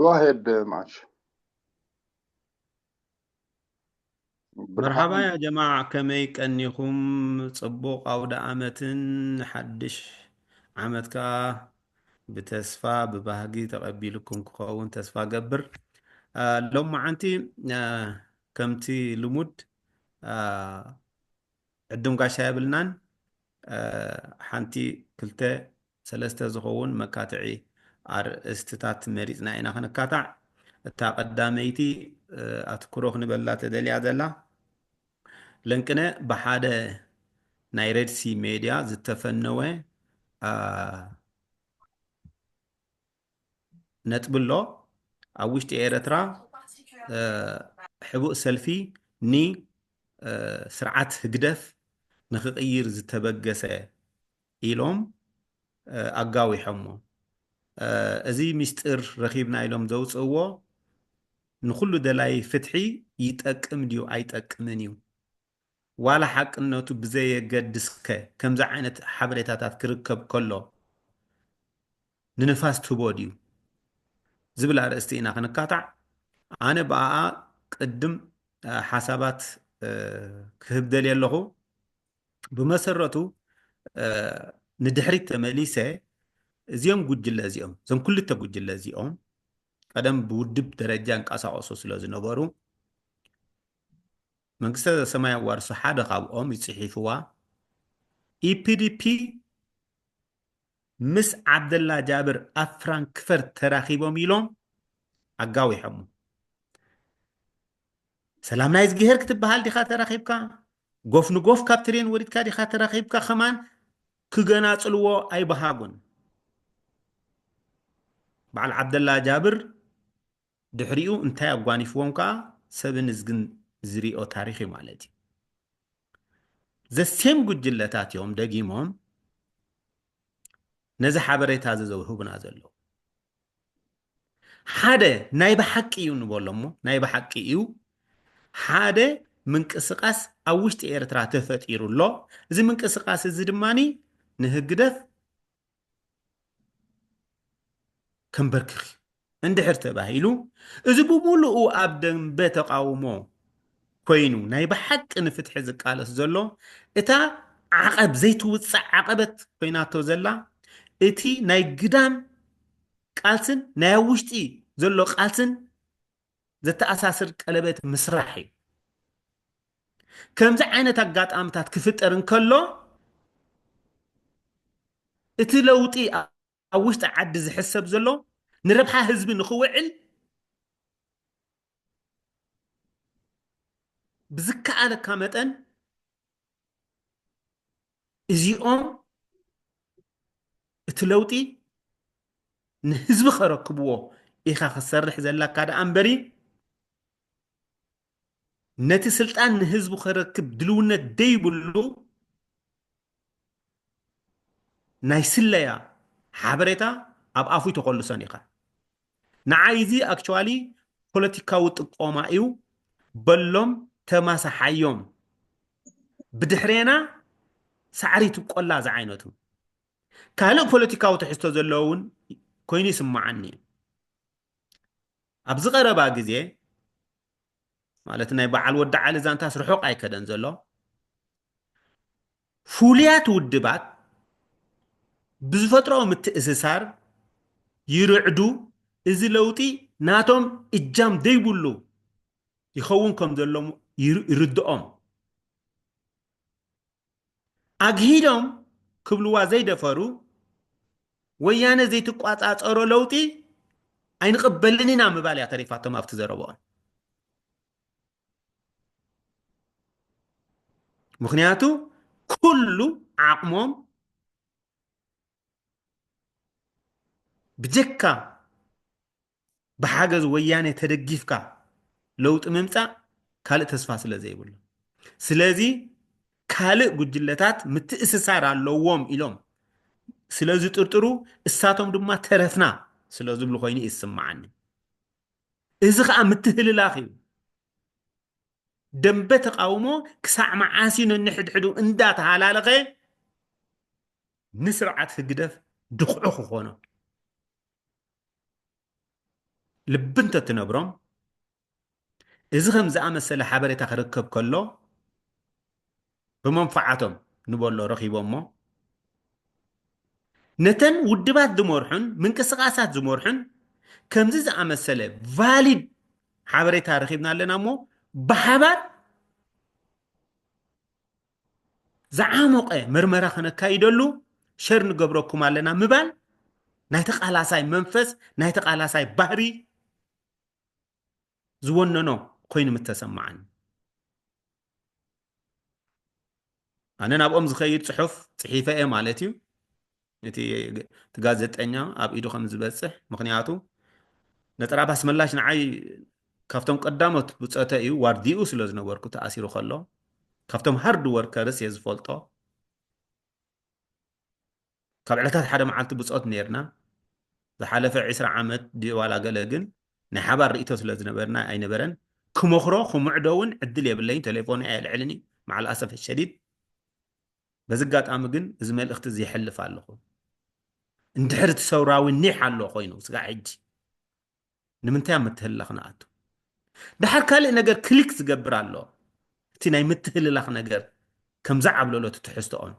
Go ahead, Mash. መርሓባ ያ ጀማዓ፣ ከመይ ቀኒኹም? ጽቡቕ ኣውደ ዓመትን ሓድሽ ዓመት ከኣ ብተስፋ ብባህጊ ተቐቢልኩም ክኸውን ተስፋ ገብር። ሎማዓንቲ ከምቲ ልሙድ ዕዱም ጋሻ የብልናን። ሓንቲ ክልተ ሰለስተ ዝኸውን መካትዒ ኣርእስትታት መሪጽና ኢና ክንካታዕ። እታ ቀዳመይቲ ኣትኩሮ ክንበላ ተደልያ ዘላ ለንቅነ ብሓደ ናይ ሬድሲ ሜድያ ዝተፈነወ ነጥቢ ኣሎ። ኣብ ውሽጢ ኤረትራ ሕቡእ ሰልፊ ንስርዓት ህግደፍ ንክቕይር ዝተበገሰ ኢሎም ኣጋዊሖሞ። እዚ ሚስጥር ረኺብና ኢሎም ዘውፅእዎ ንኩሉ ደላይ ፍትሒ ይጠቅም ድዩ ኣይጠቅምን እዩ? ዋላ ሓቅነቱ ብዘየገድስከ ከምዚ ዓይነት ሓበሬታታት ክርከብ ከሎ ንንፋስ ትህቦ ድዩ ዝብል ኣርእስቲ ኢና ክንካታዕ። ኣነ ብኣኣ ቅድም ሓሳባት ክህብ ደልየ ኣለኹ። ብመሰረቱ ንድሕሪት ተመሊሰ እዚኦም ጉጅለ እዚኦም እዞም ክልተ ጉጅለ እዚኦም ቀደም ብውድብ ደረጃ እንቀሳቀሱ ስለ ዝነበሩ መንግስተ ሰማይ ኣዋርሶ ሓደ ካብኦም ይጽሒፍዋ። ኢፒዲፒ ምስ ዓብደላ ጃብር ኣብ ፍራንክፈርት ተራኺቦም ኢሎም ኣጋዊሖሞ። ሰላም ናይ ዝግሄር ክትበሃል ዲኻ ተራኺብካ? ጎፍ ንጎፍ ካብ ትሬን ወሪድካ ዲኻ ተራኺብካ? ከማን ክገናጽልዎ ኣይበሃጉን። በዓል ዓብደላ ጃብር ድሕሪኡ እንታይ ኣጓኒፍዎም ከኣ ሰብን እዝግን ዝሪኦ ታሪኽ እዩ ማለት እዩ። ዘሴም ጉጅለታት እዮም ደጊሞም ነዚ ሓበሬታ እዚ ዘውህቡና ዘለዉ። ሓደ ናይ ብሓቂ እዩ ንበሎ እሞ ናይ ብሓቂ እዩ። ሓደ ምንቅስቃስ ኣብ ውሽጢ ኤርትራ ተፈጢሩ ኣሎ። እዚ ምንቅስቃስ እዚ ድማ ንህግደፍ ከንበርክኽ እንድሕር ተባሂሉ፣ እዚ ብምሉኡ ኣብ ደንበ ተቃውሞ ኮይኑ ናይ ብሓቂ ንፍትሒ ዝቃለስ ዘሎ፣ እታ ዓቐብ ዘይትውጻእ ዓቐበት ኮይናቶ ዘላ እቲ ናይ ግዳም ቃልስን ናይ ኣብ ውሽጢ ዘሎ ቃልስን ዘተኣሳስር ቀለበት ምስራሕ እዩ። ከምዚ ዓይነት ኣጋጣምታት ክፍጠር እንከሎ እቲ ለውጢ ኣብ ውሽጢ ዓዲ ዝሕሰብ ዘሎ ንረብሓ ህዝቢ ንኽውዕል ብዝከኣለካ መጠን እዚኦም እቲ ለውጢ ንህዝቢ ከረክብዎ ኢኻ ክትሰርሕ ዘለካ ደኣ እምበሪ ነቲ ስልጣን ንህዝቡ ከረክብ ድልውነት ደይብሉ ናይ ስለያ ሓበሬታ ኣብ ኣፉ ተኮልሶን ኢኻ። ንዓይ እዚ ኣክቹዋሊ ፖለቲካዊ ጥቆማ እዩ በሎም ተማሳሓዮም። ብድሕሬና ሳዕሪ ትቆላ ዝዓይነቱ ካልእ ፖለቲካዊ ትሕዝቶ ዘለዎ እውን ኮይኑ ይስማዓኒ እዩ። ኣብዚ ቀረባ ግዜ ማለት ናይ በዓል ወዲ ዓሊ ዛንታስ ርሑቕ ኣይከደን ዘሎ። ፍሉያት ውድባት ብዝፈጥሮ ምትእስሳር ይርዕዱ። እዚ ለውጢ ናቶም እጃም ዘይብሉ ይኸውን ከም ዘሎ ይርድኦም። ኣግሂዶም ክብልዋ ዘይደፈሩ ወያነ ዘይትቋጻጸሮ ለውጢ ኣይንቕበልን ኢና ምባል እያ ተሪፋቶም ኣብቲ ዘረብኦም። ምኽንያቱ ኩሉ ዓቕሞም ብጀካ ብሓገዝ ወያነ ተደጊፍካ ለውጢ ምምፃእ ካልእ ተስፋ ስለ ዘይብሉ፣ ስለዚ ካልእ ጉጅለታት ምትእስሳር ኣለዎም ኢሎም ስለ ዝጥርጥሩ እሳቶም ድማ ተረፍና ስለ ዝብሉ ኮይኑ ይስምዓኒ። እዚ ከዓ ምትህልላኽ እዩ። ደንበ ተቃውሞ ክሳዕ መዓስ እዩ ነንሕድሕዱ እንዳተሃላለኸ ንስርዓት ህግደፍ ድኽዑ ክኾኖ? ልቢ እንተትነብሮም፣ እዚ ከም ዝኣመሰለ ሓበሬታ ክርከብ ከሎ፣ ብመንፈዓቶም ንበሎ ረኺቦሞ፣ ነተን ውድባት ዝመርሑን ምንቅስቃሳት ዝመርሑን ከምዚ ዝኣመሰለ ቫሊድ ሓበሬታ ረኺብና ኣለና እሞ፣ ብሓባር ዝዓሞቐ መርመራ ከነካይደሉ ሸር ንገብረኩም ኣለና ምባል ናይ ተቓላሳይ መንፈስ፣ ናይ ተቓላሳይ ባህሪ ዝወነኖ ኮይኑ ምተሰማዓኒ። ኣነ ናብኦም ዝኸይድ ጽሑፍ ጽሒፈ እየ ማለት እዩ። እቲ እቲ ጋዜጠኛ ኣብ ኢዱ ከም ዝበጽሕ፣ ምኽንያቱ ነጠራባስ መላሽ ንዓይ ካብቶም ቀዳሞት ብጾተ እዩ፣ ዋርዲኡ ስለ ዝነበርኩ ተኣሲሩ ከሎ፣ ካብቶም ሃርድ ወርከርስ እየ ዝፈልጦ። ካብ ዕለታት ሓደ መዓልቲ ብጾት ነይርና። ዝሓለፈ ዕስራ ዓመት ድዩ ዋላ ገለ ግን ናይ ሓባር ርእይቶ ስለ ዝነበርና ኣይነበረን። ክመኽሮ፣ ክምዕዶ እውን ዕድል የብለይን። ቴሌፎን ኣየልዕልን እዩ፣ መዓል ኣሰፈ ሸዲድ። በዚ ኣጋጣሚ ግን እዚ መልእኽቲ እዚ የሕልፍ ኣለኹ። እንድሕር እቲ ሰውራዊ ኒሕ ኣሎ ኮይኑ ስጋዕ ሕጂ ንምንታይ ኣብ ምትህልላኽ ንኣቱ? ደሓር ካልእ ነገር ክሊክ ዝገብር ኣሎ። እቲ ናይ ምትህልላኽ ነገር ከም ዝዓብለሎ እቲ ትሕዝቶኦም።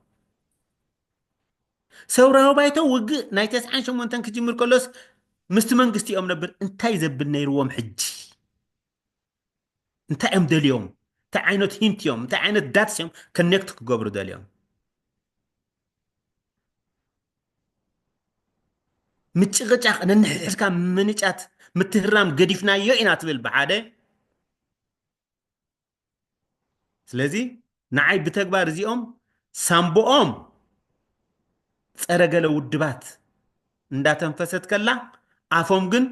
ሰውራዊ ባይቶ ውግእ ናይ ተስዓን ሸሞንተን ክጅምር ከሎስ ምስቲ መንግስቲ እዮም ነብር። እንታይ ዘብል ነይርዎም ሕጂ? እንታይ እዮም ደልዮም? እንታይ ዓይነት ሂንት እዮም? እንታይ ዓይነት ዳትስ እዮም ከኔክት ክገብሩ ደልዮም? ምጭቕጫቕ፣ ነንሕድሕድካ ምንጫት፣ ምትህራም ገዲፍናዮ ኢና ትብል ብሓደ። ስለዚ ንዓይ ብተግባር እዚኦም ሳምቦኦም ጸረ ገለ ውድባት እንዳተንፈሰት ከላ፣ ኣፎም ግን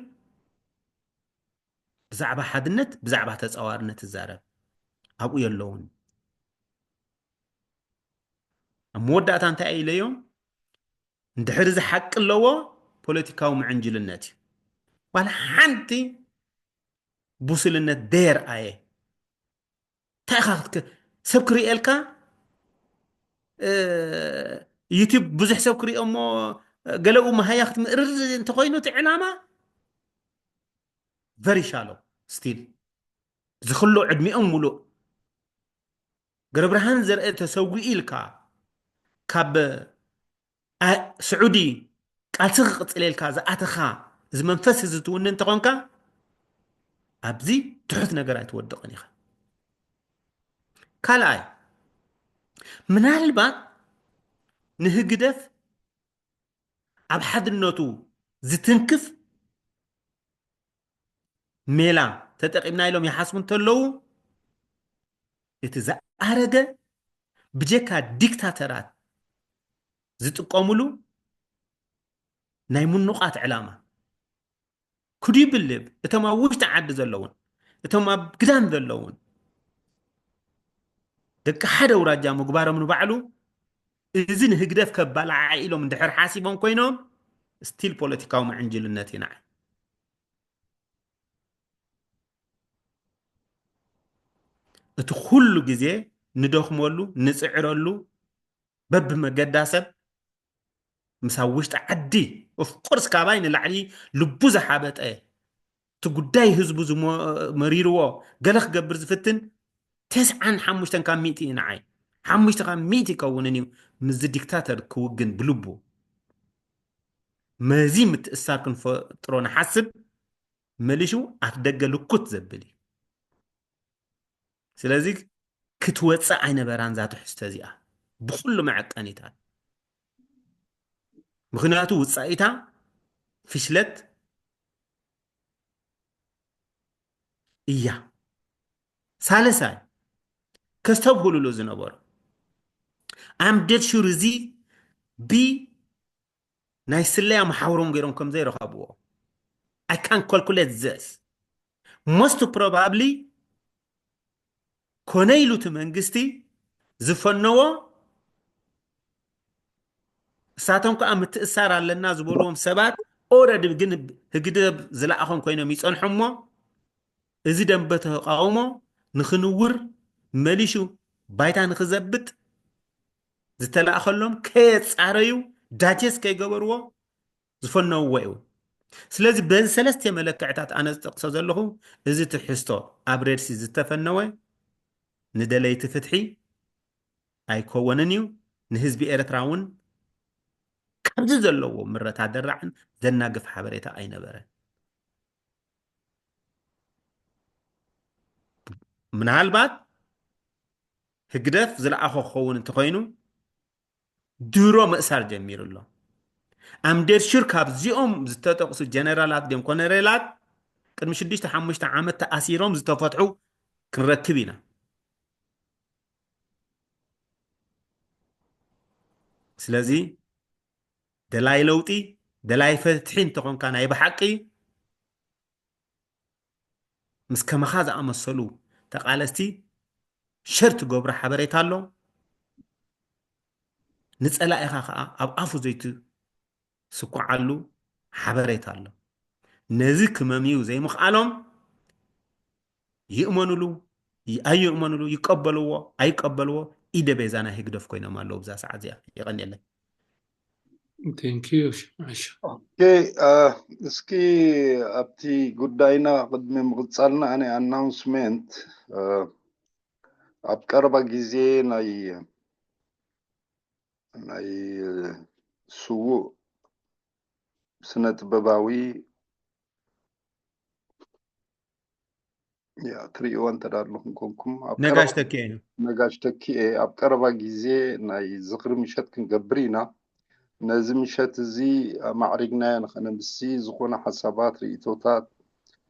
ብዛዕባ ሓድነት፣ ብዛዕባ ተጻዋርነት ትዛረብ ኣብኡ የለውን። ኣብ መወዳእታ እንታይ ኢለዮም? እንድሕር እዚ ሓቂ ኣለዎ፣ ፖለቲካዊ ምዕንጅልነት እዩ። ዋላ ሓንቲ ቡስልነት ደየር ኣየ። እንታይ ኢኻ ክትክ-፣ ሰብ ክርእየልካ፣ እ፣ ዩቲዩብ ብዙሕ ሰብ ክርእዮ እሞ ገለኡ መሃያ ክትምእርር እንተኾይኑ እቲ ዕላማ፣ ቨሪ ሻሎ ስቲል። ዝኽሎ ዕድሚኦም ሙሉእ ገብረብርሃን ዘርአ ተሰዊኡ ኢልካ ካብ ኣ-፣ ስዑዲ ቃልሲ ክቕጽል ኢልካ ዝኣተኻ፣ እዚ መንፈስ እዚ ትውንን እንተኾንካ፣ ኣብዚ ትሑት ነገር ኣይትወድቕን ኢኻ። ካልኣይ፣ ምናልባት ንህግደፍ ኣብ ሓድነቱ ዝትንክፍ ሜላ ተጠቒምና ኢሎም ይሓስቡ እንተለዉ፣ እቲ ዝኣረገ ብጀካ ዲክታተራት ዝጥቀምሉ ናይ ምኑቓት ዕላማ። ኩዲ ብልብ እቶም ኣብ ውሽጢ ዓዲ ዘለውን እቶም ኣብ ግዳም ዘለውን ደቂ ሓደ ኣውራጃ ምግባሮም ንባዕሉ፣ እዚ ንህግደፍ ከባላዓ ኢሎም እንድሕር ሓሲቦም ኮይኖም፣ ስቲል ፖለቲካዊ ምዕንጅልነት እዩ ንዓይ። እቲ ኩሉ ግዜ ንደኽመሉ፣ ንጽዕረሉ፣ በብመገዳ ሰብ ምስ ኣብ ውሽጢ ዓዲ፣ ኦፍኮርስ፣ ካባይ ንላዕሊ ልቡ ዝሓበጠ፣ እቲ ጉዳይ ህዝቡ ዝሞ-፣ መሪርዎ፣ ገለ ክገብር ዝፍትን፣ ተስዓን ሓሙሽተን ካብ ሚእቲ እዩ ንዓይ። ሓሙሽተ ካብ ሚእቲ ይከውንን እዩ ምስዚ ዲክታተር ክውግን ብልቡ። መዚ ምትእሳር ክንፈጥሮ ንሓስብ፣ መሊሹ ኣፍ ደገ ልኩት ዘብል እዩ። ስለዚ ክትወጽእ ኣይነበራን እዛ ትሕዝቶ እዚኣ ብኹሉ መዐቀኒታት። ምኽንያቱ ውጻኢታ ፍሽለት እያ። ሳልሳይ፣ ከስተብህሉሉ ዝነበሮ፣ ኣም ደድ ሹር እዚ ብ ናይ ስለያ መሓውሮም ገይሮም ከም ዘይረኸብዎ። I can calculate this. Most probably ኮነ ኢሉ እቲ መንግስቲ ዝፈነዎ፣ እሳቶም ከዓ ምትእሳር ኣለና ዝበልዎም ሰባት ኦረዲ ግን ህግደፍ ዝለኣኾም ኮይኖም ይጸንሑ እሞ፣ እዚ ደንበ ተቃውሞ ንኽንውር፣ መሊሹ ባይታ ንኽዘብጥ ዝተላእኸሎም ከየጻረዩ፣ ዳጀስ ከይገበርዎ ዝፈነውዎ እዩ። ስለዚ በዚ ሰለስተ መለክዕታት ኣነ ዝጠቅሶ ዘለኹ፣ እዚ ትሕዝቶ ኣብ ሬድሲ ዝተፈነወ ንደለይቲ ፍትሒ ኣይከወንን እዩ። ንህዝቢ ኤርትራ እውን ካብዚ ዘለዎ ምረታ ደራዕን ዘናግፍ ሓበሬታ ኣይነበረን። ምናልባት ህግደፍ ዝለኣኾ ክኸውን እንተኾይኑ ድሮ ምእሳር ጀሚሩ ኣሎ። ኣምዴርሹር ካብዚኦም ዝተጠቕሱ ጀነራላት ድዮም ኮነሬላት ቅድሚ ሽዱሽተ ሓሙሽተ ዓመት ተኣሲሮም ዝተፈትሑ ክንረክብ ኢና። ስለዚ ደላይ ለውጢ፣ ደላይ ፍትሒ እንተኾንካ ናይ ብሓቂ ምስ ከማኻ ዝኣመሰሉ ተቓለስቲ ሸር ትገብሮ ሓበሬታ ኣሎ። ንጸላኢኻ ኸኣ ኣብ ኣፉ ዘይትስኩዓሉ ሓበሬታ ኣሎ። ነዚ ክመምዩ ዘይምኽኣሎም ይእመኑሉ ይ- ኣይእመኑሉ፣ ይቀበልዎ ኣይቀበልዎ፣ ኢደ ቤዛ ናይ ህግደፍ ኮይኖም ኣለዉ ብዛ ሰዓት እዚኣ። የቐንየለይ። Thank you. Masha. ኦኬ፣ እስኪ ኣብቲ ጉዳይና ቅድሚ ምቕጻልና ኣነ ኣናውንስመንት ኣብ ቀረባ ግዜ ናይ ናይ ስዉእ ስነ ጥበባዊ ያ ትርእይዎ እንተዳለኹም ኮንኩም ኣብ ነጋሽ ቀረባ ተኪኤ ነው። ነጋሽ ተኪኤ ኣብ ቀረባ ግዜ ናይ ዝኽሪ ምሸት ክንገብር ኢና። ነዚ ምሸት እዚ ኣማዕሪግናዮ ንኸነምሲ ዝኾነ ሓሳባት፣ ርእይቶታት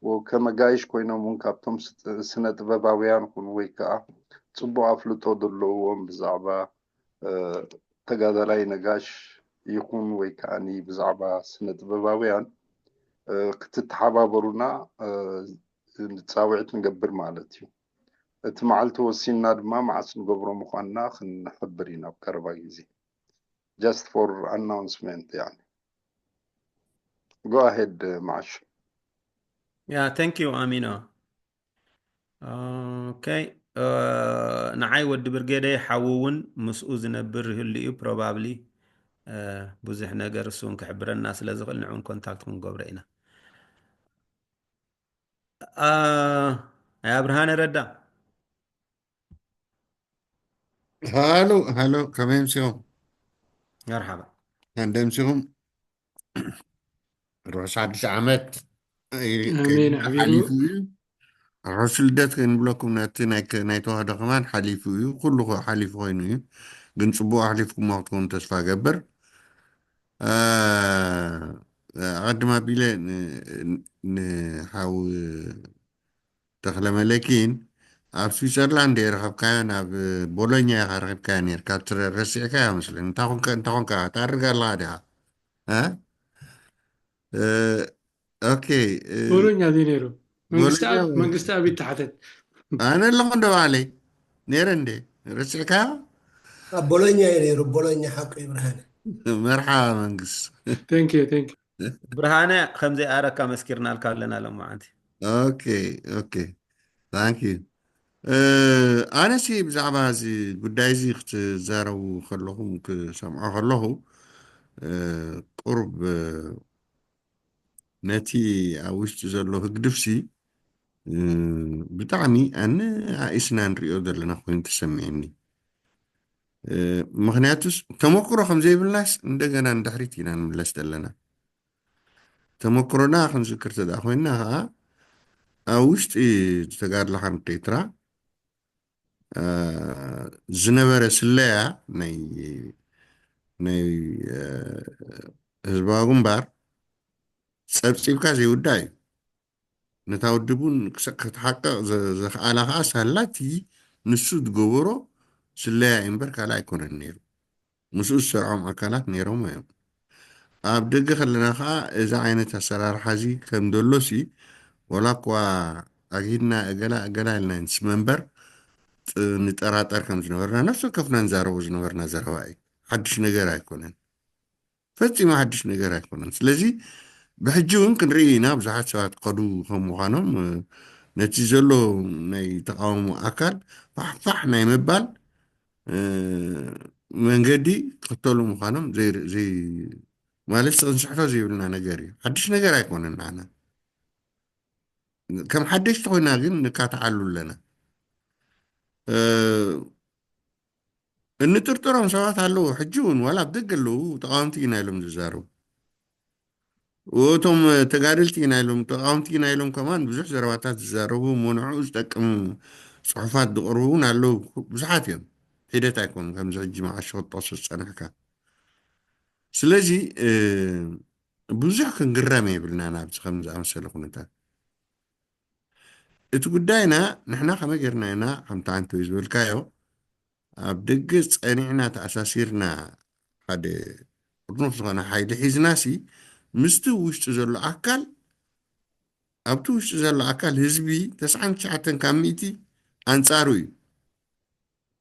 ወ- ከመጋይሽ ኮይኖም እውን ካብቶም ስጥ- ስነ ጥበባውያን ይኹኑ ወይ ከዓ ፅቡቅ ኣፍልጦ ዘለዎም ብዛዕባ እ፣ ተጋዳላይ ነጋሽ ይኹን ወይ ከዓኒ ብዛዕባ ስነ ጥበባውያን እ፣ ክትተሓባበሩና እ፣ ፃውዒት ንገብር ማለት እዩ። እቲ መዓልቲ ወሲንና ድማ መዓስ ንገብሮ ምዃንና ክንሕብር ኢና ኣብ ቀረባ ግዜ። Just for announcement ያኒ። Go ahead መዓሽ። Yeah, thank you ኣሚኖ። ኦኬ፣ ንዓይ ወዲ ብርጌደይ ሓዉ እውን ምስኡ ዝነብር ይህሉ እዩ። ፕሮባብሊ ብዙሕ ነገር እሱ እውን ክሕብረና ስለ ዝኽእል ንዕኡን ኮንታክት ክንገብሮ ኢና። ኣያ ብርሃነ ረዳ። ሃሎ ሃሎ፣ ከመይ ምሲኹም? መርሓባ። ከንደምሲኹም? ርሑስ ሓድሽ ዓመት። ኣሜን ኣሕቢሩ። ሓሊፉ እዩ። ርሑስ ልደት ክንብለኩም ነቲ ናይ ከ- ናይ ተዋህዶ ከማን ሓሊፉ እዩ። ኩሉ ከ- ሓሊፉ ኮይኑ እዩ። ግን ጽቡቕ ኣሕሊፍኩሞ ክትኮኑ ተስፋ ገብር። እ፣ ኣቐድም ኣቢለ ን- ንሓው ተኽለ መለኪን ኣብ ስዊዘርላንድ እየ ረኸብካዮ፣ ናብ ቦሎኛ ኢኻ ረኺብካዮ ነርካ፣ ትረ- ረሲዕካዮ መስለኒ። እንታይ ኮንካ እንታይ ኮንካ ትኣርግ ኣለኻ ዲኻ? እ? እ፣ ኦኬ፣ እ፣ ቦሎኛ ዘይ ነይሩ መንግስቲ ቦሎኛ ኣብ መንግስቲ ኣብ ይተሓተት። ኣነ ኣለኹ እንደ ባዕለይ ነይረ እንደ ረሲዕካዮ? ኣብ ቦሎኛ እዩ ነይሩ። ቦሎኛ ሓቁ እዩ ብርሃነ። መርሓባ መንግስት። Thank you, thank you. ብርሃነ ከምዘይኣረካ መስኪርናልካ ኣለና ሎማዓንቲ። ኦኬ፣ ኦኬ። Thank you። እ፣ ኣነሲ ብዛዕባ እዚ ጉዳይ እዚ ክትዛረቡ ከለኹም ክሰምዖ ከለኹ እ፣ ቁሩብ እ፣ ነቲ ኣብ ውሽጢ ዘሎ ህግድፍሲ እ፣ ብጣዕሚ ኣነ ኣኢስና ንሪኦ ዘለና ኮይኑ ተሰሚዕኒ። እ፣ ምኽንያቱስ ተመክሮ ከም ዘይብልናስ እንደገና ንድሕሪት ኢና ንምለስ ዘለና። ተመክሮና ክንዝክር ተደኣ ኮይንና ከዓ ኣብ ውሽጢ ዝተጋድሎ ሓምድ ኤርትራ እ፣ ዝነበረ ስለያ ናይ ናይ እ፣ ህዝባዊ ግንባር ጸብጺብካ ዘይውዳእ እዩ። ነታ ውድብ እውን ክሰ- ክትሓቅቕ ዘ- ዘኽኣላ ከዓ ሳላቲ ንሱ ዝገበሮ ስለያ እዩ እምበር ካልእ ኣይኮነን ነይሩ። ምስኡ ዝሰርዖም ኣካላት ነይሮም እዮም። ኣብ ደገ ከለና ከዓ እዚ ዓይነት ኣሰራርሓ እዚ ከም ዘሎሲ ዋላ እኳ ኣግሂድና እገላ እገላ ኢልና ንስመ እምበር ጥ- ንጠራጠር ከም ዝነበርና ነፍሲ ወከፍና ንዛረቦ ዝነበርና ዘረባ እዩ። ሓድሽ ነገር ኣይኮነን። ፈጺሙ ሓድሽ ነገር ኣይኮነን። ስለዚ ብሕጂ እውን ክንርኢ ኢና። ብዙሓት ሰባት ክኸዱ ከም ምዃኖም እ፣ ነቲ ዘሎ ናይ ተቃውሞ ኣካል ፋሕፋሕ ናይ ምባል እ፣ መንገዲ ክኽተሉ ምዃኖም ዘይ- ዘይ- ማለት ክንስሕቶ ዘይብልና ነገር እዩ። ሓድሽ ነገር ኣይኮነን። ንዓና ከም ሓደሽቲ ኮይና ግን ንካትዓሉ ኣለና። እንጥርጥሮም ሰባት ኣለዉ። ሕጂ እውን ዋላ ኣብ ደገ ኣለዉ፣ ተቃወምቲ ኢና ኢሎም ዝዛረቡ። እቶም ተጋደልቲ ኢና ኢሎም፣ ተቃወምቲ ኢና ኢሎም ከማን ብዙሕ ዘረባታት ዝዛረቡ፣ እሞ ንዕኡ ዝጠቅም ጽሑፋት ዝቕርቡ እውን ኣለዉ። ብዙሓት እዮም። ሒደት ኣይኮኑን፣ ከምዚ ሕጂ መዓሾ ክትጠቕሶ ዝጸናሕካ። ስለዚ ብዙሕ ክንግረም የብልና ናብዚ ከም ዝኣመሰለ ኩነታት። እቲ ጉዳይና ንሕና ከመይ ጌርና ኢና ከምቲ ኣንቶይ ዝበልካዮ ኣብ ደገ ጸኒዕና ተኣሳሲርና ሓደ ጥርኑፍ ዝኾነ ሓይሊ ሒዝናሲ ምስቲ ውሽጢ ዘሎ ኣካል ኣብቲ ውሽጢ ዘሎ ኣካል ህዝቢ ተስዓን ትሽዓተን ካብ ሚእቲ ኣንጻሩ እዩ።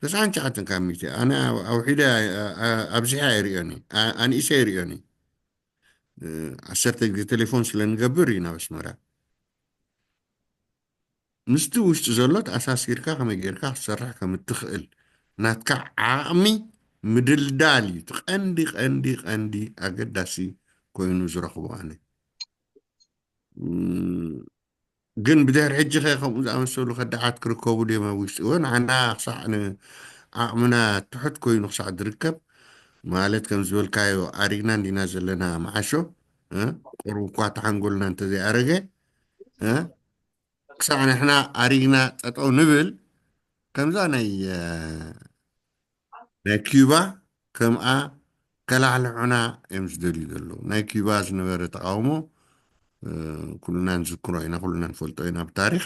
ተስዓን ትሽዓተን ካብ ሚእቲ ኣነ ኣውሒደ ኣብዚሐ ኣይርእዮን፣ ኣንኢሰ ኣይርእዮን። ዓሰርተ ግዜ ቴሌፎን ስለ ንገብር እዩ ናብ ኣስመራ። ምስቲ ውሽጢ ዘሎ ተኣሳሲርካ ከመይ ጌርካ ክትሰርሕ ከም እትኽእል ናትካ ዓቕሚ ምድልዳል እዩ እቲ ቀንዲ ቀንዲ ቀንዲ ኣገዳሲ ኮይኑ ዝረኽቦ ኣነ። ግን ብድሕሪ ሕጂ ከ ከምኡ ዝኣመሰሉ ከዳዓት ክርከቡ ድዮም ኣብ ውሽጢ? እወ፣ ንዓና ክሳዕ ዓቕምና ትሑት ኮይኑ ክሳዕ ዝርከብ፣ ማለት ከም ዝበልካዮ ኣሪግና እንዲና ዘለና መዓሾ፣ ቁሩብ እኳ ተሓንጎልና እንተዘይኣረገ፣ ክሳዕ ንሕና ኣሪግና ጠጠው ንብል፣ ከምዛ ናይ ናይ ኪዩባ ከምኣ ከላሕልሑና እዮም ዝደልዩ ዘለዉ። ናይ ኪዩባ ዝነበረ ተቃውሞ ኩልና ንዝክሮ ኢና፣ ኩልና ንፈልጦ ኢና ብታሪክ።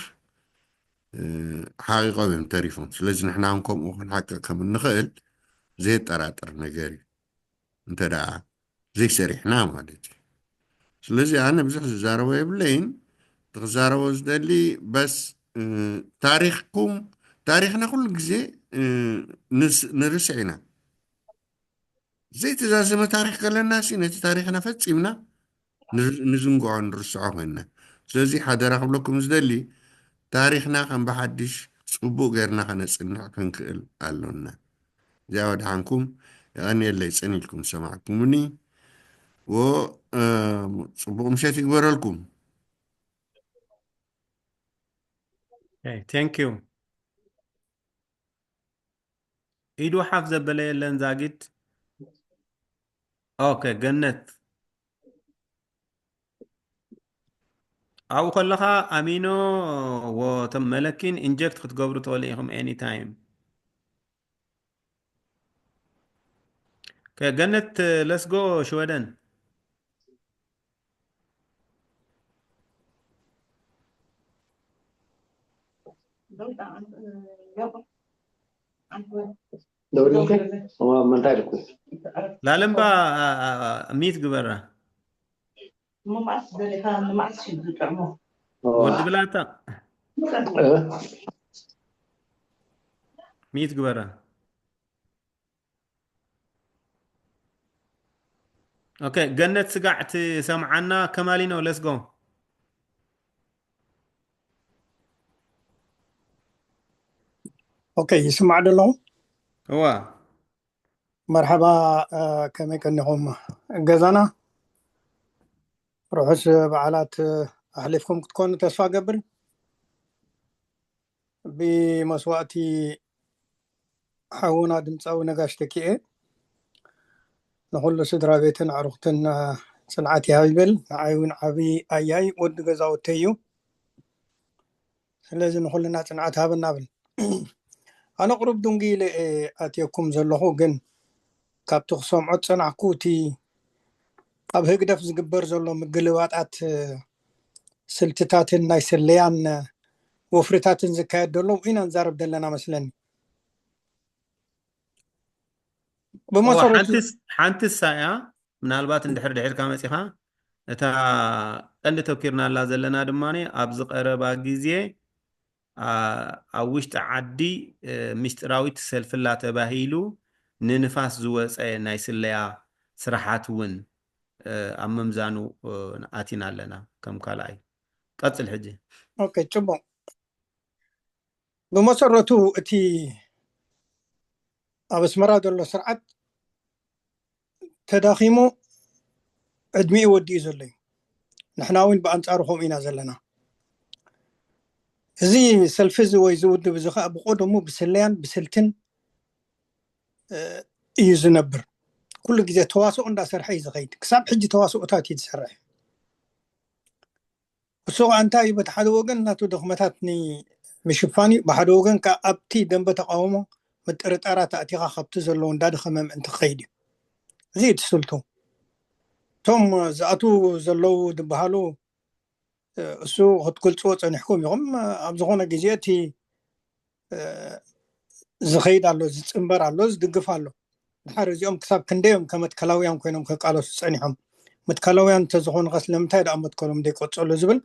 ሓቂቆም እዮም ተሪፎም። ስለዚ ንሕና እውን ከምኡ ክንሓቅቅ ከም እንኽእል ዘየጠራጥር ነገር እዩ። እንተ ደኣ ዘይሰሪሕና ማለት እዩ። ስለዚ ኣነ ብዙሕ ዝዛረቦ የብለይን። እቲ ክዛረቦ ዝደሊ በስ ታሪኽኩም፣ ታሪኽና ኩሉ ግዜ ንርስዕ ኢና። ዘይተዛዘመ ታሪኽ ከለና ሲ ነቲ ታሪኽና ፈጺምና ንዝንግዖ ንርስዖ ኮይንና። ስለዚ ሓደራ ክብለኩም ዝደሊ ታሪኽና ከም ብሓድሽ ጽቡቕ ጌርና ከነጽንዕ ክንክእል ኣሎና። እዚኣ ወድሓንኩም። የቐንየለይ ጽን ኢልኩም ዝሰማዕኩምኒ። ጽቡቕ ምሸት ይግበረልኩም። Thank you። ኢዱ ሓፍ ዘበለ የለን ዛጊት። ኦኬ ገነት ኣብኡ ከለኻ ኣሚኖ ወቶም መለኪን ኢንጀክት ክትገብሩ ትኽእሉ ኢኹም ኤኒ ታይም። ገነት ለስጎ ሽወደን። ላለምባ ሚት ግበራ። ወዲ ብላታ ሚት ግበራ። ኦኬ ገነት ስጋዕ ትሰምዓና? ከማሊኖ ለስጎ። ኦኬ ይስማዕ ዶ ኣለኹ? እዋ። መርሓባ። ከመይ ቀኒኹም ገዛና? ርሑስ በዓላት ኣሕሊፍኩም ክትኮኑ ተስፋ ገብር። ብመስዋእቲ ሓውና ድምፃዊ ነጋሽ ተኪኤ ንኩሉ ስድራ ቤትን ኣዕሩኽትን ጽንዓት ይሃብ ይብል። ንዓይ እውን ዓብዪ ኣያይ ወዲ ገዛውተይ እዩ። ስለዚ ንኩልና ጽንዓት ሃበና ብል። ኣነ ቁሩብ ድንጉ ኢለ እየ ኣትየኩም ዘለኹ፣ ግን ካብቲ ክሰምዖ ዝጸናሕኩ እቲ ኣብ ህግደፍ ዝግበር ዘሎ ምግልባጣት ስልትታትን ናይ ስለያን ወፍርታትን ዝካየድ ዘሎ ኢና ንዛረብ ዘለና መስለኒ። ብመሰረቱ ሓንቲ እሳ እያ። ምናልባት እንድሕር ድሕርካ መፂኻ እታ ቀንዲ ተኪርናላ ዘለና ድማ ኣብዚ ቀረባ ግዜ ኣብ ውሽጢ ዓዲ ምስጢራዊት ሰልፍላ ተባሂሉ ንንፋስ ዝወፀ ናይ ስለያ ስራሓት እውን ኣብ ምምዛኑ ኣቲና ኣለና። ከም ካልኣይ ቀፅል ሕጂ። ኦኬ፣ ፅቡቅ። ብመሰረቱ እቲ ኣብ ኣስመራ ዘሎ ስርዓት ተዳኺሙ ዕድሚኡ ወዲኡ ዘሎ እዩ። ንሕና እውን ብኣንጻሩ ከምኡ ኢና ዘለና። እዚ ሰልፊ እዚ ወይ እዚ ውድብ እዚ ከዓ ብቐደሙ ብስለያን ብስልትን እዩ ዝነብር። ኩሉ ግዜ ተዋስኦ እንዳሰርሐ እዩ ዝኸይድ። ክሳብ ሕጂ ተዋስኦታት እዩ ዝሰርሕ። እሱ ከዓ እንታይ እዩ? በቲ ሓደ ወገን ናቱ ድኽመታት ንምሽፋን እዩ፣ ብሓደ ወገን ከዓ ኣብቲ ደንበ ተቃውሞ ምጥርጣራት ኣእቲኻ ካብቲ ዘለዎ እንዳደኸመ ምእንቲ ክኸይድ እዩ። እዚ እዩ እቲ ስልቱ። እቶም ዝኣትዉ ዘለዉ ዝበሃሉ እሱ ክትገልፅዎ ፀኒሕኩም ኢኹም። ኣብ ዝኾነ ግዜ እቲ ዝኸይድ ኣሎ፣ ዝፅንበር ኣሎ፣ ዝድግፍ ኣሎ። ድሓር እዚኦም ክሳብ ክንደዮም ከመትከላውያን ኮይኖም ክቃለሱ ፀኒሖም? መትከላውያን እንተዝኾኑ ከስ ለምንታይ ደኣ መትከሎም ዘይቆፀሉ ዝብል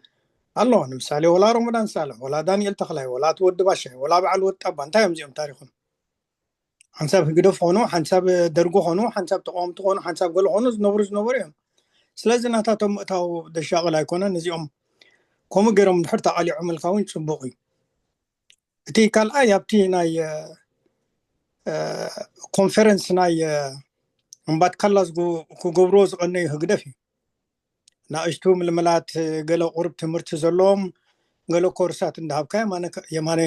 ኣሎ። ንምሳሌ ወላ ረመዳን ሳልሕ፣ ወላ ዳንኤል ተኽላይ፣ ወላ እቲ ወዲ ባሻይ፣ ወላ በዓል ወጣባ፣ እንታይ እዮም እዚኦም ታሪኾም? ሓንሳብ ህግደፍ ኾኑ፣ ሓንሳብ ደርጊ ኾኑ፣ ሓንሳብ ተቃወምቲ ኾኑ፣ ሓንሳብ ገለ ኾኑ ዝነብሩ ዝነበሩ እዮም። ስለዚ ናታቶም ምእታው ደሻቕል ኣይኮነን። እዚኦም ከምኡ ገይሮም ድሕር ተቓሊዖምልካ እውን ፅቡቕ እዩ። እቲ ካልኣይ ኣብቲ ናይ ኮንፈረንስ ናይ እምባት ካላ ክገብርዎ ዝቐነዩ ህግደፍ እዩ። ናእሽቱ ምልምላት፣ ገለ ቁሩብ ትምህርቲ ዘለዎም ገለ ኮርሳት እንዳሃብካ የማነ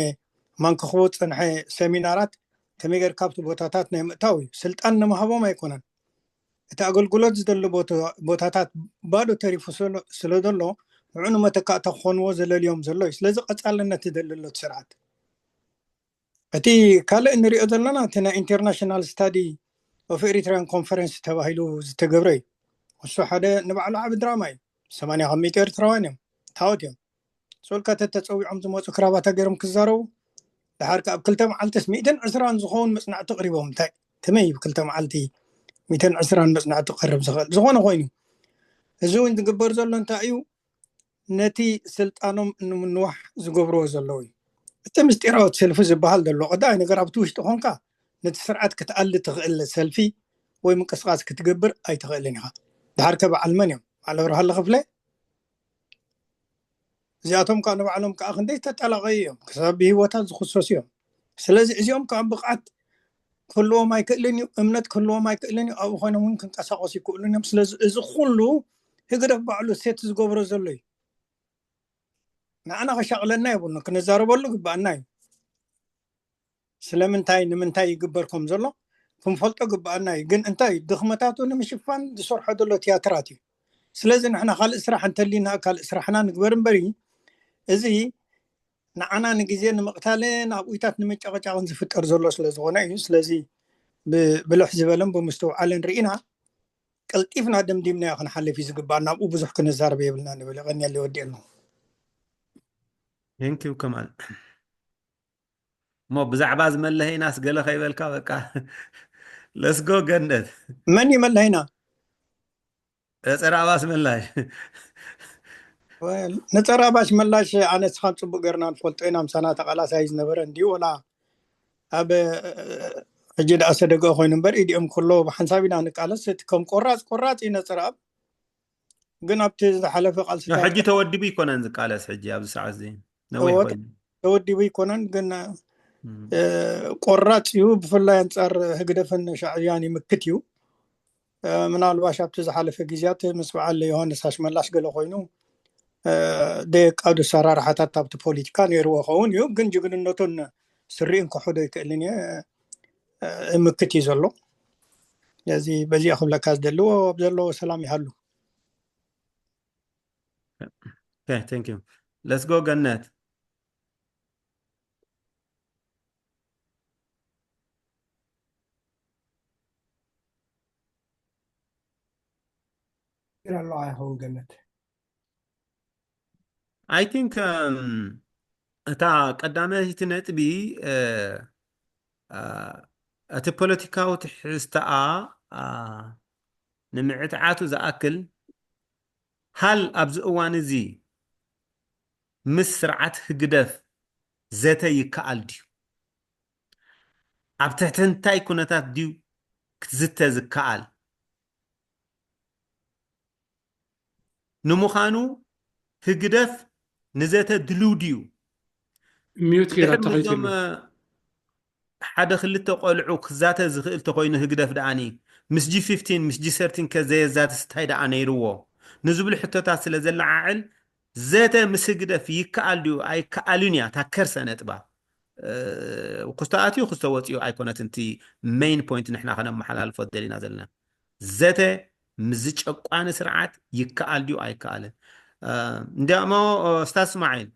ማንክኽቦ ዝፀንሐ ሰሚናራት ከመይ ጌርካ ኣብቲ ቦታታት ናይ ምእታው እዩ። ስልጣን ንምሃቦም ኣይኮነን። እቲ ኣገልግሎት ዝደሊ ቦታታት ባዶ ተሪፉ ስለ ዘሎ ንዑ ንመተካእታ ክኾንዎ ዘለልዮም ዘሎ እዩ። ስለዚ ቀፃልነት ይደሊ ኣሎ እቲ ስርዓት። እቲ ካልእ እንሪኦ ዘለና እቲ ናይ ኢንተርናሽናል ስታዲ ኦፍ ኤሪትሪያን ኮንፈረንስ ተባሂሉ ዝተገብረ እዩ። እሱ ሓደ ንባዕሉ ዓቢ ድራማ እዩ። ሰማንያ ካብ ሚእቲ ኤርትራውያን እዮም፣ ታወት እዮም። ሶልካ ተተፀዊዖም ዝመፁ ክራባታ ገይሮም ክዛረቡ፣ ድሓር ከ ኣብ ክልተ መዓልትስ ሚእትን ዕስራን ዝኸውን መፅናዕቲ ቅሪቦም። እንታይ ከመይ እዩ ክልተ መዓልቲ ሚእትን ዕስራን መፅናዕቲ ክቀርብ ዝኽእል? ዝኾነ ኮይኑ እዚ እውን ዝግበር ዘሎ እንታይ እዩ? ነቲ ስልጣኖም ንምንዋሕ ዝገብርዎ ዘለዉ እዩ። እቲ ምስጢራዊ ሰልፊ ዝበሃል ዘሎ ቀዳማይ ነገር ኣብቲ ውሽጢ ኮንካ ነቲ ስርዓት ክትኣሊ ትኽእል ሰልፊ ወይ ምንቅስቃስ ክትገብር ኣይትኽእልን ኢኻ። ድሓር ከ በዓል መን እዮም? በዓል ኣብርሃለ ክፍለ? እዚኣቶም ከዓ ንባዕሎም ከዓ ክንደይ ተጠላቐዩ እዮም፣ ክሳብ ብህይወታት ዝኽሰሱ እዮም። ስለዚ እዚኦም ከዓ ብቕዓት ክህልዎም ኣይክእልን እዩ፣ እምነት ክህልዎም ኣይክእልን እዩ። ኣብኡ ኮይኖም እውን ክንቀሳቀሱ ይክእሉን እዮም። ስለዚ እዚ ኩሉ ህግደፍ ባዕሉ ሴት ዝገብሮ ዘሎ እዩ። ንዓና ከሻቕለና የብሉን፣ ክንዛረበሉ ግባኣና እዩ። ስለምንታይ ንምንታይ ይግበር ከም ዘሎ ክንፈልጦ ግባኣና እዩ። ግን እንታይ ድኽመታቱ ንምሽፋን ዝሰርሖ ዘሎ ቲያትራት እዩ። ስለዚ ንሕና ካልእ ስራሕ እንተሊና ካልእ ስራሕና ንግበር እምበሪ እዚ ንዓና ንግዜ ንምቕታልን ኣብኡታት ንምጨቕጫቕን ዝፍጠር ዘሎ ስለ ዝኾነ እዩ። ስለዚ ብልሕ ዝበለን ብምስትውዓልን ርኢና ቀልጢፍና ደምዲምናዮ ክንሓልፍ እዩ ዝግባእ። ናብኡ ብዙሕ ክንዛረብ የብልና ንብል። የቐንየለይ፣ ወዲኤ ኣለኹ። ቴንኪው ከማል። እሞ ብዛዕባ ዝመለሀይናስ ገለ ከይበልካ በቃ። ለስጎ ገነት። መን እዩ መለሀይና? ነፀራባስ መላሽ። ነፀራባሽ መላሽ ኣነ ስኻን ፅቡቅ ገርና ንፈልጦ ኢና። ምሳና ተቃላሳይ ዝነበረ እንዲዩ ወላ ኣብ ሕጂ ደኣ ሰደገ ኮይኑ እምበር ኢዲኦም ኩሎ ብሓንሳብ ኢና ንቃለስ። እቲ ከም ቆራፅ ቆራፅ እዩ ነፀራብ። ግን ኣብቲ ዝሓለፈ ቃልሲ ሕጂ ተወዲቡ ይኮነን ዝቃለስ ሕጂ ኣብዚ ሰዓት እዚ ነዊሕ ኮይኑ ተወዲቡ ይኮነን ግን ቆራፅ እዩ። ብፍላይ ኣንፃር ህግደፍን ሻዕብያን ይምክት እዩ። ምናልባሽ ኣብቲ ዝሓለፈ ግዜያት ምስ በዓል ዮሃንስ ኣሽመላሽ ገለ ኮይኑ ደየቃዱ ኣሰራርሓታት ኣብቲ ፖለቲካ ነይርዎ ኸውን እዩ። ግን ጅግንነቱን ስሪኡን ክሕዶ ኣይክእልን እየ። እምክት እዩ ዘሎ። ስለዚ በዚኣ ክብለካ ዝደልዎ ኣብ ዘለዎ ሰላም ይሃሉ። Okay, thank you. Let's go ገነት። ይረሎ ኣይኸውን ገነት። I think እታ ቀዳመይቲ ነጥቢ እቲ ፖለቲካዊ ትሕዝተኣ ንምዕትዓቱ ዝኣክል፣ ሃል ኣብዚ እዋን እዚ ምስ ስርዓት ህግደፍ ዘተ ይከኣል ድዩ? ኣብ ትሕቲ እንታይ ኩነታት ድዩ ክትዝተ ዝከኣል? ንምዃኑ ህግደፍ ንዘተ ድልው ድዩ? ሚዩት ጌራ ድሕር ምስዞም ሓደ ክልተ ቆልዑ ክዛተ ዝኽእል ተኮይኑ ህግደፍ ደኣኒ ምስ ጂ ፊፍቲን ምስ ጂ ሰርቲን ከ ዘየዛትስ እንታይ ደኣ ነይርዎ ንዝብሉ ሕቶታት ስለ ዘለዓዕል፣ ዘተ ምስ ህግደፍ ይከኣል ድዩ ኣይከኣልን እያ እታ ከርሰ ነጥባ። ክስተኣትዩ ክስተወፅዩ ኣይኮነትን እቲ ሜይን ፖይንት ንሕና ከነመሓላልፎ ደሊና ዘለና። ዘተ ምስ ዝጨቋኒ ስርዓት ይከኣል ድዩ ኣይከኣልን? እንዲያሞ ስታዝ እስማዒል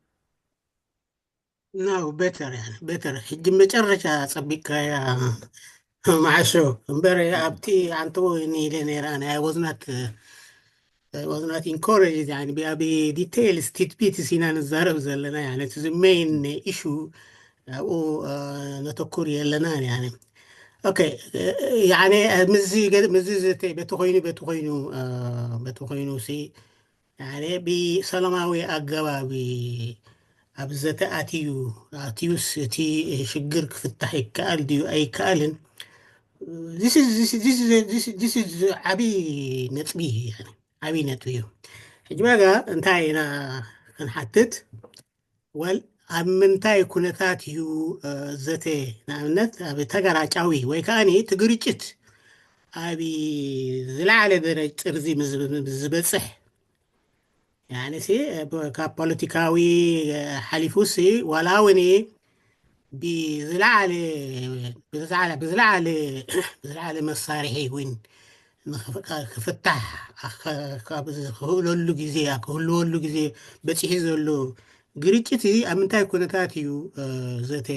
ናው ቤተር ያ ቤተር ሕጂ መጨረሻ ጸቢቅካያ። ማዕሾ እምበር ኣብቲ ኣንተ ወይኒ ኢለ ነይራ ናይ ወዝናት ወዝናት ኢንኮሬጅ ብ ዲቴይልስ ቲትቢትስ ኢና ንዛረብ ዘለና። እቲ ሜይን ኢሹ ኣብኡ ነተኩር የለና። ኦኬ፣ ምዚ ዘተ በቲ ኮይኑ በቲ ኮይኑ በቲ ኮይኑ ሲ ብሰላማዊ ኣገባብ ኣብ ዘተ ኣትዩ ኣትዩስ እቲ ሽግር ክፍታሕ ይከኣል ድዩ ኣይከኣልን? ዓብይ ነጥቢ ዓብይ ነጥቢ እዩ። ሕጂ ዋጋ እንታይ ኢና ክንሓትት? ወል ኣብ ምንታይ ኩነታት እዩ ዘተ ንኣብነት ኣብ ተገራጫዊ ወይ ከዓ እቲ ግርጭት ኣብ ዝለዓለ ደረጃ ጥርዚ ዝበፅሕ ያኔ ካብ ፖለቲካዊ ሓሊፉ ሲ ዋላ እውን ብዝለዓለ ብዝለዓለ መሳርሒ እውን ክፍታሕ ክኽእለሉ ግዜ ክህልወሉ ግዜ በፂሑ ዘሎ ግርጭት ኣብ ምንታይ ኩነታት እዩ ዘተ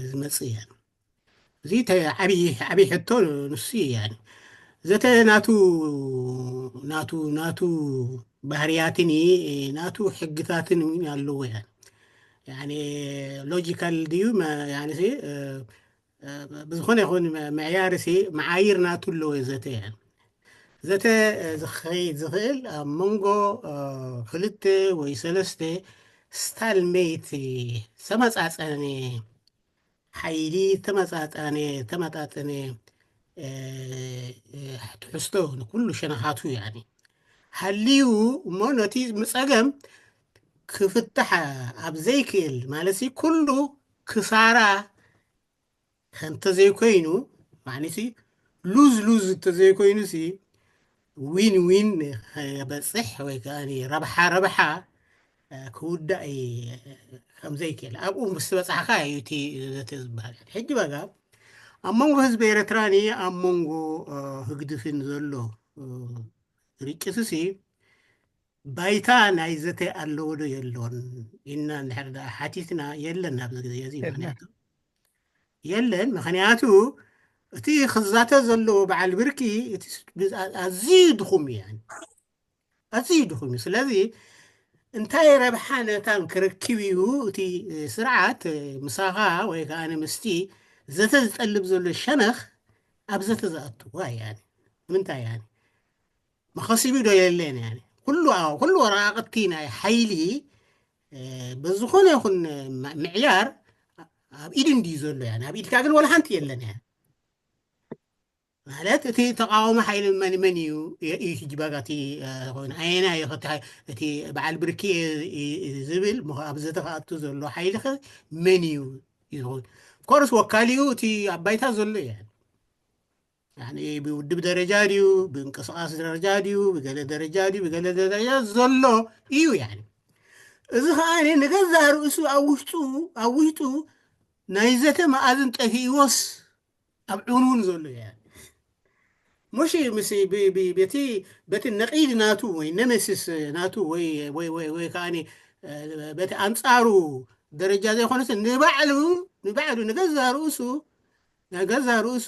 ዝመፅእ? እያ እዚ ዓብይ ሕቶ ንሱ እያ። ዘተ ናቱ ናቱ ናቱ ባህርያትን ናቱ ሕግታትን እውን ኣለዎ። እያ ሎጂካል ድዩ? ብዝኾነ ይኹን ምዕያር ሲ መዓይር ናቱ ኣለዎ። ዘተ እያ ዘተ ዝኸይድ ዝኽእል ኣብ መንጎ ክልተ ወይ ሰለስተ ስታልሜት ዝተመፃፀነ ሓይሊ ዝተመፃፀነ ዝተመጣጠነ ትሕዝቶ ንኩሉ ሸነኻቱ ያኒ ሃልዩ እሞ ነቲ ምፀገም ክፍታሕ ኣብ ዘይክእል ማለት ኩሉ ክሳራ እንተዘይኮይኑ ማለት ሉዝ ሉዝ እንተዘይኮይኑ ሲ ዊን ዊን ከበፅሕ ወይ ከዓ ረብሓ ረብሓ ክውዳእ ከምዘይክእል ኣብኡ ምስ በፃሕካ እዩ እቲ ዘተ ዝበሃል። ሕጂ በጋ ኣብ መንጎ ህዝቢ ኤርትራን ኣብ መንጎ ህግድፍን ዘሎ ግርጭትሲ ባይታ ናይ ዘተ ኣለዎ ዶ የሎን ኢልና እንድሕር ደኣ ሓቲትና የለን ኣብዚ ግዜ እዚ። ምክንያቱ የለን፣ ምክንያቱ እቲ ክዛተ ዘለዎ በዓል ብርኪ ኣዝዩ ድኹም እዩ፣ ኣዝዩ ድኹም እዩ። ስለዚ እንታይ ረብሓ ነታን ክረክብ እዩ እቲ ስርዓት ምሳኻ ወይ ከዓ ምስቲ ዘተ ዝጠልብ ዘሎ ሸነኽ ኣብ ዘተ ዝኣቱ? ዋይ ያኒ ምንታይ ያኒ መኸሲቡ ዶ የለን? ያኒ ኩሉ ኩሉ ወራቅቲ ናይ ሓይሊ ብዝኾነ ይኹን ምዕያር ኣብ ኢድ እንድዩ ዘሎ። ያኒ ኣብ ኢድካ ግን ወላ ሓንቲ የለን። ያኒ ማለት እቲ ተቃዋሚ ሓይሊ መን መን እዩ? እዩ ሕጂ ባጋ እቲ ኮይኑ ኣየና እዩ እቲ በዓል ብርኪ ዝብል ኣብ ዘተ ክኣቱ ዘሎ ሓይሊ ከ መን እዩ? እዩ ዝኸውን ኮርስ ወካሊኡ እቲ ኣብ ባይታ ዘሎ እዩ። ያኒ ብውድብ ደረጃ ድዩ ብእንቅስቃስ ደረጃ ድዩ ብገለ ደረጃ ድዩ ብገለ ደረጃ ዘሎ እዩ። ያኒ እዚ ከዓ ንገዛእ ርእሱ ኣብ ውሽጡ ኣብ ውሽጡ ናይ ዘተ መኣዝን ጠፊእዎስ ኣብ ዕንውን ዘሎ እዩ። ሙሽ ምስ በቲ በቲ ነቒድ ናቱ ወይ ነመሲስ ናቱ ወይ ወይ ወይ ወይ ከዓ በቲ ኣንጻሩ ደረጃ ዘይኮነስ ንባዕሉ ንባዕሉ ንገዛ ርእሱ ናይ ገዛ ርእሱ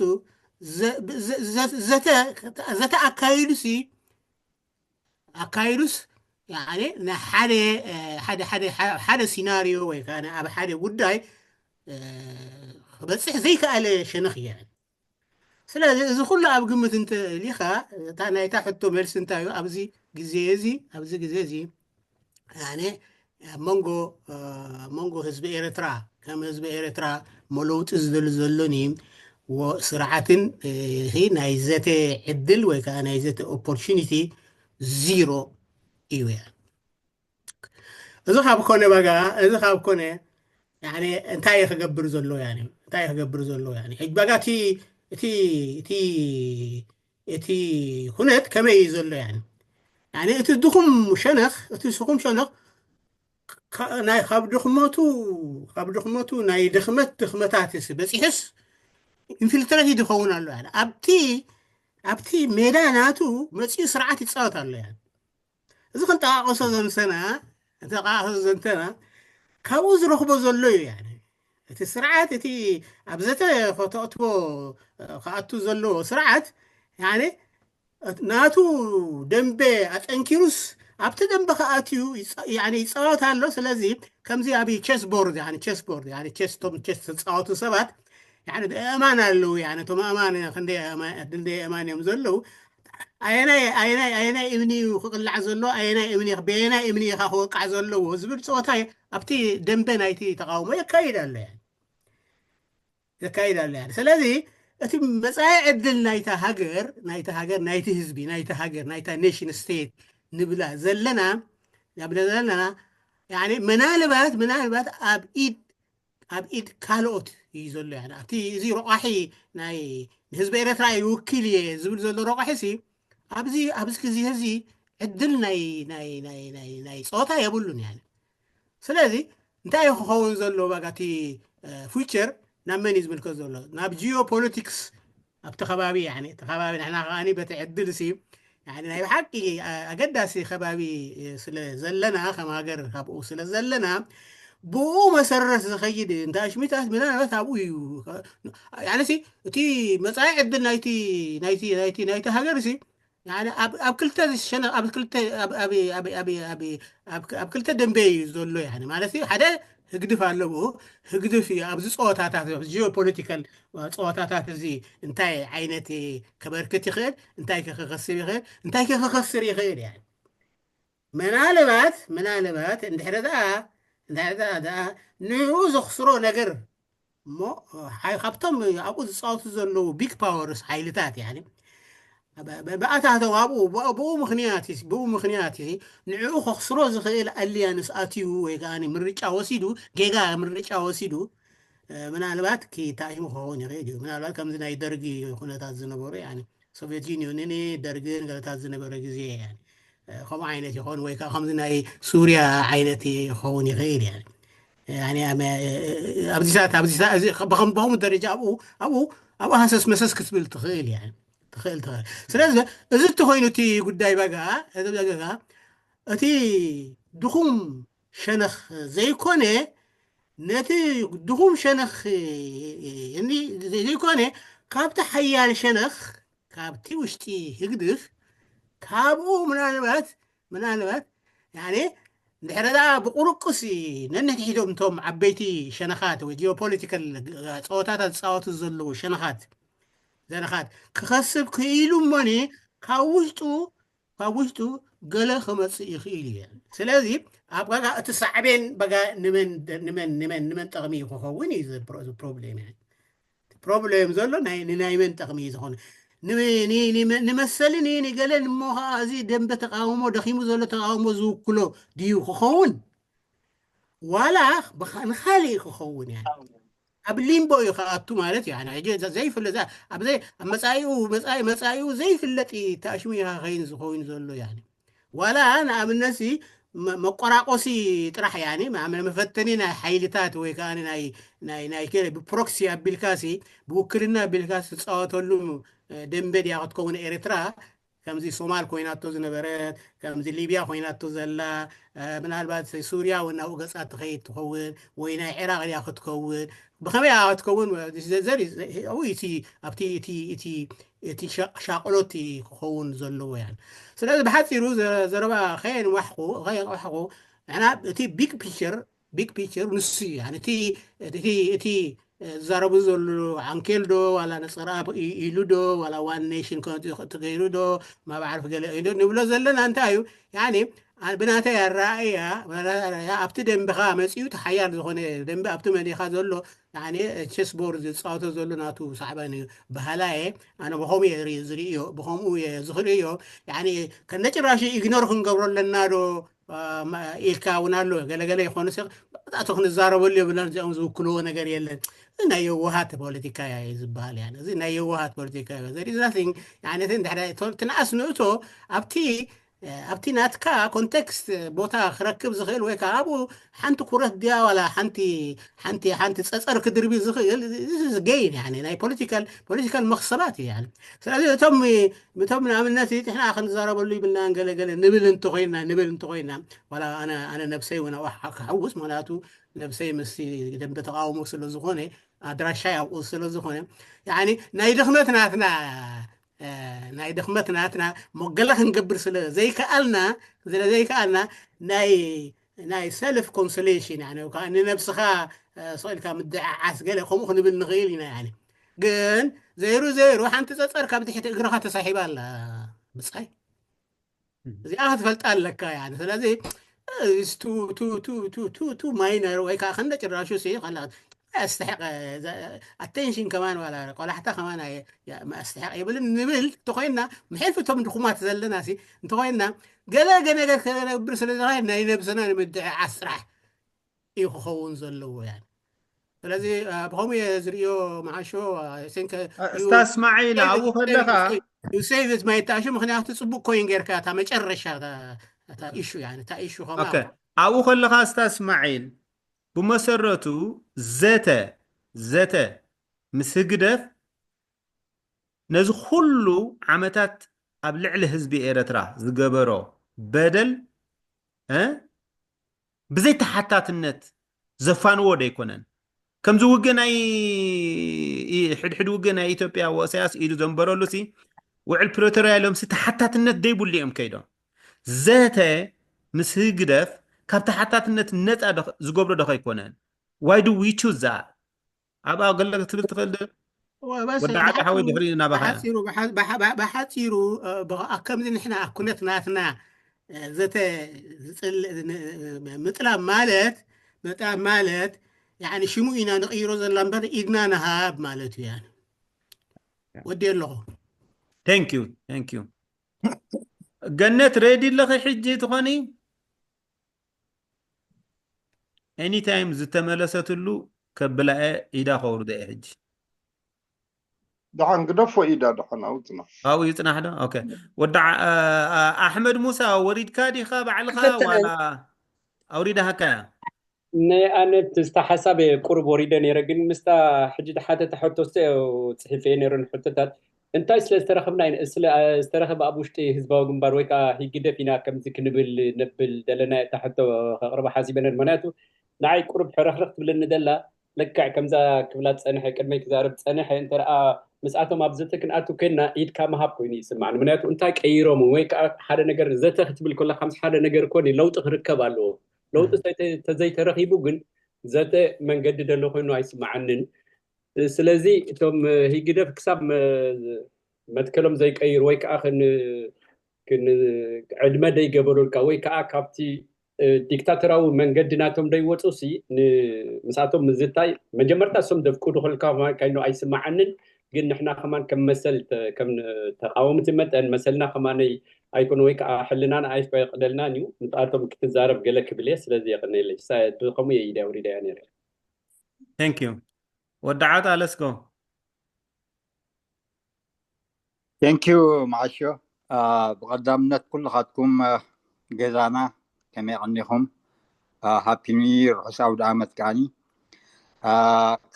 ዘተ ኣካይዱሲ ኣካይዱስ ሓደ ሓደ ሓደ ሲናሪዮ ወይ ከዓ ኣብ ሓደ ጉዳይ ክበፅሕ ዘይከኣለ ሸነኽ እየ። ስለዚ እዚ ኩሉ ኣብ ግምት እንተሊኻ እታ ናይታ ሕቶ መልሲ እንታይ እዩ? ኣብዚ ግዜ እዚ ኣብዚ ግዜ እዚ ኣነ ኣብ መንጎ ኣብ መንጎ ህዝቢ ኤርትራ ከም ህዝቢ ኤርትራ መለውጢ ዝደሊ ዘሎኒ ስርዓትን ናይ ዘተ ዕድል ወይ ከዓ ናይ ዘተ ኦፖርቹኒቲ ዚሮ እዩ። እዚ ካብ ኮነ በጋ እዚ ካብ ኮነ እንታይ ክገብር ዘሎ እንታይ ክገብር ዘሎ ሕጂ በጋ እቲ እቲ እቲ እቲ ኩነት ከመይ እዩ ዘሎ? ያኒ ያኒ እቲ ድኹም ሸነኽ፣ እቲ ስኹም ሸነኽ፣ ካ- ናይ ካብ ድኽመቱ ካብ ድኽመቱ ናይ ድኽመት ድኽመታት ስ በፂሕስ ኢንፊልትሬት ይኸውን ኣሎ። ያኒ ኣብቲ ኣብቲ ሜዳ ናቱ መፂኡ ስርዓት ይፃወት ኣሎ። ያኒ እዚ ክንጠቃቀሶ ዘምሰና እንተቃቀሶ ዘንተና ካብኡ ዝረኽቦ ዘሎ እዩ። ያኒ እቲ ስርዓት፣ እቲ ኣብ ዘተ ከተእትዎ ክኣቱ ዘለዎ ስርዓት፣ ያኒ ናቱ ደንበ ኣጠንኪሩስ ኣብቲ ደንበ ክኣትዩ ይፃ- ያኒ ይፃወት ኣሎ። ስለዚ ከምዚ ኣብ ቸስ ቦርድ፣ ያኒ ቸስ ቦርድ፣ ያኒ ቸስ፣ ቶም ቸስ ዝፃወቱ ሰባት፣ ያኒ ብኣእማን ኣለዉ። ያኒ እቶም ኣእማን ክንደይ ኣእማ- ክንደይ ኣእማን እዮም ዘለዉ? ኣየናይ ኣየናይ ኣየናይ እምኒ እዩ ክቕላዕ ዘለዎ? ኣየናይ እምኒ፣ በየናይ እምኒ ኢኻ ክወቃዕ ዘለዎ ዝብል ፀወታ ኣብቲ ደንበ ናይቲ ተቃውሞ የካይድ ኣሎ። ያኒ የካይድ ኣሎ። ያኒ ስለዚ እቲ መፃኢ ዕድል ናይታ ሃገር፣ ናይታ ሃገር፣ ናይቲ ህዝቢ፣ ናይታ ሃገር፣ ናይታ ኔሽን ስቴት ንብላ ዘለና፣ ንብላ ዘለና፣ ያኒ ምናልባት ምናልባት ኣብ ኢድ ኣብ ኢድ ካልኦት እዩ ዘሎ። ያኒ ኣብቲ እዚ ረቋሒ ናይ ንህዝቢ ኤርትራ ይውክል እየ ዝብል ዘሎ ረቋሒ ሲ ኣብዚ ኣብዚ ግዜ እዚ ዕድል ናይ ናይ ናይ ናይ ናይ ፀወታ የብሉን። ያኒ ስለዚ እንታይ እዩ ክኸውን ዘሎ? ባጋ እቲ ፊውቸር ናብ መን እዩ ዝምልከት ዘሎ? ናብ ጂኦፖለቲክስ ኣብቲ ከባቢ፣ ያኒ እቲ ከባቢ ንሕና ከኣኒ በቲ ዕድል ሲ፣ ያኒ ናይ ብሓቂ ኣገዳሲ ከባቢ ስለ ዘለና፣ ከም ሃገር ካብኡ ስለ ዘለና፣ ብኡ መሰረት ዝኸይድ እንተ ኣሽሚታት ምናልባት ኣብኡ እዩ። ያኒ ሲ እቲ መጻኢ ዕድል ናይቲ ናይቲ ናይቲ ናይቲ ሃገር ሲ፣ ያኒ ኣብ ኣብ ክልተ ዝሸነ ኣብ ክልተ ኣብ ኣብ ኣብ ኣብ ኣብ ኣብ ኣብ ክልተ ደንበ እዩ ዘሎ። ያኒ ማለት እዩ፣ ሓደ ህግድፍ ኣሎ ብኡ። ህግድፍ እዩ ኣብዚ ጸወታታት፣ ኣብዚ ጂኦፖለቲካል ጸወታታት እዚ እንታይ ዓይነት ከበርክት ይኽእል፣ እንታይ ከ ክኸስብ ይኽእል፣ እንታይ ከ ክኸስር ይኽእል? ያኒ ምናልባት ምናልባት እንድሕሪ ደኣ እንድሕሪ ደኣ ደኣ ንኡ ዘኽስሮ ነገር እሞ ሓይ ካብቶም ኣብኡ ዝጻወቱ ዘለዉ ቢግ ፓወርስ ሓይልታት፣ ያኒ ብ- ብ- ብኣታቶም ኣብኡ ብ- ብኡ ምኽንያት እዩ ብኡ ምኽንያት እዩ ንዕኡ ከኽስሮ ዝኽእል ኣልያንስ ኣትዩ ወይ ከዓ ምርጫ ወሲዱ፣ ጌጋ ምርጫ ወሲዱ፣ እ፣ ምናልባት ክታይሙ ክኸውን ይኽእል እዩ። ምናልባት ከምዚ ናይ ደርጊ ኩነታት ዝነበሩ፣ ያኒ ሶቪየት ዩኒዮንን ደርግን ገለታት ዝነበረ ግዜ፣ ያኒ እ፣ ከምኡ ዓይነት ይኸውን ወይ ከዓ ከምዚ ናይ ሱርያ ዓይነት ይኸውን ይኽእል። ያኒ ያኒ ኣመ- ኣብዚ ሰዓት ኣብዚ ሰዓት እዚ ብኸም ብኸምኡ ደረጃ ኣብኡ ኣብኡ ኣብኡ ሃሰስ መሰስ ክትብል ትኽእል። ያኒ ትኽእል ትኽእል። ስለዚ እዚ እንተኾይኑ እቲ ጉዳይ በጋ እዚ በጋ እቲ ድኹም ሸነኽ ዘይኮነ፣ ነቲ ድኹም ሸነኽ እኒ ዘይኮነ፣ ካብቲ ሓያል ሸነኽ፣ ካብቲ ውሽጢ ህግድፍ፣ ካብኡ ምናልባት ምናልባት ያኔ እንድሕረ ደኣ ብቁርቁስ ነንሕድሕዶም እቶም ዓበይቲ ሸነኻት ወይ ጂኦፖለቲካል ጸወታታት ዝጻወቱ ዘለዉ ሸነኻት ሸነኻት ክኸስብ ክኢሉ እሞኒ፣ ካብ ውሽጡ ካብ ውሽጡ ገለ ክመጽእ ይኽእል እዩ። ስለዚ ኣብ ጋጋ እቲ ሳዕቤን በጋ ንመን ንመን ንመን ንመን ጠቕሚ እዩ ክኸውን እዩ እዚ ፕሮ- እዚ ፕሮብሌም። ፕሮብሌም ዘሎ ናይ ንናይ መን ጠቕሚ እዩ ዝኾነ? ን- ን- ን- ንመሰልን ንገለን እሞ ከዓ እዚ ደንበ ተቃውሞ ደኺሙ ዘሎ ተቃውሞ ዝውክሎ ድዩ ክኸውን? ዋላ ብኻ- ንኻሊእ ክኸውን? ያ ኣብ ሊምቦ እዩ ክኣቱ ማለት እዩ። ሕጂ ዘይፍለ ኣብ ዘይ ኣብ መጻኢኡ መጻኢ መጻኢኡ ዘይፍለጥ ተኣሽሙ ይኸውን ዝኸውን ዘሎ። ያ ዋላ ንኣብነትሲ መ- መቆራቆሲ ጥራሕ፣ ያኒ መ- መፈተኒ ናይ ሓይልታት ወይ ከዓ ናይ ናይ ናይ ከ- ብፕሮክሲ ኣቢልካሲ ብውክልና ኣቢልካ ዝፃወተሉ እ፣ ደንበ ድያ ክትከውን ኤርትራ? ከምዚ ሶማል ኮይናቶ ዝነበረት፣ ከምዚ ሊብያ ኮይናቶ ዘላ፣ እ፣ ምናልባት ሱርያ እውን ናብኡ ገፃ ትኸይድ ትኸውን ወይ ናይ ዒራቅ ድያ ክትከውን? ብኸመይ ክትከውን? ዘሪ ኣብኡ እቲ ኣብቲ እቲ እቲ እቲ ሻ- ሻቅሎት ክኸውን ዘለዎ። ያ ስለዚ ብሓፂሩ ዘ- ዘረባ ከየንዋሕኩ ከየንዋሕኩ ንሕና እቲ ቢግ ፒክቸር ቢግ ፒክቸር ንሱ እዩ። ያኒ እቲ እቲ እቲ ዝዛረቡ ዘሎ ዓንኬል ዶ ዋላ ነፀርኣብ ኢ- ኢሉ ዶ ዋላ ዋን ኔሽን ከምኡ ተገይሩ ዶ ማብ ዓርፊ ገለ ኢሉ ንብሎ ዘለና እንታይ እዩ? ያኒ ኣ- ብናተይ ኣረኣእያ ብናተይ ኣረኣእያ ኣብቲ ደንበኻ መፂኡ እቲ ሓያል ዝኾነ ደንበ ኣብቲ መዲኻ ዘሎ ያኒ ቸስ ቦርድ ዝፃወቶ ዘሎ ናቱ ሳዕባን እዩ። ባህላየ ኣነ ብኸምኡ እየ ዝርኢ- ዝርእዮ ብኸምኡ እየ ዝኽርእዮ። ያኒ ከነጭራሹ ኢግኖር ክንገብሮ ኣለና ዶ? ኢልካ እውን ኣሎ። ገለገለ ይኾኑ ሲ ኣቶ ክንዛረበሉ የብለን። እዚኦም ዝውክልዎ ነገር የለን። እዚ ናይ የዋሃት ፖለቲካ እዩ ዝበሃል። ያ እዚ ናይ የዋሃት ፖለቲካ እዩ። ዘሪዝናት ያኔ እንድሕር ትንኣስ ንእቶ ኣብቲ ኣብቲ ናትካ ኮንቴክስት ቦታ ክረክብ ዝኽእል ወይ ከዓ ኣብኡ ሓንቲ ኩረት ድያ ዋላ ሓንቲ ሓንቲ ሓንቲ ፀፀር ክድርቢ ዝኽእል ገይን ናይ ፖለቲካል ፖለቲካል መኽሰባት እዩ። ስለዚ እቶም እቶም ንኣብነት ንሕና ክንዛረበሉ ይብልና ገለገለ ንብል እንተኮይና ንብል እንተኮይና ዋላ ኣነ ነብሰይ እውን ክሕውስ ምክንያቱ ነብሰይ ምስ ደንበ ተቃውሞ ስለዝኮነ ኣድራሻይ ኣብኡ ስለዝኮነ ናይ ድኽመት ናትና ናይ ድኽመት ናትና ሞገለ ክንገብር ስለ ዘይከኣልና ስለ ዘይከኣልና ናይ ናይ ሰልፍ ኮንሶሌሽን ንነብስኻ ስኢልካ ምድዓዓስ ገለ ከምኡ ክንብል ንኽእል ኢና። ግን ዘይሩ ዘይሩ ሓንቲ ፀፀር ካብ ትሕቲ እግርኻ ተሳሒባ ኣላ ብፃይ እዚኣ ክትፈልጣ ኣለካ። ስለዚ ቱ ማይነር ወይ ከዓ ከንደ ጭራሹ ሲ ኣስተሕቀ ኣቴንሽን ከማን ዋላ ቆላሕታ ከማን ኣስተሕቀ የብልን ንብል እንተኮይና ምሕልፊ እቶም ድኹማት ዘለና ሲ እንተኮይና ገለ ገነገር ከነብር ስለ ናይ ነብስና ንምድዕዓስ ስራሕ እዩ ክኸውን ዘለዎ። ስለዚ ብከምኡ እየ ዝርእዮ። መዓሾ እስታ እስማዒል ኣብኡ ከለካ ዩሴቭት ማይታሹ ምክንያቱ ፅቡቅ ኮይን ጌርካ እታ መጨረሻ እታ ኢሹ እታ ኢሹ ከማ ኣብኡ ከለካ እስታ እስማዒል ብመሰረቱ ዘተ ዘተ ምስ ህግደፍ ነዚ ኩሉ ዓመታት ኣብ ልዕሊ ህዝቢ ኤረትራ ዝገበሮ በደል ብዘይ ተሓታትነት ዘፋንዎ ዶ ኣይኮነን? ከምዚ ውግእ ናይ ሕድሕድ ውግእ ናይ ኢትዮጵያ ወእሳያስ ኢሉ ዘንበረሉ ሲ ውዕል ፕሪቶርያ ኢሎም ሲ ተሓታትነት ደይብሉ እዮም ከይዶም ዘተ ምስ ህግደፍ ካብ ተሓታትነት ነፃ ዝገብሮ ዶ ከይኮነን? Why do we choose that? ኣብኣ ገለ ክትብል ትኽእል ዶ? ወዲ ዓጣ ሓወይ ድሕሪ ናባኻ ብሓፂሩ ከምዚ ንሕና ኣብ ኩነት ናትና ዘተ ምጥላብ ማለት ምጥላብ ማለት ሽሙ ኢና ንቕይሮ ዘላ እምበር ኢድና ንሃብ ማለት እዩ። ወዲ ኣለኹ። Thank you, thank you። ገነት ሬዲ ኣለኺ ሕጂ ትኾኒ? Anytime ዝተመለሰትሉ ከብላ እየ ኢዳ ከውርዶ እየ ሕጂ። ደሓን ግደፎ ኢዳ ደሓን ኣውፅና። ኣብኡ ይፅናሕ ዶ? ኦኬ። ወዲ ኣሕመድ ሙሳ ወሪድካ ዲኻ ባዕልኻ ዋላ ኣውሪዳሃካ እያ? ናይ ኣነ ምስታ ሓሳብ ቁሩብ ወሪደ ነይረ፣ ግን ምስታ ሕጂ ዝሓተተ ሕቶ ጽሒፈ ነይረ ንሕቶታት እንታይ ስለ ዝተረኸብና ዝተረኸበ ኣብ ውሽጢ ህዝባዊ ግንባር ወይ ከዓ ህግደፍ ኢና ከምዚ ክንብል ነብል ዘለና እታ ሕቶ ከቕርባ ሓሲበ ነር። ምክንያቱ ንዓይ ቁሩብ ሕርኽርኽ ትብለኒ ደላ ልክዕ ከምዛ ክብላ ዝጸንሐ ቅድመይ ክዛረብ ዝጸንሐ እንተ ምስኣቶም ኣብ ዘተ ክንኣቱ ኮይንና ኢድካ ምሃብ ኮይኑ ይስማዕኒ። ምክንያቱ እንታይ ቀይሮም ወይ ከዓ ሓደ ነገር ዘተ ክትብል ከሎ ከምዚ ሓደ ነገር ኮን ለውጢ ክርከብ ኣለዎ። ለውጢ ተዘይተረኺቡ ግን ዘተ መንገዲ ደሎ ኮይኑ ኣይስማዓንን። ስለዚ እቶም ህግደፍ ክሳብ መትከሎም ዘይቀይሩ ወይ ከዓ ዕድመ ደይገበሩልካ ወይ ከዓ ካብቲ ዲክታተራዊ መንገዲ ናቶም ደይወፁ ሲ ምስኣቶም ምዝታይ መጀመርታ እሶም ደፍቅዱ ከልካ ካይኖ ኣይስማዓንን። ግን ንሕና ከማን ከም መሰል ከም ተቃወምቲ መጠን መሰልና ከማነይ ኣይኮነ ወይ ከዓ ሕልናና ኣይፈቅደልናን እዩ። ምስኣቶም ክትዛረብ ገለ ክብል እየ። ስለዚ የቀነየለይ። ብከምኡ እየ ኢደ ኣውሪደያ ነይረ። Thank you። ወዲ ዓጣ let's go። Thank you መዓሾ። ብቐዳምነት ኩልኻትኩም ገዛና ከመይ ቀኒኹም? ሃፒ ኒው ይር፣ ርሑስ ኣውደ ዓመት ከዓኒ።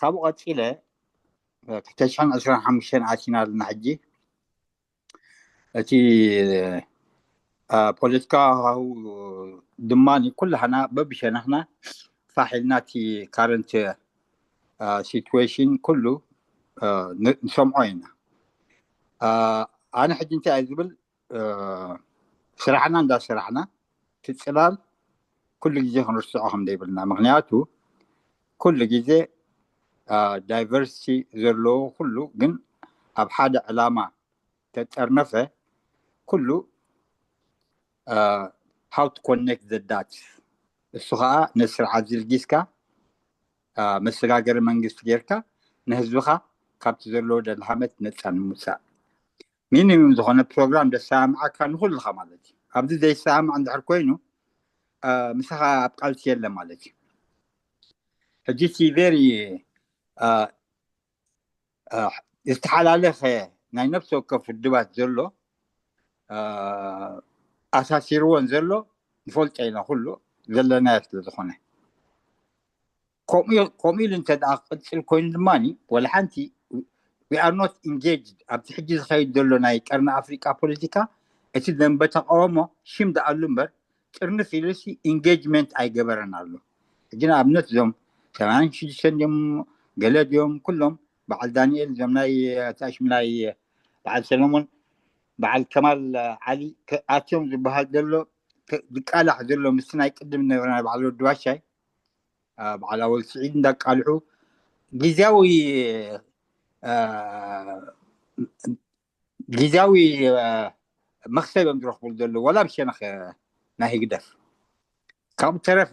ካብኡ ቀፂለ ክልተ ሽሕን ዕስራን ሓሙሽተን ኣቲና ኣለና ሕጂ። እቲ ፖለቲካዊ ሃሁ ድማ ኩላህና በብሸነኽና ፋሕ ኢልና እቲ ካረንት ሲትዌሽን ኩሉ ንሰምዖ ኢና። ኣነ ሕጂ እንታይ እየ ዝብል፣ ስራሕና እንዳሰራሕና እቲ ፅላል ኩሉ ግዜ ክንርስዖ ከም ዘይብልና። ምክንያቱ ኩሉ ግዜ ዳይቨርሲቲ ዘለዎ ኩሉ ግን ኣብ ሓደ ዕላማ ተጠርነፈ ኩሉ how to connect the dots፣ እሱ ከዓ ነቲ ስርዓት ዝልጊስካ መሰጋገሪ መንግስቲ ጌርካ ንህዝብኻ ካብቲ ዘለዎ ደልሃመት ነፃ ንምውፃእ ሚኒሙም ዝኾነ ፕሮግራም ዘሰማምዓካ ንኩልኻ ማለት እዩ። ኣብዚ ዘይሰማማዕ እንድሕር ኮይኑ ምሳኻ ኣብ ቃልሲ የለ ማለት እዩ። ሕጂ እቲ ቨሪ ዝተሓላለኸ ናይ ነፍሲ ወከፍ ውድባት ዘሎ ኣሳሲርዎን ዘሎ ንፈልጦ ኢና፣ ኩሉ ዘለናዮ ስለ ዝኾነ። ከምኡ ኢሉ እንተ ክቅፅል ኮይኑ ድማ፣ ወላ ሓንቲ we are not engaged ኣብቲ ሕጂ ዝኸይድ ዘሎ ናይ ቀርኒ ኣፍሪቃ ፖለቲካ። እቲ ደንበ ተቃውሞ ሽም ደኣሉ እምበር ጥርንፍ ኢሉሲ ኢንጌጅመንት ኣይገበረን ኣሎ። ሕጂ ንኣብነት እዞም ሰማንያን ሽዱሽተን ድዮም ገለ ድዮም፣ ኩሎም በዓል ዳንኤል፣ እዞም ናይ ታሽም ናይ በዓል ሰለሞን፣ በዓል ከማል ዓሊ ኣትዮም ዝበሃል ዘሎ ዝቃላሕ ዘሎ ምስቲ ናይ ቅድም ዝነበረ ናይ በዓል ወዲ ባሻይ፣ በዓል ኣወል ስዒድ እንዳቃልሑ ግዜያዊ ግዜያዊ መክሰብ እዮም ዝረኽብሉ ዘለዉ፣ ወላ ብሸነኸ ናይ ህግደፍ። ካብኡ ተረፈ፣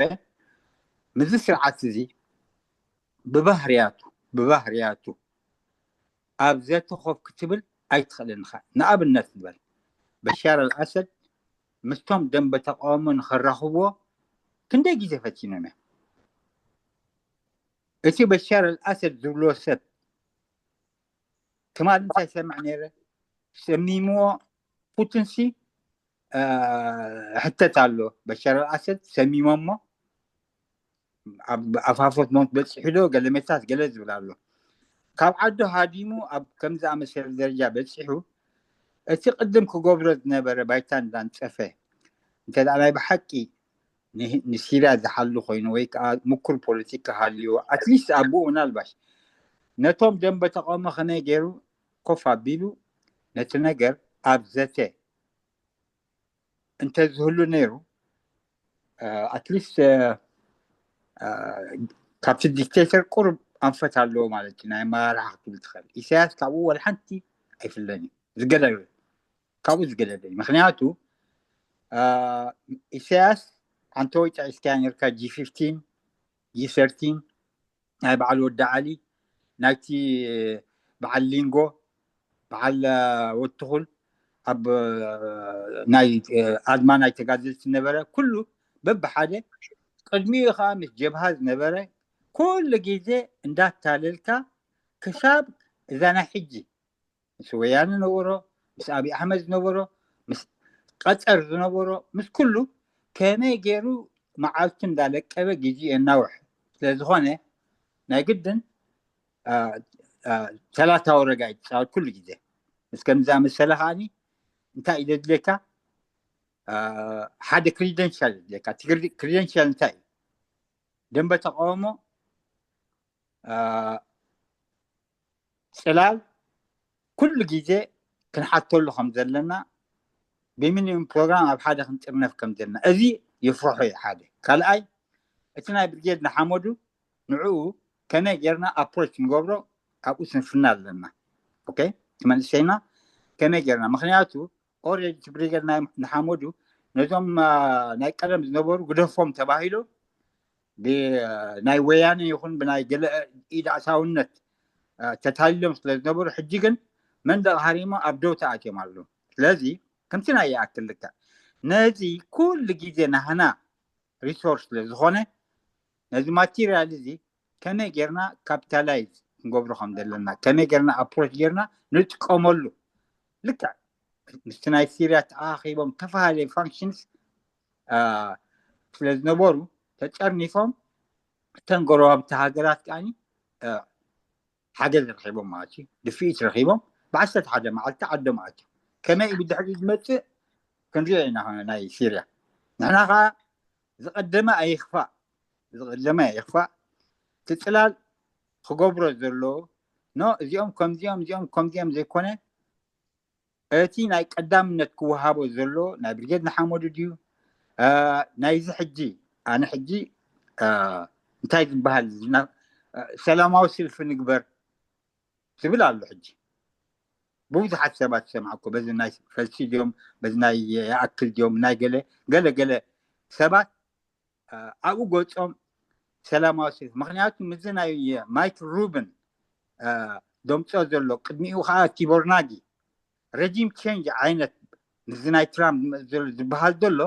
ምዚ ስርዓት እዚ ብባህርያቱ ብባህርያቱ ኣብ ዘተ ኮፍ ክትብል ኣይትኽእልን ኢኻ። ንኣብነት ንበል፣ በሻር ኣልኣሰድ ምስቶም ደንበ ተቃውሞ ንኸራኽብዎ ክንደይ ግዜ ፈቲኖም እዮም። እቲ በሻር ኣልኣሰድ ዝብሎ ሰብ ትማሊ እንታይ ሰምዕ ነይረ? ሰሚምዎ ፑቲንሲ ሕተት ኣሎ። በሻር ኣልኣሰድ ሰሚሞሞ ኣብ ኣፋፈት ሞት በፂሑ ዶ ገለ ሜታት ገለ ዝብል ኣሎ። ካብ ዓዱ ሃዲሙ ኣብ ከም ዝኣመሰለ ደረጃ በፂሑ፣ እቲ ቅድም ክገብሮ ዝነበረ ባይታ እንዳንፀፈ፣ እንተ ደኣ ናይ ብሓቂ ንሲርያ ዝሓሉ ኮይኑ ወይ ከዓ ምኩር ፖለቲካ ሃልዩ፣ ኣትሊስት ኣብኡ ምናልባሽ ነቶም ደንበ ተቃውሞ ከመይ ገይሩ ኮፍ ኣቢሉ ነቲ ነገር ኣብ ዘተ እንተዝህሉ ነይሩ፣ ኣትሊስት ካብቲ ዲክቴተር ቁሩብ ኣንፈት ኣለዎ ማለት እዩ። ናይ ኣመራርሓ ክትብል ትኽእል። ኢሳያስ ካብኡ ወላ ሓንቲ ኣይፍለን እዩ። ዝገደደ ካብኡ ዝገደደ እዩ። ምክንያቱ ኢሳያስ ኣንተ ወይ ጠቂስካያ ነርካ፣ ጂ ፊፍቲን፣ ጂ ሰርቲን፣ ናይ በዓል ወዲ ዓሊ፣ ናይቲ በዓል ሊንጎ፣ በዓል ወትኹል፣ ኣብ ናይ ኣድማ ናይ ተጋደልቲ ነበረ። ኩሉ በብሓደ፣ ቅድሚኡ ከዓ ምስ ጀብሃ ዝነበረ፣ ኩሉ ግዜ እንዳታለልካ ክሳብ እዛ ናይ ሕጂ ምስ ወያነ ነበሮ፣ ምስ ኣብይ ኣሕመድ ዝነበሮ፣ ምስ ቀጠር ዝነበሮ፣ ምስ ኩሉ ከመይ ገይሩ መዓልቱ እንዳለቀበ ግዜ የናውሕ ስለ ዝኾነ፣ ናይ ግድን ተላታዊ ረጋ ይፃወት ኩሉ ግዜ። ምስ ከምዚ ኣመሰለ ከዓኒ እንታይ እዩ ዘድልየካ? ሓደ ክሪደንሻል ዘድልየካ። ክሪደንሻል እንታይ እዩ? ደንበ ተቃውሞ፣ ጽላል ኩሉ ግዜ ክንሓተሉ ከም ዘለና፣ ብሚኒሙም ፕሮግራም ኣብ ሓደ ክንጥርነፍ ከም ዘለና፣ እዚ የፍርሖ እዩ ሓደ። ካልኣይ፣ እቲ ናይ ብርጌድ ንሓመዱ ንዕኡ ከመይ ጌርና ኣፕሮች ንገብሮ፣ ኣብኡ ስንፍና ኣለና። ኦኬ፣ እቲ መንእሰይና ከመይ ጌርና? ምክንያቱ ኦልሬዲ እቲ ብሪጌድ ናይ ንሓመዱ ነዞም ናይ ቀደም ዝነበሩ ግደፎም ተባሂሉ ብናይ ወያነ ይኹን ብናይ ገለ ኢድ ኣእታውነት ተታሊሎም ስለ ዝነበሩ፣ ሕጂ ግን መንደቕ ሃሪሞ ኣብ ደው ተኣትዮም ኣለዉ። ስለዚ ከምቲ ናይ ይኣክል ልክዕ ነዚ ኩሉ ግዜ ናህና ሪሶርስ ስለ ዝኾነ፣ ነዚ ማቴሪያል እዚ ከመይ ጌርና ካፒታላይዝ ክንገብሮ ከም ዘለና፣ ከመይ ጌርና ኣፕሮች ጌርና ንጥቀመሉ። ልክዕ ምስቲ ናይ ሲርያ ተኣኻኺቦም ተፈላለየ ፋንክሽንስ ስለ ዝነበሩ ተጠርኒፎም፣ እተን ጎረባብቲ ሃገራት ከዓኒ ሓገዝ ረኺቦም ማለት እዩ፣ ድፍኢት ረኺቦም፣ ብዓሰርተ ሓደ መዓልቲ ዓዶም ኣትዮም። ከመይ እዩ ብድሕሪኡ ዝመጽእ ክንሪኦ ኢና። ናይ ሲርያ ንሕና ከዓ ዝቐደመ ኣይኽፋእ፣ ዝቐደመ ኣይኽፋእ። እቲ ጽላል ክገብሮ ዘለዎ፣ ኖ፣ እዚኦም ከምዚኦም፣ እዚኦም ከምዚኦም ዘይኮነ፣ እቲ ናይ ቀዳምነት ክወሃቦ ዘሎ ናይ ብርጌድ ንሓመዱ ድዩ? ናይዚ ሕጂ፣ ኣነ ሕጂ እንታይ ዝበሃል፣ ሰላማዊ ሰልፊ ንግበር ዝብል ኣሎ። ሕጂ ብብዙሓት ሰባት ዝሰማዕኩ፣ በዚ ናይ ፈልሲ ድዮም፣ በዚ ናይ ይኣክል ድዮም፣ ናይ ገለ ገለ ገለ ሰባት ኣብኡ ገጾም ሰላማዊ ሰልፊ። ምክንያቱ ምስዚ ናይ ማይክ ሩብን ደምጾ ዘሎ፣ ቅድሚኡ ከዓ ቲቦር ናጊ፣ ረጂም ቼንጅ ዓይነት ምስዚ ናይ ትራምፕ ዝመጽእ ዘሎ ዝበሃል ዘሎ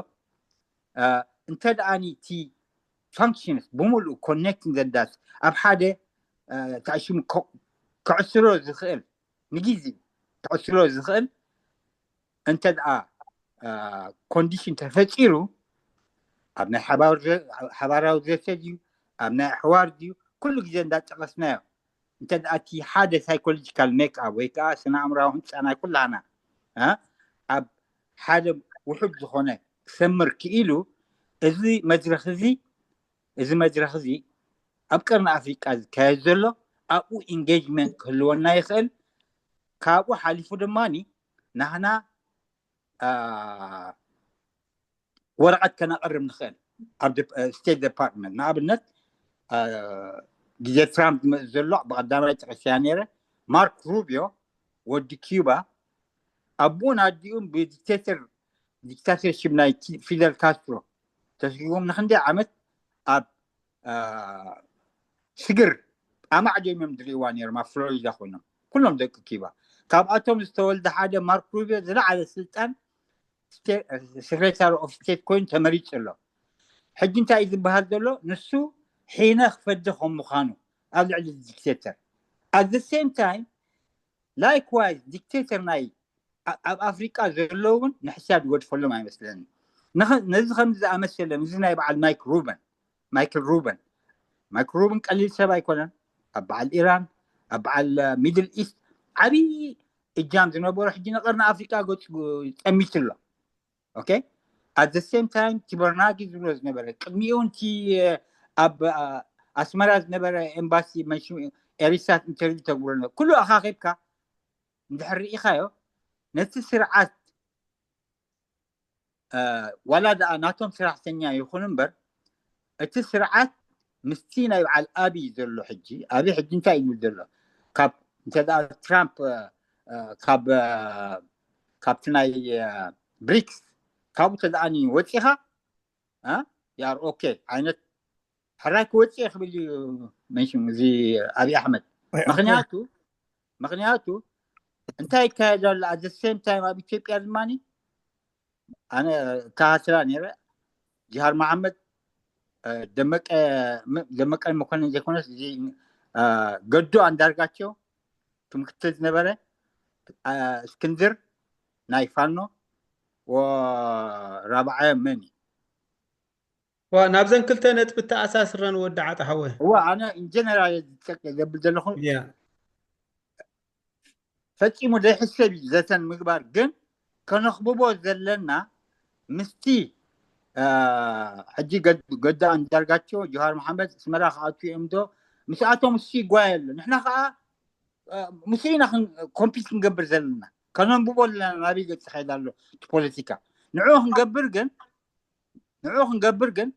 እንተ ደኣ እቲ functions ብምሉእ connect ዘዳስ ኣብ ሓደ ተኣሽሙ ክዕስሮ ዝኽእል ንግዜ ክዕስሮ ዝኽእል እንተ ደኣ condition ተፈጢሩ ኣብ ናይ ሓባራዊ ዘተ ድዩ ኣብ ናይ ኣሕዋር ድዩ ኩሉ ግዜ እንዳጠቐስናዮ እንተ ደኣ እቲ ሓደ psychological make up ወይ ከዓ ስነ ኣእምራዊ ህንፃ ናይ ኩላና ኣብ ሓደ ውሑድ ዝኾነ ክሰምር ክኢሉ እዚ መድረኽ እዚ እዚ መድረኽ እዚ ኣብ ቀርኒ ኣፍሪቃ ዝካየድ ዘሎ ኣብኡ engagement ክህልወና ይኽእል። ካብኡ ሓሊፉ ድማ ናህና ወረቐት ከነቕርብ ንኽእል ኣብ state department ንኣብነት ግዜ ትራምፕ ዝመፅ ዘሎ ብቐዳማይ ጠቐስያ ነይረ ማርክ ሩቢዮ ወዲ ኪዩባ ኣቦን ኣዲኡን ብዲክቴተር ዲክታተርሽፕ ናይ ፊደል ካስትሮ ተስሪዎም ንክንደይ ዓመት ኣብ ስግር ኣማዕዶም እዮም ዝርእይዋ ነይሮም ኣብ ፍሎሪዳ ኮይኖም ኩሎም ደቂ ኪባ ካብኣቶም ዝተወልደ ሓደ ማርክ ሩቢዮ ዝለዓለ ስልጣን secretary of state ኮይኑ ተመሪፁ ኣሎ ሕጂ እንታይ እዩ ዝበሃል ዘሎ ንሱ ሒነ ክፈዲ ከም ምዃኑ ኣብ ልዕሊ dictator at the same time likewise dictator ናይ ኣብ ኣፍሪቃ ዘለውን ንሕስያ ዝገድፈሎም ኣይመስለኒ ነዚ ከም ዝኣመሰለ እዚ ናይ በዓል ማይክ ሩበን ማይክል ሩበን ማይክል ሩበን ቀሊል ሰብ ኣይኮነን ኣብ በዓል ኢራን ኣብ በዓል middle east ዓብዪ እጃም ዝነበሮ ሕጂ ንቀርኒ ኣፍሪቃ ገፁ ጠሚቱ ኣሎ okay at the same time ቲ በርናጊ ዝብሎ ዝነበረ ቅድሚኡ እቲ ኣብ ኣስመራ ዝነበረ ኤምባሲ መንሽም ኤሪሳት interview ተግብሮ ነበረ ኩሉ ኣኻኺብካ እንድሕር ርኢኻዮ ነቲ ስርዓት ዋላ ደኣ ናቶም ስራሕተኛ ይኹን እምበር እቲ ስርዓት ምስቲ ናይ በዓል ኣብይ ዘሎ ሕጂ ኣብይ ሕጂ እንታይ እዩ ዘሎ ካብ እንተ ደኣ ትራምፕ ካብ ካብቲ ናይ ብሪክስ ካብኡ ተደኣኒ ወፂኻ ያር ኦኬ ዓይነት ሕራይ ክወፅእ ክብል እዩ መንሽም እዚ ኣብይ ኣሕመድ ምክንያቱ ምክንያቱ እንታይ ይካየድ ኣሎ at the same time ኣብ ኢትዮጵያ ድማ ኣነ ከሃስላ ነይረ ጅሃር መሓመድ ደመቀ መኮነን ዘይኮነስ እዚ ገዱ ኣንዳርጋቸው ትምክትል ዝነበረ እስክንድር ናይ ፋኖ ራብዓዮም መን እዩ ናብዘን ክልተ ነጥቢ ተኣሳስረን ወዲ ዓጣ ሓወ እዋ ኣነ ኢንጀነራል ዝብል ዘለኹ ፈፂሙ ዘይሕሰብ እዩ ዘተን ምግባር ግን ከነኽብቦ ዘለና ምስቲ ሕጂ ገዳ እንዳርጋቸው ጆሃር መሓመድ ስመራ ክኣቱ እዮም ዶ ምስኣቶም እሱ ይጓየ ኣሎ ንሕና ከዓ ምስ ኢና ኮምፒት ክንገብር ዘለና ከነንብቦ ኣለና ናበይ ገፅ ኸይድ ኣሎ እቲ ፖለቲካ ንዑ ክንገብር ግን ንዑ ክንገብር ግን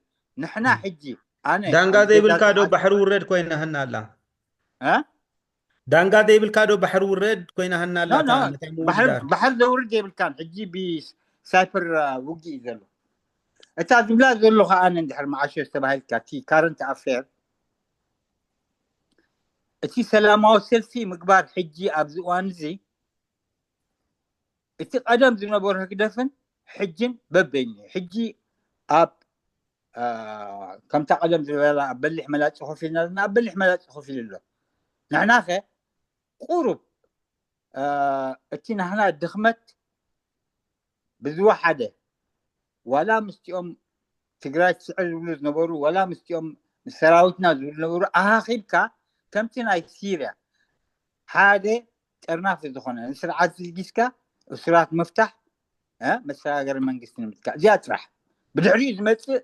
ንሕና ሕጂ ኣነ ዳንጋ ዘይብልካ ዶ ባሕሪ ውረድ ኮይናህና ኣላ ዳንጋ ዘይብልካ ዶ ባሕሪ ውረድ ኮይናህና ኣላ ባሕር ዘውርድ የብልካን ሕጂ ብሳይፐር ውግእ እዩ ዘሎ እታ ዝብላ ዘሎ ከዓ እንድሕር መዓሾ ዝተባሂልካ እቲ ካረንት ኣፌር እቲ ሰላማዊ ሰልፊ ምግባር ሕጂ ኣብዚ እዋን እዚ እቲ ቀደም ዝነበሩ ህግደፍን ሕጅን በበይኒ ሕጂ ኣብ ከምታ ቀደም ዝበላ ኣብ በሊሕ መላፂ ኮፍ ኢልና ዘለና ኣብ በሊሕ መላፂ ኮፍ ኢሉ ኣሎ ንሕና ከ ቁሩብ እቲ ናህና ድኽመት ብዝወሓደ ዋላ ምስቲኦም ትግራይ ትስዕር ዝብሉ ዝነበሩ ዋላ ምስቲኦም ሰራዊትና ዝብሉ ዝነበሩ ኣኻኺብካ ከምቲ ናይ ሲርያ ሓደ ጠርናፊ ዝኾነ ንስርዓት ዝጊስካ እሱራት ምፍታሕ መሰጋገሪ መንግስቲ ንምትካእ እዚኣ ጥራሕ ብድሕሪኡ ዝመፅእ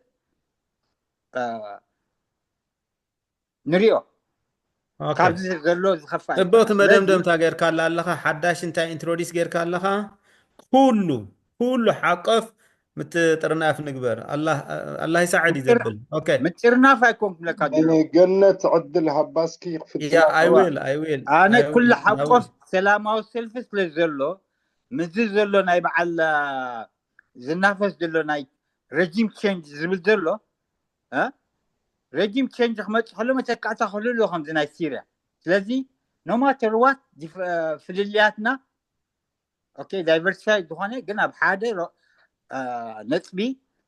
ንሪኦ ካብዚ ዘሎ ዝኸፋ እቦቲ መደምደምታ ጌርካላ ኣለኻ ሓዳሽ እንታይ ኢንትሮዲስ ጌርካ ኣለኻ ኩሉ ኩሉ ሓቆፍ ምትጥርናፍ ንግበር ኣላህ ይሳዕድ እዩ ዘብል ምጥርናፍ ኣይኮን ክብለካ ገነት ዕድል ሃባስኪ ክፍትኣነ ኩሉ ሓቆፍ ሰላማዊ ሰልፊ ስለ ዘሎ ምዚ ዘሎ ናይ በዓል ዝናፈስ ዘሎ ናይ ረጂም ቸንጅ ዝብል ዘሎ ረጂም ቸንጅ ክመፅእ ከሎ መተካእታ ክህሉ ኣለዎ ከምዚ ናይ ሲርያ ስለዚ ኖማተር ዋት ፍልልያትና ኦኬ ዳይቨርሲፋይ ዝኾነ ግን ኣብ ሓደ ነጥቢ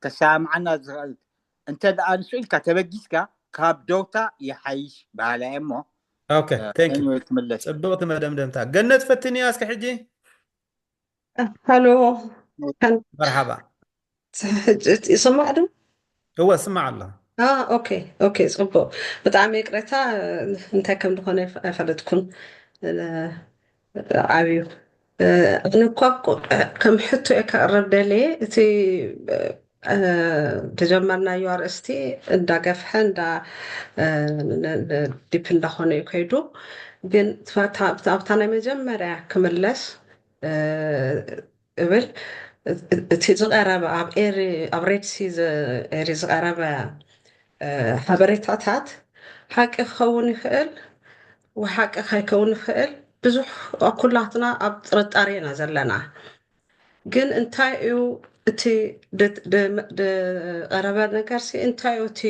ከሰማማዓና ዝኽእል እንተ ደኣ ንሱ ኢልካ ተበጊስካ ካብ ደውታ ይሓይሽ በሃላይ እሞ okay thank you anyway ክምለስ ጽብቕቲ መደምደምታ። ገነት ፈትንያ እስከ ሕጂ። ሃሎ መርሓባ። ይስማዕ ዶ? እወ ስማዕ ኣሎ። ኦኬ ኦኬ፣ ጽቡቅ። ብጣዕሚ ይቅሬታ፣ እንታይ ከም ዝኾነ ኣይፈለጥኩን። ዓብዩ ኣነ እኳ ከም ሕቶ እየ ከቕርብ ደልየ። እቲ ተጀመርናዮ ኣርእስቲ እንዳገፍሐ እንዳ ዲፕ እንዳኾነ እዩ ከይዱ። ግን ኣብታ ናይ መጀመርያ ክምለስ እብል፣ እቲ ዝቐረበ ኣብ ኤሪ ኣብ ሬድሲ ኤሪ ዝቐረበ ሓበሬታታት ሓቂ ክኸውን ይኽእል ወይ ሓቂ ከይከውን ይኽእል። ብዙሕ ኩላትና ኣብ ጥርጣሬ ኢና ዘለና። ግን እንታይ እዩ እቲ ዝቐረበ ነገር ሲ እንታይ እዩ እቲ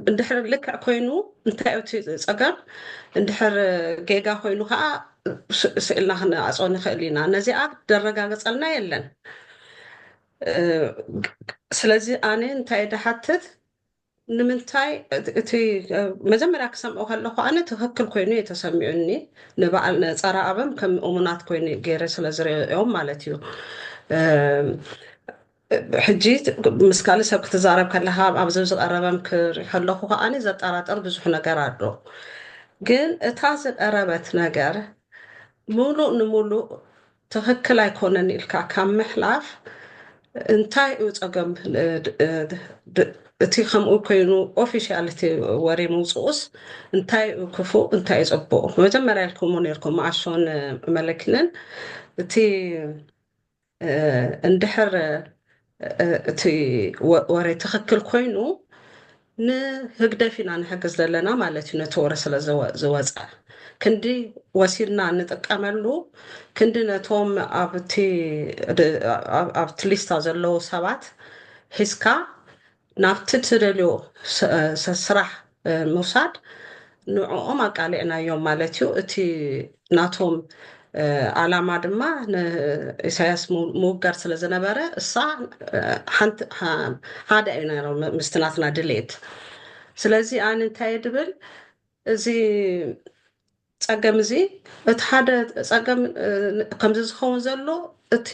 እንድሕር ልክዕ ኮይኑ እንታይ እዩ እቲ ፀገም? እንድሕር ጌጋ ኮይኑ ከዓ ስእልና ክንኣፅኦ ንኽእል ኢና። ነዚኣ ደረጋገፀልና የለን። ስለዚ ኣነ እንታይ ድሓትት ንምንታይ እቲ መጀመርያ ክሰምዖ ከለኹ ኣነ ትኽክል ኮይኑ እየ ተሰሚዑኒ። ንበዓል ነፀራ ኣበም ከም እሙናት ኮይኑ ገይረ ስለ ዝሪኦም ማለት እዩ። ሕጂ ምስ ካልእ ሰብ ክትዛረብ ከለኻ ኣብዚ ዝቐረበም ክርኢ ከለኹ ከዓኒ ዘጠራጥር ብዙሕ ነገር ኣሎ። ግን እታ ዝቐረበት ነገር ሙሉእ ንሙሉእ ትኽክል ኣይኮነን ኢልካ ካብ ምሕላፍ እንታይ እዩ ፀገም? እቲ ከምኡ ኮይኑ ኦፊሻል እቲ ወሬ ምውፅኡስ እንታይ እዩ ክፉእ እንታይ እዩ ፅቡቕ? መጀመርያ ኢልኩሞ ነርኩም መኣሾን መለኪንን እቲ እንድሕር እቲ ወረ ትኽክል ኮይኑ ንህግደፍ ኢና ንሕግዝ ዘለና ማለት እዩ። ነቲ ወረ ስለ ዝወፀ ክንዲ ወሲድና ንጥቀመሉ ክንዲ ነቶም ኣብቲ ሊስታ ዘለዉ ሰባት ሒዝካ ናብቲ ትደልዮ ስራሕ ምውሳድ ንዕኦም ኣቃሊዕናዮም ማለት እዩ። እቲ ናቶም ዓላማ ድማ ንኢሳያስ ምውጋድ ስለ ዝነበረ እሳ ሓንቲ ሓደ እዩ ነይሮም ምስቲ ናትና ድሌት። ስለዚ ኣነ እንታይ እየ ድብል እዚ ፀገም እዚ እቲ ሓደ ፀገም ከምዚ ዝኸውን ዘሎ እቲ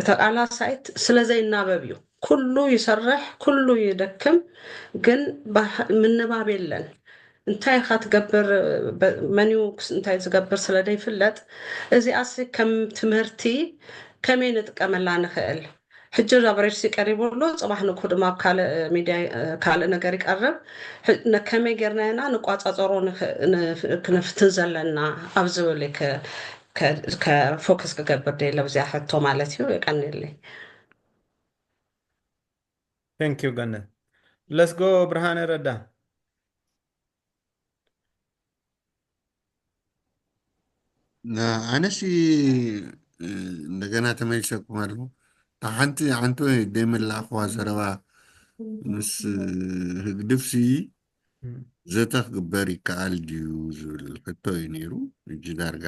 ተቃላሳይት ስለ ዘይናበብ እዩ። ኩሉ ይሰርሕ፣ ኩሉ ይደክም፣ ግን ምንባብ የለን። እንታይ ኢኻ ትገብር፣ መን እዩ እንታይ ዝገብር ስለ ዘይፍለጥ፣ እዚኣሲ ከም ትምህርቲ ከመይ ንጥቀመላ ንኽእል? ሕጂ ኣብ ሬድሲ ቀሪቡ ኣሎ፣ ጽባሕ ንግሆ ድማ ኣብ ካልእ ሚድያ ካልእ ነገር ይቀርብ። ከመይ ጌርና ኢና ንቋጻጸሮ ክንፍትን ዘለና ኣብ ዝብል ፎከስ ክገብር ደለ ኣብዚኣ ሕቶ ማለት እዩ። የቀንየለይ። Thank you ገነት። Let's go ብርሃነ ረዳ። ኣነሲ እንደገና ተመሊሰኩም ኣለኹ። ሓንቲ ሓንቲ ደይመላእኽዋ ዘረባ ምስ ህግድፍሲ ዘተ ክግበር ይከኣል ድዩ ዝብል ሕቶ እዩ ነይሩ። ሕጂ ዳርጋ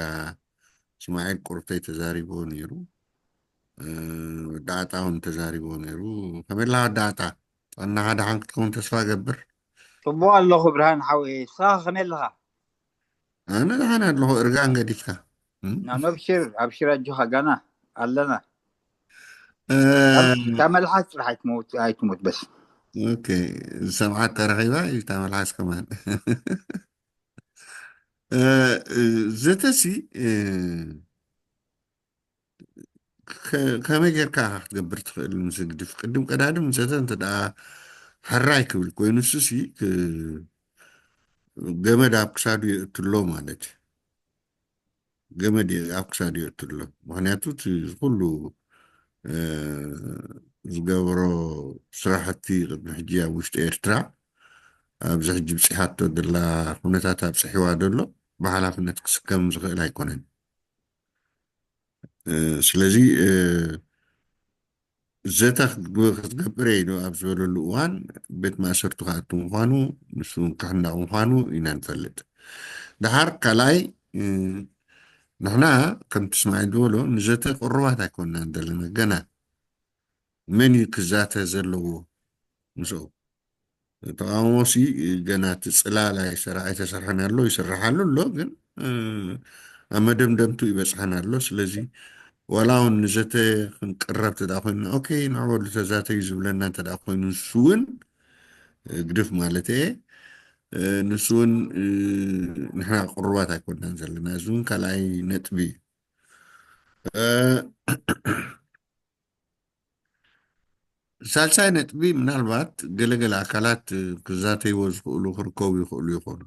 እስማዒል ቁርብተይ ተዛሪቦ ነይሩ። ወዳኣጣ እውን ተዛሪቦ ነይሩ። ከመላ ወዳኣጣ ጥዕናኻ ደሓን ክትከውን ተስፋ ገብር። ጽቡቕ ኣለኹ ብርሃን ሓወይ፣ ንስኻ ከመይ ኣለኻ? ኣነ ደሓን ኣለኹ። እርጋን ገዲፍካ ናኖ ኣብሽር ኣብሽር ኣጆኻ ጋና ኣለና። ታመልሓስ ጥራሕ ኣይትሞት ኣይትሞት በስ። ኦኬ፣ ዝሰምዓት ተረኺባ እዩ ታመልሓስ ከማን። ዘተሲ ከመይ ጌርካ ክትገብር ትኽእል? ምስ ህግድፍ ቅድም ቀዳድም ዘተ እንተ ደኣ ሕራይ ክብል ኮይኑ እሱሲ ገመድ ኣብ ክሳዱ የእትሎ ማለት እዩ። ገመድ ኣብ ክሳዱ የእትሎ። ምክንያቱ እቲ ኩሉ ዝገብሮ ስራሕቲ ቅድሚ ሕጂ ኣብ ውሽጢ ኤርትራ ኣብዚ ሕጂ ብፂሓቶ ዘላ ኩነታት ኣብፅሕዋ ዘሎ ብሓላፍነት ክስከም ዝኽእል ኣይኮነን። ስለዚ ዘተ ክትገብር እየ ኢሉ ኣብ ዝበለሉ እዋን ቤት ማእሰርቱ ክኣቱ ምዃኑ፣ ንሱ እውን ክሕነቕ ምዃኑ ኢና ንፈልጥ። ደሓር ካልኣይ ንሕና ከምቲ እስማዒል ዝበሎ ንዘተ ቅሩባት ኣይኮንናን ዘለና ገና። መን እዩ ክዛተ ዘለዎ ምስኦም? ተቃውሞሲ ገና እቲ ጽላል ኣይሰራ-፣ ኣይተሰርሐን ኣሎ፣ ይስራሕ ኣሎ ኣሎ፣ ግን፣ እ፣ ኣብ መደምደምቱ ይበጽሐን ኣሎ። ስለዚ ዋላ እውን ንዘተ ክንቅረብ እንተ ደኣ ኮይንና፣ ኦኬ፣ ንዕበሉ ተዛተዩ ዝብለና እንተ ደኣ ኮይኑ፣ ንሱ እውን፣ እ፣ ግድፍ ማለት እየ፣ እ፣ ንሱ እውን፣ እ፣ ንሕና ቅሩባት ኣይኮንናን ዘለና። እዚ እውን ካልኣይ ነጥቢ እዩ። እ፣ ሳልሳይ ነጥቢ፣ ምናልባት ገለገለ ኣካላት፣ እ፣ ክዛተይዎ ዝኽእሉ ክርከቡ ይኽእሉ ይኾኑ።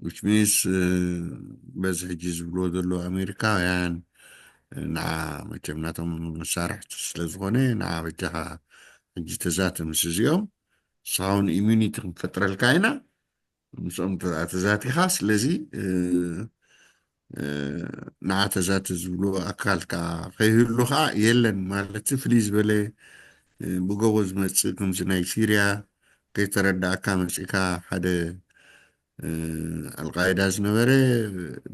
Which means፣ እ፣ በዚ ሕጂ ዝብልዎ ዘለዉ ኣሜሪካውያን፣ እ፣ ንዓ መቸም ናቶም መሳርሕቲ ስለ ዝኾነ፣ ንዓ በጃኻ ሕጂ ተዛተ ምስ እዚኦም፣ ንስኻ እውን ኢሚዩኒቲ ክንፈጥረልካ ኢና፣ ምስኦም ተ-፣ ተዛቲኻ። ስለዚ፣ እ፣ እ፣ ንዓ ተዛተ ዝብሉ ኣካል ከኣ ከይህሉ ከኣ የለን ማለት፣ ፍልይ ዝበለ፣ እ፣ ብጎቦ ዝመጽእ፣ ከምዚ ናይ ሲርያ ከይተረዳእካ መጺእካ፣ ሓደ፣ እ፣ ኣልቃይዳ ዝነበረ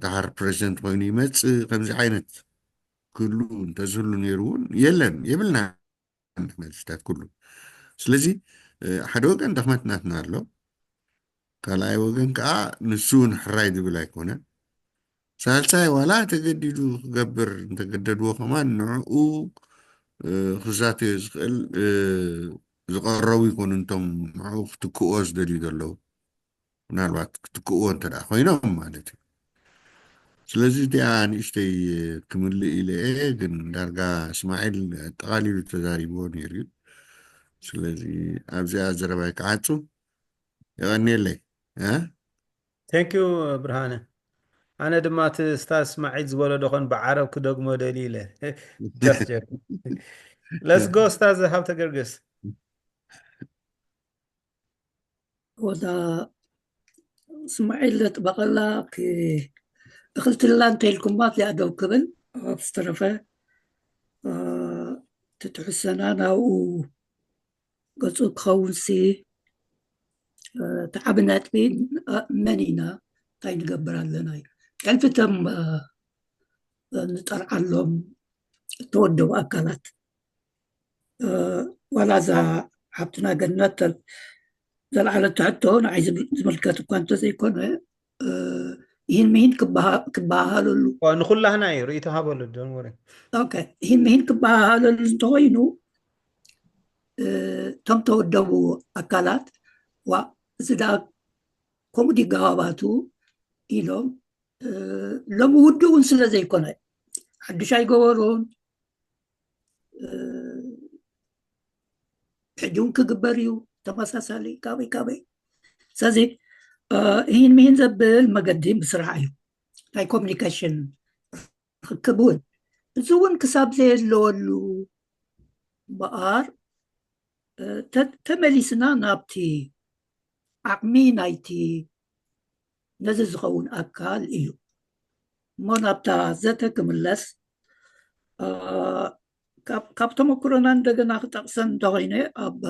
ደሓር ፕሬዚደንት ኮይኑ ይመጽእ፣ ከምዚ ዓይነት ክህሉ እንተዝህሉ ነይሩ እውን የለን፣ የብልና ንሕና ዜጋታት ኩሉ። ስለዚ፣ እ፣ ሓደ ወገን ድኽመት ናትና ኣሎ፣ ካልኣይ ወገን ከኣ ንሱ እውን ሕራይ ዝብል ኣይኮነን። ሳልሳይ፣ ዋላ ተገዲዱ ክገብር እንተገደድዎ ከማን ንዕኡ፣ እ፣ ክዛተዮ ዝኽእል፣ እ፣ ዝቐረቡ ይኮኑ፣ እንቶም ንዕኡ ክትክእዎ ዝደልዩ ዘለዉ። ምናልባት ክትክእዎ እንተ ደኣ ኮይኖም ማለት እዩ። ስለዚ እዚኣ ንእሽተይ ክምልእ ኢለ እየ፣ ግን ዳርጋ እስማዒል ጠቓሊሉ ተዛሪብዎ ነይሩ እዩ። ስለዚ ኣብዚኣ ዘረባይ ክዓጹ። የቐንየለይ። እ? Thank you ብርሃነ። ኣነ ድማ እቲ ስታዝ እስማዒል ዝበሎ ደኾን ብዓረብ ክደግሞ ደልዩ ኢለ። Just joking. Let's go ስታዝ ሃብተ ገርግስ። ወዳ እስማዒል ለጥበቐላ ክ-፣ እኽልትላ እንተኢልኩማ እዚኣ ደው ክብል፣ ኣብ ዝተረፈ፣ እ፣ እቲ ትሕሰና ናብኡ ገጹ ክኸውንሲ፣ እ፣ እቲ ዓቢ ነጥቢ፣ እ፣ መን ኢና፣ እንታይ ንገብር ኣለና እዩ። ሕልፊ እቶም፣ እ፣ እ፣ ንጠርዓሎም እተወደቡ ኣካላት፣ እ፣ ዋላ እዛ ሓብትና ገነት ተል-፣ ዘልዓለቶ ሕቶ ንዓይ ዝብል-፣ ዝምልከት እኳ እንተዘይኮነ፣ እ፣ ይህን ምሂን ክበሃ-፣ ክበሃሃለሉ። ኦ፣ ንኹላህና እዩ፣ ርእይቶ ሃበሉ፣ don't worry። ኦኬ፣ ይህን ምሂን ክበሃሃለሉ እንተኾይኑ፣ እ፣ እቶም ተወደቡ ኣካላት፣ ዋ፣ እዚ ደኣ ከምኡ ድዩ ገባባቱ ኢሎም፣ እ፣ ሎሚ ውድእ እውን ስለ ዘይኮነ፣ ሓድሽ ኣይገበሩን፣ እ፣ ሕጂ እውን ክግበር እዩ ተመሳሳሊ ካበይ ካበይ። ስለዚ፣ እ፣ ይህን ምሂን ዘብል መገዲ ምስራሕ እዩ። ናይ ኮሚኒኬሽን ርክብ እውን። እዚ እውን ክሳብ ዘየለወሉ እምበኣር፣ እ፣ ተ-፣ ተመሊስና ናብቲ ዓቕሚ ናይቲ ነዚ ዝኸውን ኣካል እዩ። እሞ ናብታ ዘተ ክምለስ፣ እ፣ ካብ፣ ካብ ተመክሮና እንደገና ክጠቕሰን እንተኾይነ፣ ኣብ፣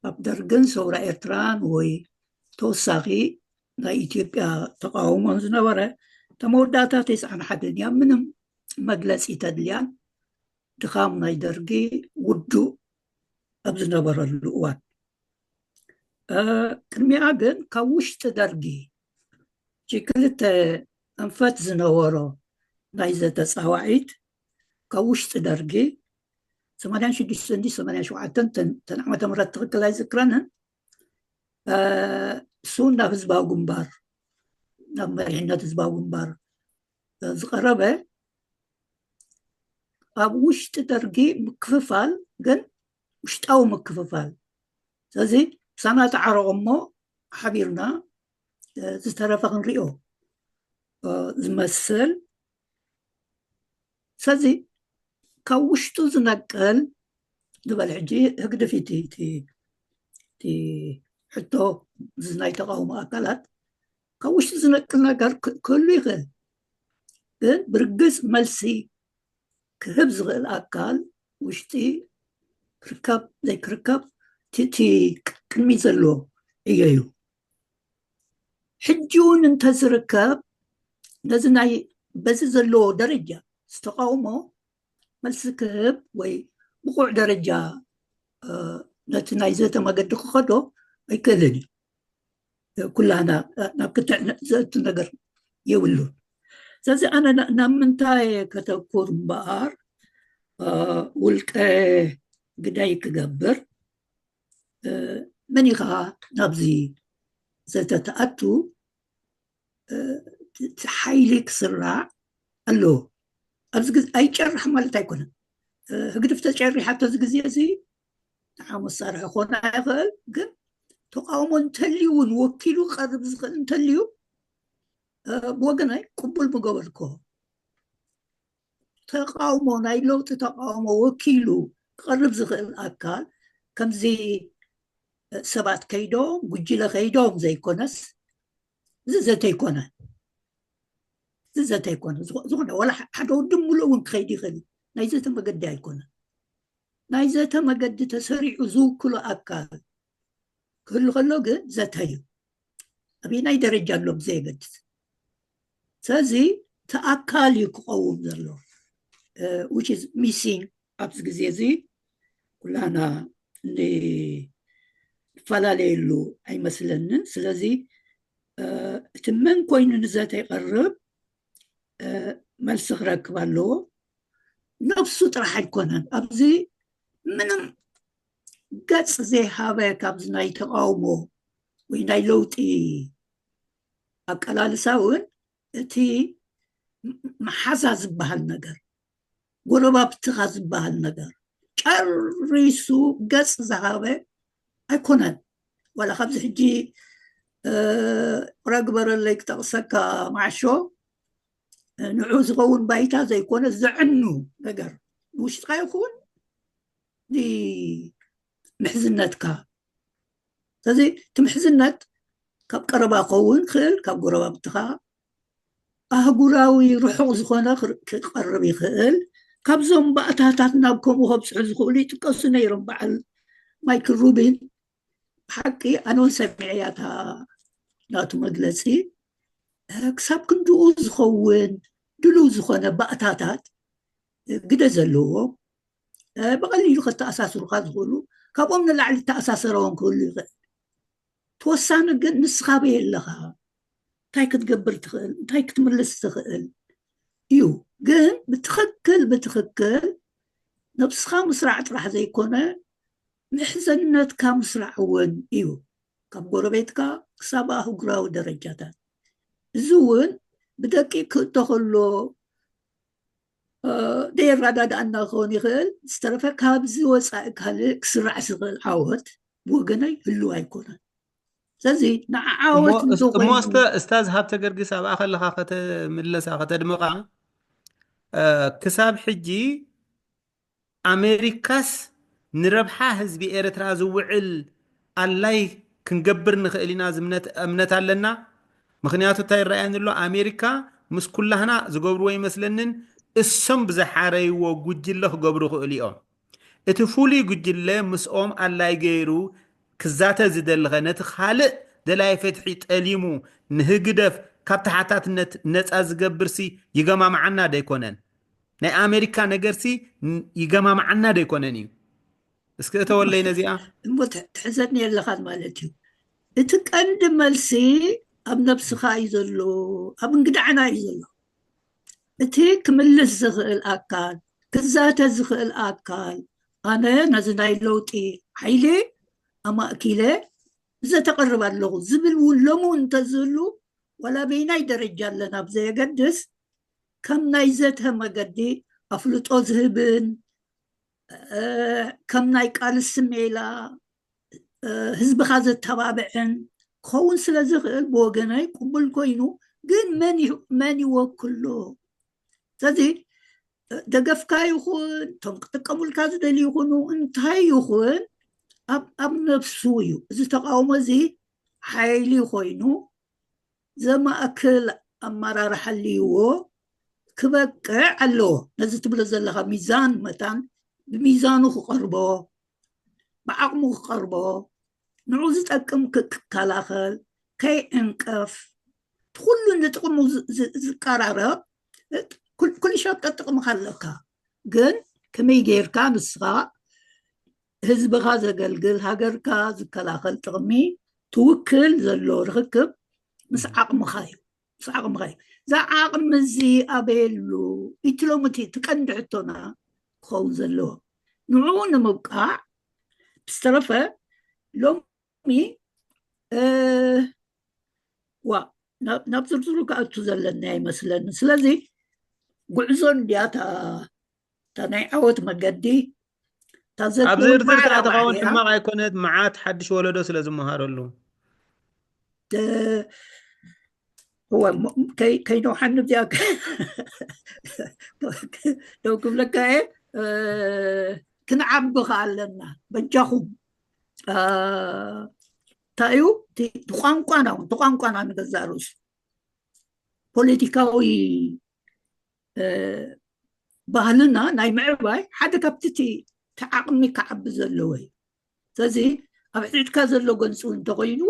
ኣብ ደርግን ሰውራ ኤርትራን ወይ ተወሳኺ ናይ ኢትዮጵያ ተቃውሞን ዝነበረ፣ እታ መወዳእታ ተስዓን ሓደን እያ፣ ምንም መግለጺ ተድልያን ድኻም ናይ ደርጊ ውዱእ ኣብ ዝነበረሉ እዋን። እ፣ ቅድሚኣ ግን ካብ ውሽጢ ደርጊ፣ እቲ ክልተ ኣንፈት ዝነበሮ ናይ ዘተ ጻዋዒት፣ ካብ ውሽጢ ደርጊ፣ ሰማንያን ሽዱሽተን ድዩ ሰማንያን ሸውዓተን፣ ተን-፣ ተን ዓመተ ምህረት ትኽክል ኣይዝክረንን፣ እ፣ እሱ ናብ ህዝባዊ ግንባር፣ ናብ መሪሕነት ህዝባዊ ግንባር፣ እ፣ ዝቐረበ፣ ኣብ ውሽጢ ደርጊ ምክፍፋል፣ ግን ውሽጣዊ ምክፍፋል። ስለዚ ምሳና ተዓረቑ እሞ ሓቢርና፣ እ፣ ዝተረፈ ክንሪኦ፣ እ፣ ዝመስል። ስለዚ ካብ ውሽጡ ዝነቅል ንበል ሕጂ ህግድፍ እቲ፣ እቲ፣ እቲ ሕቶ፣ እዚ ናይ ተቃውሞ ኣካላት ካብ ውሽጡ ዝነቅል ነገር ክ-፣ ክህሉ ይኽእል። ግን ብርግጽ መልሲ ክህብ ዝኽእል ኣካል ውሽጢ ክርከብ ዘይክርከብ እቲ፣ እቲ ቅድሚ ዘሎ ዕዮ እዩ። ሕጂ እውን እንተዝርከብ ነዚ ናይ በዚ ዘለዎ ደረጃ ዝተቃውሞ መልሲ ክህብ ወይ ብቑዕ ደረጃ ነቲ ናይ ዘተ መገዲ ክኸዶ ኣይክእልን እዩ። ኩላና ናብ ክትዕ ዘእቱ ነገር የብሉን። ስለዚ ኣነ ናብ ምንታይ ከተኩር እምበኣር፣ ውልቀ ግዳይ ክገብር፣ መን ኢኻ ናብዚ ዘተ ትኣቱ፣ እቲ ሓይሊ ክስራዕ ኣለዎ። ኣብዚ ግዜ ኣይጨርሕ ማለት ኣይኮነን። ህግድፍ ተጨሪሓቶ እዚ ግዜ እዚ ንዓ መሳርሒ ክኾን ኣይኽእል፣ ግን ተቃውሞ እንተልዩ እውን ወኪሉ ክቐርብ ዝኽእል እንተልዩ ብወገናይ ቅቡል ምገበርኮ። ተቃውሞ ናይ ለውጢ ተቃውሞ ወኪሉ ክቐርብ ዝኽእል ኣካል ከምዚ ሰባት ከይዶም ጉጅለ ከይዶም ዘይኮነስ እዚ ዘተ ኣይኮነ እዚ ዘተ ኣይኮነ ዝኾነ ወላ ሓደ ውድብ ሙሉእ እውን ክኸይድ ይኽእል ናይ ዘተ መገዲ ኣይኮነ። ናይ ዘተ መገዲ ተሰሪዑ ዝውክሎ ኣካል ክህሉ ከሎ ግን ዘተ እዩ። ኣበየናይ ደረጃ ኣሎ ብዘየገድስ ስለዚ ተኣካል እዩ ክቐውም ዘሎ። Which is missing ኣብዚ ግዜ እዚ ኩላና ንፈላለየሉ ኣይመስለንን። ስለዚ እቲ መን ኮይኑ ንዘተ ይቐርብ መልሲ ክረክብ ኣለዎ። ነብሱ ጥራሕ ኣይኮነን። ኣብዚ ምንም ገጽ ዘይሃበ ካብዚ ናይ ተቃውሞ ወይ ናይ ለውጢ ኣቀላልሳ እውን እቲ መሓዛ ዝበሃል ነገር፣ ጎረባብትኻ ዝበሃል ነገር ጨሪሱ ገጽ ዝሃበ ኣይኮነን። ዋላ ካብዚ ሕጂ ረግበረለይ ክጠቕሰካ ማዕሾ ንዑ ዝኸውን ባይታ ዘይኮነ ዘዕኑ ነገር ንውሽጥካ ይኹን ምሕዝነትካ። ስለዚ እቲ ምሕዝነት ካብ ቀረባ ክኸውን ክእል ካብ ጎረባብትኻ ኣህጉራዊ ርሑቕ ዝኾነ ክቐርብ ይኽእል። ካብዞም ባእታታት ናብ ከምኡ ከብፅሑ ዝኽእሉ ይጥቀሱ ነይሮም። በዓል ማይክል ሩቢን ብሓቂ ኣነ እውን ሰሚዐያ እታ ናቱ መግለፂ። ክሳብ ክንድኡ ዝኸውን ድሉው ዝኾነ ባእታታት ግደ ዘለዎ ብቐሊሉ ከተኣሳስሩካ ዝኽእሉ ካብኦም ንላዕሊ ተኣሳሰረዎም ክህሉ ይኽእል። ተወሳኒ ግን ንስኻ በይ ኣለኻ፣ እንታይ ክትገብር ትኽእል፣ እንታይ ክትምልስ ትኽእል እዩ። ግን ብትኽክል ብትኽክል ነብስኻ ምስራዕ ጥራሕ ዘይኮነ ምሕዘነትካ ምስራዕ እውን እዩ። ካብ ጎረቤትካ ክሳብ ኣህጉራዊ ደረጃታት። እዚ እውን ብደቂቅ ክእቶ ከሎ ደየረዳድኣና ክኸውን ይኽእል። ዝተረፈ ካብዚ ወፃኢ ካልእ ክስራዕ ዝኽእል ዓወት ብወገነይ ህልው ኣይኮነን። ስለዚ ንዓወት እሞ እስተ እስታዝ ሃብተ ገርግስ ኣብኣ ከለኻ ከተምልሳ ከተድምቓ ክሳብ ሕጂ ኣሜሪካስ ንረብሓ ህዝቢ ኤርትራ ዝውዕል ኣላይ ክንገብር ንኽእል ኢና ዝምነት እምነት ኣለና። ምኽንያቱ እንታይ ይረኣየኒ ኣሎ? ኣሜሪካ ምስ ኩላህና ዝገብርዎ ይመስለንን እሶም ብዝሓረይዎ ጉጅለ ክገብሩ ክእሉ እዮም። እቲ ፍሉይ ጉጅለ ምስኦም ኣላይ ገይሩ ክዛተ ዝደልኸ ነቲ ካልእ ደላይ ፍትሒ ጠሊሙ ንህግደፍ ካብ ተሓታትነት ነፃ ዝገብርሲ ይገማምዓና ዶ ኣይኮነን? ናይ ኣሜሪካ ነገርሲ ይገማምዓና ዶ ኣይኮነን እዩ? እስኪ እተወለይ ነዚኣ። እሞ ትሕዘኒ ኣለኻን ማለት እዩ። እቲ ቀንዲ መልሲ ኣብ ነብስኻ እዩ ዘሎ፣ ኣብ እንግዳዕና እዩ ዘሎ። እቲ ክምልስ ዝኽእል ኣካል ክዛተ ዝኽእል ኣካል ኣነ ነዚ ናይ ለውጢ ሓይሊ ኣማእኪለ ዘተቐርብ ኣለኹ ዝብል እውን ሎሚ እውን እንተዝህሉ ዋላ በይናይ ደረጃ ኣለና ብዘየገድስ ከም ናይ ዘተ መገዲ ኣፍልጦ ዝህብን ከም ናይ ቃልሲ ሜላ ህዝብኻ ዘተባብዕን ክኸውን ስለ ዝኽእል ብወገነይ ቅቡል ኮይኑ ግን መን ይወክሎ? ስለዚ ደገፍካ ይኹን እቶም ክጥቀሙልካ ዝደልዩ ይኹኑ እንታይ ይኹን ኣብ ነፍሱ እዩ። እዚ ተቃውሞ እዚ ሓይሊ ኮይኑ ዘማእክል ኣመራርሓ ልይዎ ክበቅዕ ኣለዎ። ነዚ ትብሎ ዘለካ ሚዛን መታን ብሚዛኑ ክቐርቦ ብዓቕሙ ክቐርቦ ንዑ ዝጠቅም ክከላኸል ከይዕንቀፍ ኩሉ ንጥቕሙ ዝቀራረብ ኩልሻብ ጠጥቕምካ ኣለካ። ግን ከመይ ጌርካ ንስኻ ህዝብኻ ዘገልግል፣ ሃገርካ ዝከላኸል ጥቕሚ ትውክል ዘሎ ርኽክብ ምስ ዓቕምኻ እዩ። ምስ ዓቕምኻ እዩ። እዛ ዓቕሚ እዚ ኣበየሉ? እቲ ሎሚ እቲ ቀንዲ ሕቶና ክኸውን ዘለዎ። ንዕኡ ንምብቃዕ ብዝተረፈ ሎሚ ዋ ናብ ዝርዝሩ ክኣቱ ዘለኒ ኣይመስለኒ። ስለዚ ጉዕዞ እንድያ እታ ናይ ዓወት መገዲ። ኣብ ዝርዝር ተኣተኸውን ሕማቕ ኣይኮነት፣ መዓት ሓድሽ ወለዶ ስለ ዝመሃረሉ። ከይነውሓኒ እዚኣ ደው ክብለካ እየ። ክንዓቢ ከ ኣለና በጃኹም። እንታይ እዩ እቲ ቋንቋና፣ እውን እቲ ቋንቋና ንገዛእ ርእሱ ፖለቲካዊ ባህልና ናይ ምዕባይ ሓደ ካብቲ እቲ ዓቕሚ ክዓቢ ዘለዎ እዩ። ስለዚ ኣብ ሕድሕድካ ዘሎ ገንፂ እውን እንተኮይኑ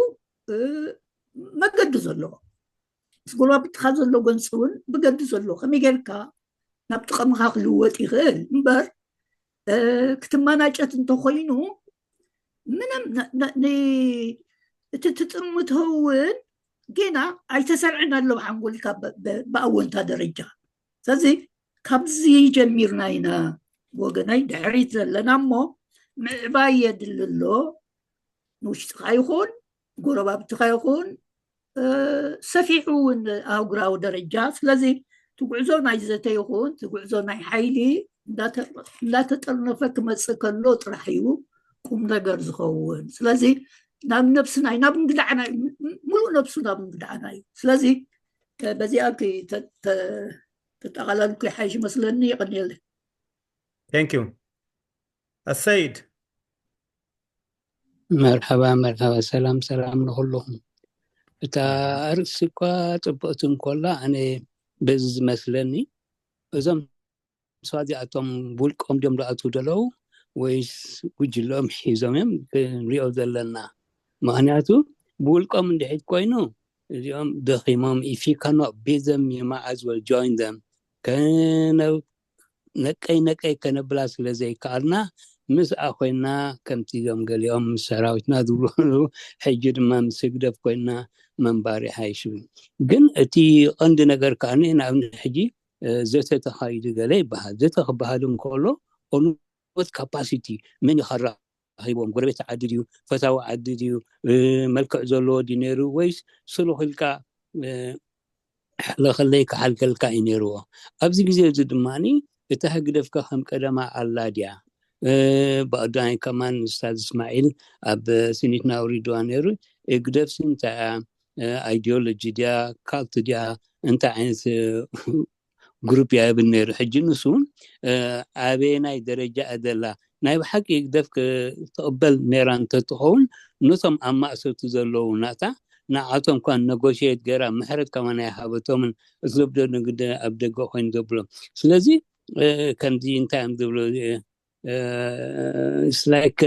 መገዲ ዘለዎ፣ ምስ ጎረባብትካ ዘሎ ገንፂ እውን ብገዲ ዘለዎ፣ ከመይ ጌርካ ናብ ጥቕምካ ክልወጥ ይኽእል እምበር ክትመናጨት እንተኮይኑ ምንም እቲ ትጥምቶ እውን ጌና ኣይተሰርዕን ኣሎ ብሓንጎልካ ብኣወንታ ደረጃ። ስለዚ ካብዚ ጀሚርና ኢና ወገናይ ድሕሪት ዘለና እሞ ምዕባይ የድሊ ኣሎ። ንውሽጥካ ይኹን ጎረባብትካ ይኹን ሰፊሑ እውን ኣህጉራዊ ደረጃ። ስለዚ ትጉዕዞ ናይ ዘተ ይኹን ትጉዕዞ ናይ ሓይሊ እንዳተጠርነፈ ክመፅእ ከሎ ጥራሕ እዩ ቁም ነገር ዝኸውን። ስለዚ ናብ ነብስና ናብ እንግዳዕና ሙሉእ ነብሱ ናብ እንግዳዕና እዩ። ስለዚ በዚኣ ተጠቓላልኩ ይሓይሽ መስለኒ። ይቐንየለይ። Thank you. ኣሰይድ መርሓባ መርሓባ፣ ሰላም ሰላም ንኩልኹም። እታ ኣርእስቲ እኳ ጽብቕቲ እንኮላ ኣነ በዚ ዝመስለኒ እዞም ሰባዚኣቶም ውልቆም ድዮም ዝኣትዉ ዘለዉ ወይስ ጉጅለኦም ሒዞም እዮም ክንሪኦ ዘለና? ምክንያቱ ብውልቆም እንድሕድ ኮይኑ እዚኦም ደኺሞም if you cannot beat them you might as well join them ነቀይ ነቀይ ከነብላ ስለ ዘይከኣልና ምስኣ ኮይና ከምቲ እዞም ገሊኦም ምስ ሰራዊትና ዝብሉ ሕጂ ድማ ምስ ህግደፍ ኮይና መንባር ይሓይሽ። ግን እቲ ቀንዲ ነገር ከዓ ንኣብነት ሕጂ ዘተ ተኻይዱ ገለ ይበሃል። ዘተ ክበሃል እንከሎ on what capacity መን እዩ ከራኺቦም? ጎረቤት ዓዲ ድዩ? ፈታዊ ዓዲ ድዩ? መልክዕ ዘለዎ ድዩ ነይሩ ወይስ ስሉኽ ኢልካ ሓለኸለይ ክሓልከልካ እዩ ነይርዎ። ኣብዚ ግዜ እዚ ድማ እታ ህግደፍካ ከም ቀደማ ኣላ ድያ? ብቐዳማይ ከማን ኡስታዝ እስማዒል ኣብ ስኒትና ኣውሪድዋ ነይሩ። ህግደፍሲ እንታይ እያ? ኣይዲዮሎጂ ድያ? ካልት ድያ? እንታይ ዓይነት ግሩፕ እያ ይብል ነይሩ። ሕጂ ንሱ ኣበየናይ ደረጃ እያ ዘላ? ናይ ብሓቂ ህግደፍ ክትቕበል ነይራ እንተትኸውን ነቶም ኣብ ማእሰርቲ ዘለዉ ናታ ንዓቶም እኳ ነጎሽየት ገይራ ምሕረት ከማን ኣይሃበቶምን። እቲ ዘብዶ ንግደ ኣብ ደገ ኮይኑ ዘብሎ ስለዚ ከምዚ እንታይ እዮም ዝብሎ like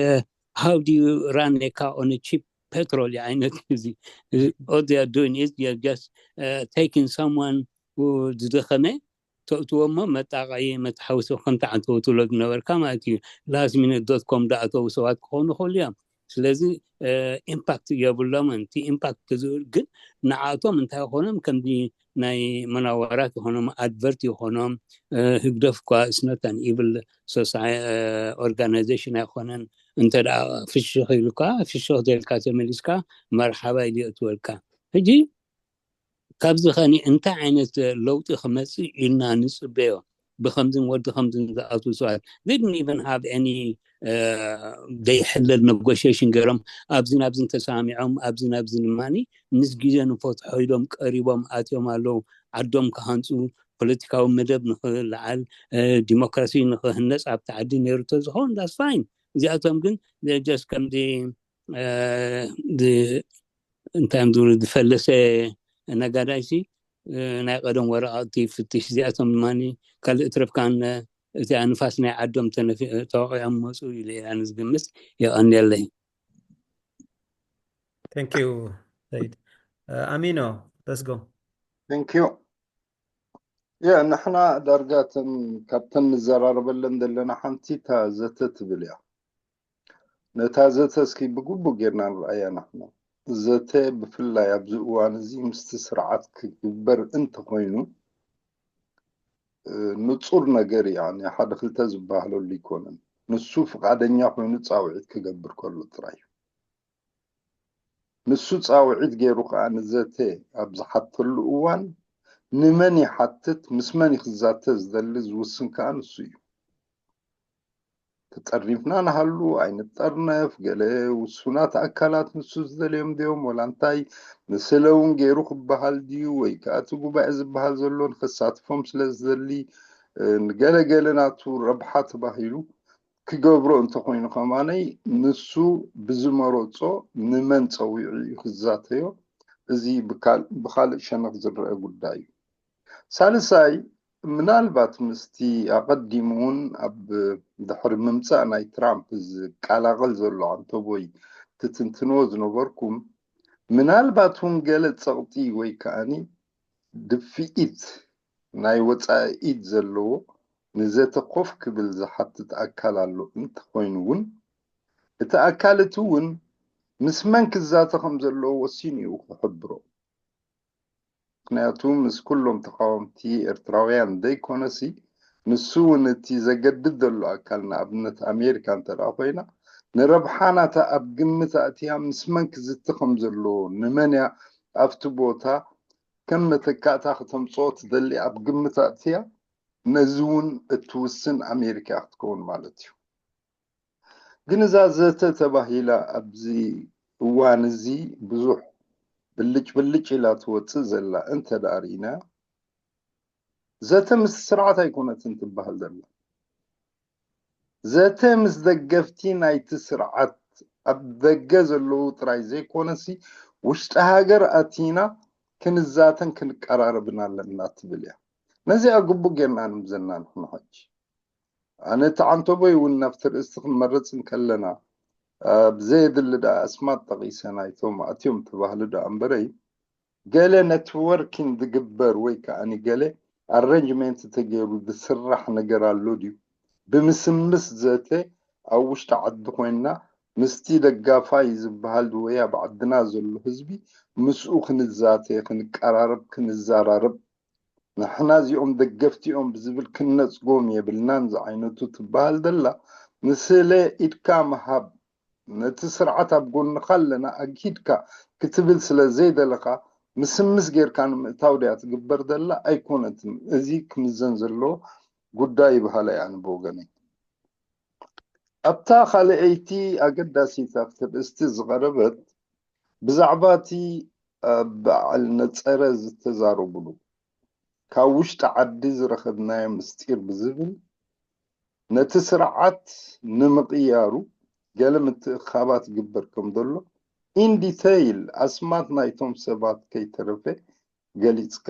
how do you run a car on a cheap petrol ዓይነት እዚ all they are doing is they are just taking someone ዝደኸመ ተእትዎ እሞ መጣቃይ መተሓውሲ ከምቲ ዓንተወትሎ ዝነበርካ ማለት እዩ። last minute dot com ዝኣተዉ ሰባት ክኾኑ ክእሉ እዮም። ስለዚ ኢምፓክት የብሎምን። እቲ ኢምፓክት ዝብል ግን ንዓቶም እንታይ ይኾኖም ከምዚ ናይ መናዋራት ይኾኖም ኣድቨርት ይኾኖም ህግደፍ እኳ is not an evil organization ኣይኮነን። እንተ ፍሽኽ ኢሉካ ፍሽኽ ዘልካ ተመሊስካ መርሓባ ኢሉ የእትወልካ። ሕጂ ካብዚ ኸኒ እንታይ ዓይነት ለውጢ ክመፅእ ኢልና ንፅበዮ? ብከምዝን ወዲ ከምዝን ዝኣትዉ ሰባት they didn't even have any ዘይሕለል negotiation ገይሮም ኣብዚ ናብዝን ተሰማሚዖም ኣብዚ ናብዚ ድማ ምስ ግዜ ንፈትሖ ኢሎም ቀሪቦም ኣትዮም ኣለዉ። ዓዶም ክሃንፁ ፖለቲካዊ መደብ ንክለዓል ዲሞክራሲ ንክህነፅ ኣብቲ ዓዲ ነይሩ ተዝኸውን that's fine። እዚኣቶም ግን just ከምዚ እንታይ እዮም ዝብሉ ዝፈለሰ ነጋዳይሲ ናይ ቀደም ወረቃቅቲ ይፍትሽ። እዚኣቶም ድማ ካልእ ትረፍካን እዚኣ ንፋስ ናይ ዓዶም ተወቂዖም መፁ ኢለ ኣነ ዝግምት። የቐንየለይ። Thank you ሰይድ። ኣሚኖ let's go። Thank you። ያ ንሕና ዳርጋ እተን ካብተን ንዘራረበለን ዘለና ሓንቲ እታ ዘተ ትብል እያ። ነታ ዘተ እስኪ ብግቡእ ጌርና ንርኣያ ንሕና። ዘተ ብፍላይ ኣብዚ እዋን እዚ ምስቲ ስርዓት ክግበር እንተኾይኑ፣ እ፣ ንጹር ነገር እዩ። ያኒ ሓደ ክልተ ዝበሃለሉ ኣይኮነን። ንሱ ፍቓደኛ ኮይኑ ጻውዒት ክገብር ከሎ ጥራይ እዩ። ንሱ ጻውዒት ገይሩ ከኣ ንዘተ ኣብ ዝሓተሉ እዋን ንመን ይሓትት፣ ምስ መን እዩ ክዛተ ዝደሊ ዝውስን ከኣ ንሱ እዩ። ተጠርኒፍና ንሃሉ ኣይንጠርነፍ፣ ገለ ውሱናት ኣካላት ንሱ ዝደልዮም ድዮም ወላ እንታይ፣ ንስለ እውን ገይሩ ክበሃል ድዩ ወይ ከኣ እቲ ጉባኤ ዝበሃል ዘሎ ንኸሳትፎም ስለ ዝደሊ፣ እ፣ ንገለ ገለ ናቱ ረብሓ ተባሂሉ ክገብሮ እንተኾይኑ ከማነይ ንሱ ብዝመረጾ ንመን ጸዊዑ እዩ ክዛተዮ። እዚ ብካል-፣ ብኻልእ ሸነኽ ዝረአ ጉዳይ እዩ። ሳልሳይ፣ ምናልባት ምስቲ ኣቐዲሙ እውን ኣብ ድሕሪ ምምጻእ ናይ ትራምፕ ዝቀላቐል ዘሎ ዓንተቦይ ትትንትንዎ ዝነበርኩም፣ ምናልባት እውን ገለ ጸቕጢ ወይ ከኣኒ ድፍኢት ናይ ወጻኢ ኢድ ዘለዎ ንዘተ ኮፍ ክብል ዝሓትት ኣካል ኣሎ እንተኾይኑ እውን፣ እቲ ኣካል እቲ እውን ምስ መን ክዛተ ከም ዘለዎ ወሲኑ እዩ ክሕብሮ። ምኽንያቱ ምስ ኩሎም ተቃወምቲ ኤርትራውያን ዘይኮነሲ፣ ንሱ እውን እቲ ዘገድድ ዘሎ ኣካል፣ ንኣብነት ኣሜሪካ እንተ ደኣ ኮይና፣ ንረብሓ ናታ ኣብ ግምት ኣእትያ ምስ መን ክዝቲ ከም ዘለዎ፣ ንመን እያ ኣብቲ ቦታ ከም መተካእታ ክተምጽኦ ትደሊ ኣብ ግምት ኣእትያ፣ ነዚ እውን እትውስን ኣሜሪካ ክትከውን ማለት እዩ። ግን እዛ ዘተ ተባሂላ ኣብዚ እዋን እዚ ብዙሕ ብልጭ ብልጭ ኢላ ትወፅእ ዘላ እንተ ደኣ ርኢና፣ ዘተ ምስ ስርዓት ኣይኮነትን ትበሃል ዘላ። ዘተ ምስ ደገፍቲ ናይቲ ስርዓት ኣብ ደገ ዘለዉ ጥራይ ዘይኮነሲ፣ ውሽጢ ሃገር ኣቲና ክንዛተን ክንቀራረብን ኣለና ትብል እያ። ነዚኣ ግቡእ ጌርና ንምዘና ንሕና ሕጂ። ኣነ እቲ ዓንተቦይ እውን ናብቲ ርእስቲ ክንመርጽ እንከለና፣ ኣብ ዘየድሊ ደኣ ኣስማት ጠቒሰ ናይቶም ኣትዮም ተባህሉ ደኣ እምበረይ፣ ገለ ነትወርኪን ዝግበር ወይ ከኣኒ ገለ ኣረንጅመንት ተገይሩ ዝስራሕ ነገር ኣሎ ድዩ? ብምስምስ ዘተ ኣብ ውሽጢ ዓዲ ኮይንና ምስቲ ደጋፋይ ዝበሃል ወይ ኣብ ዓድና ዘሎ ህዝቢ ምስኡ ክንዛተ፣ ክንቀራረብ፣ ክንዘራረብ፣ ንሕና እዚኦም ደገፍቲ እዮም ብዝብል ክንነጽጎም የብልናን ዝዓይነቱ ትበሃል ዘላ ንስለ ኢድካ ምሃብ፣ ነቲ ስርዓት ኣብ ጎንኻ ኣለና ኣግሂድካ ክትብል ስለ ዘይደለኻ ምስምስ ጌርካ ንምእታው ድያ ትግበር ዘላ? ኣይኮነትን። እዚ ክምዘን ዘለዎ ጉዳይ ይበሃል ኣነ ብወገነይ። ኣብታ ካልኣይቲ ኣገዳሲት ኣብቲ ርእስቲ ዝቐረበት ብዛዕባ እቲ ኣብ በዓል ነጸረ ዝተዛረቡሉ ካብ ውሽጢ ዓዲ ዝረኸብናዮ ምስጢር ብዝብል ነቲ ስርዓት ንምቕያሩ ገለ ምትእኻባት ይግበር ከም ዘሎ ኢን ዲተይል ኣስማት ናይቶም ሰባት ከይተረፈ ገሊጽካ፣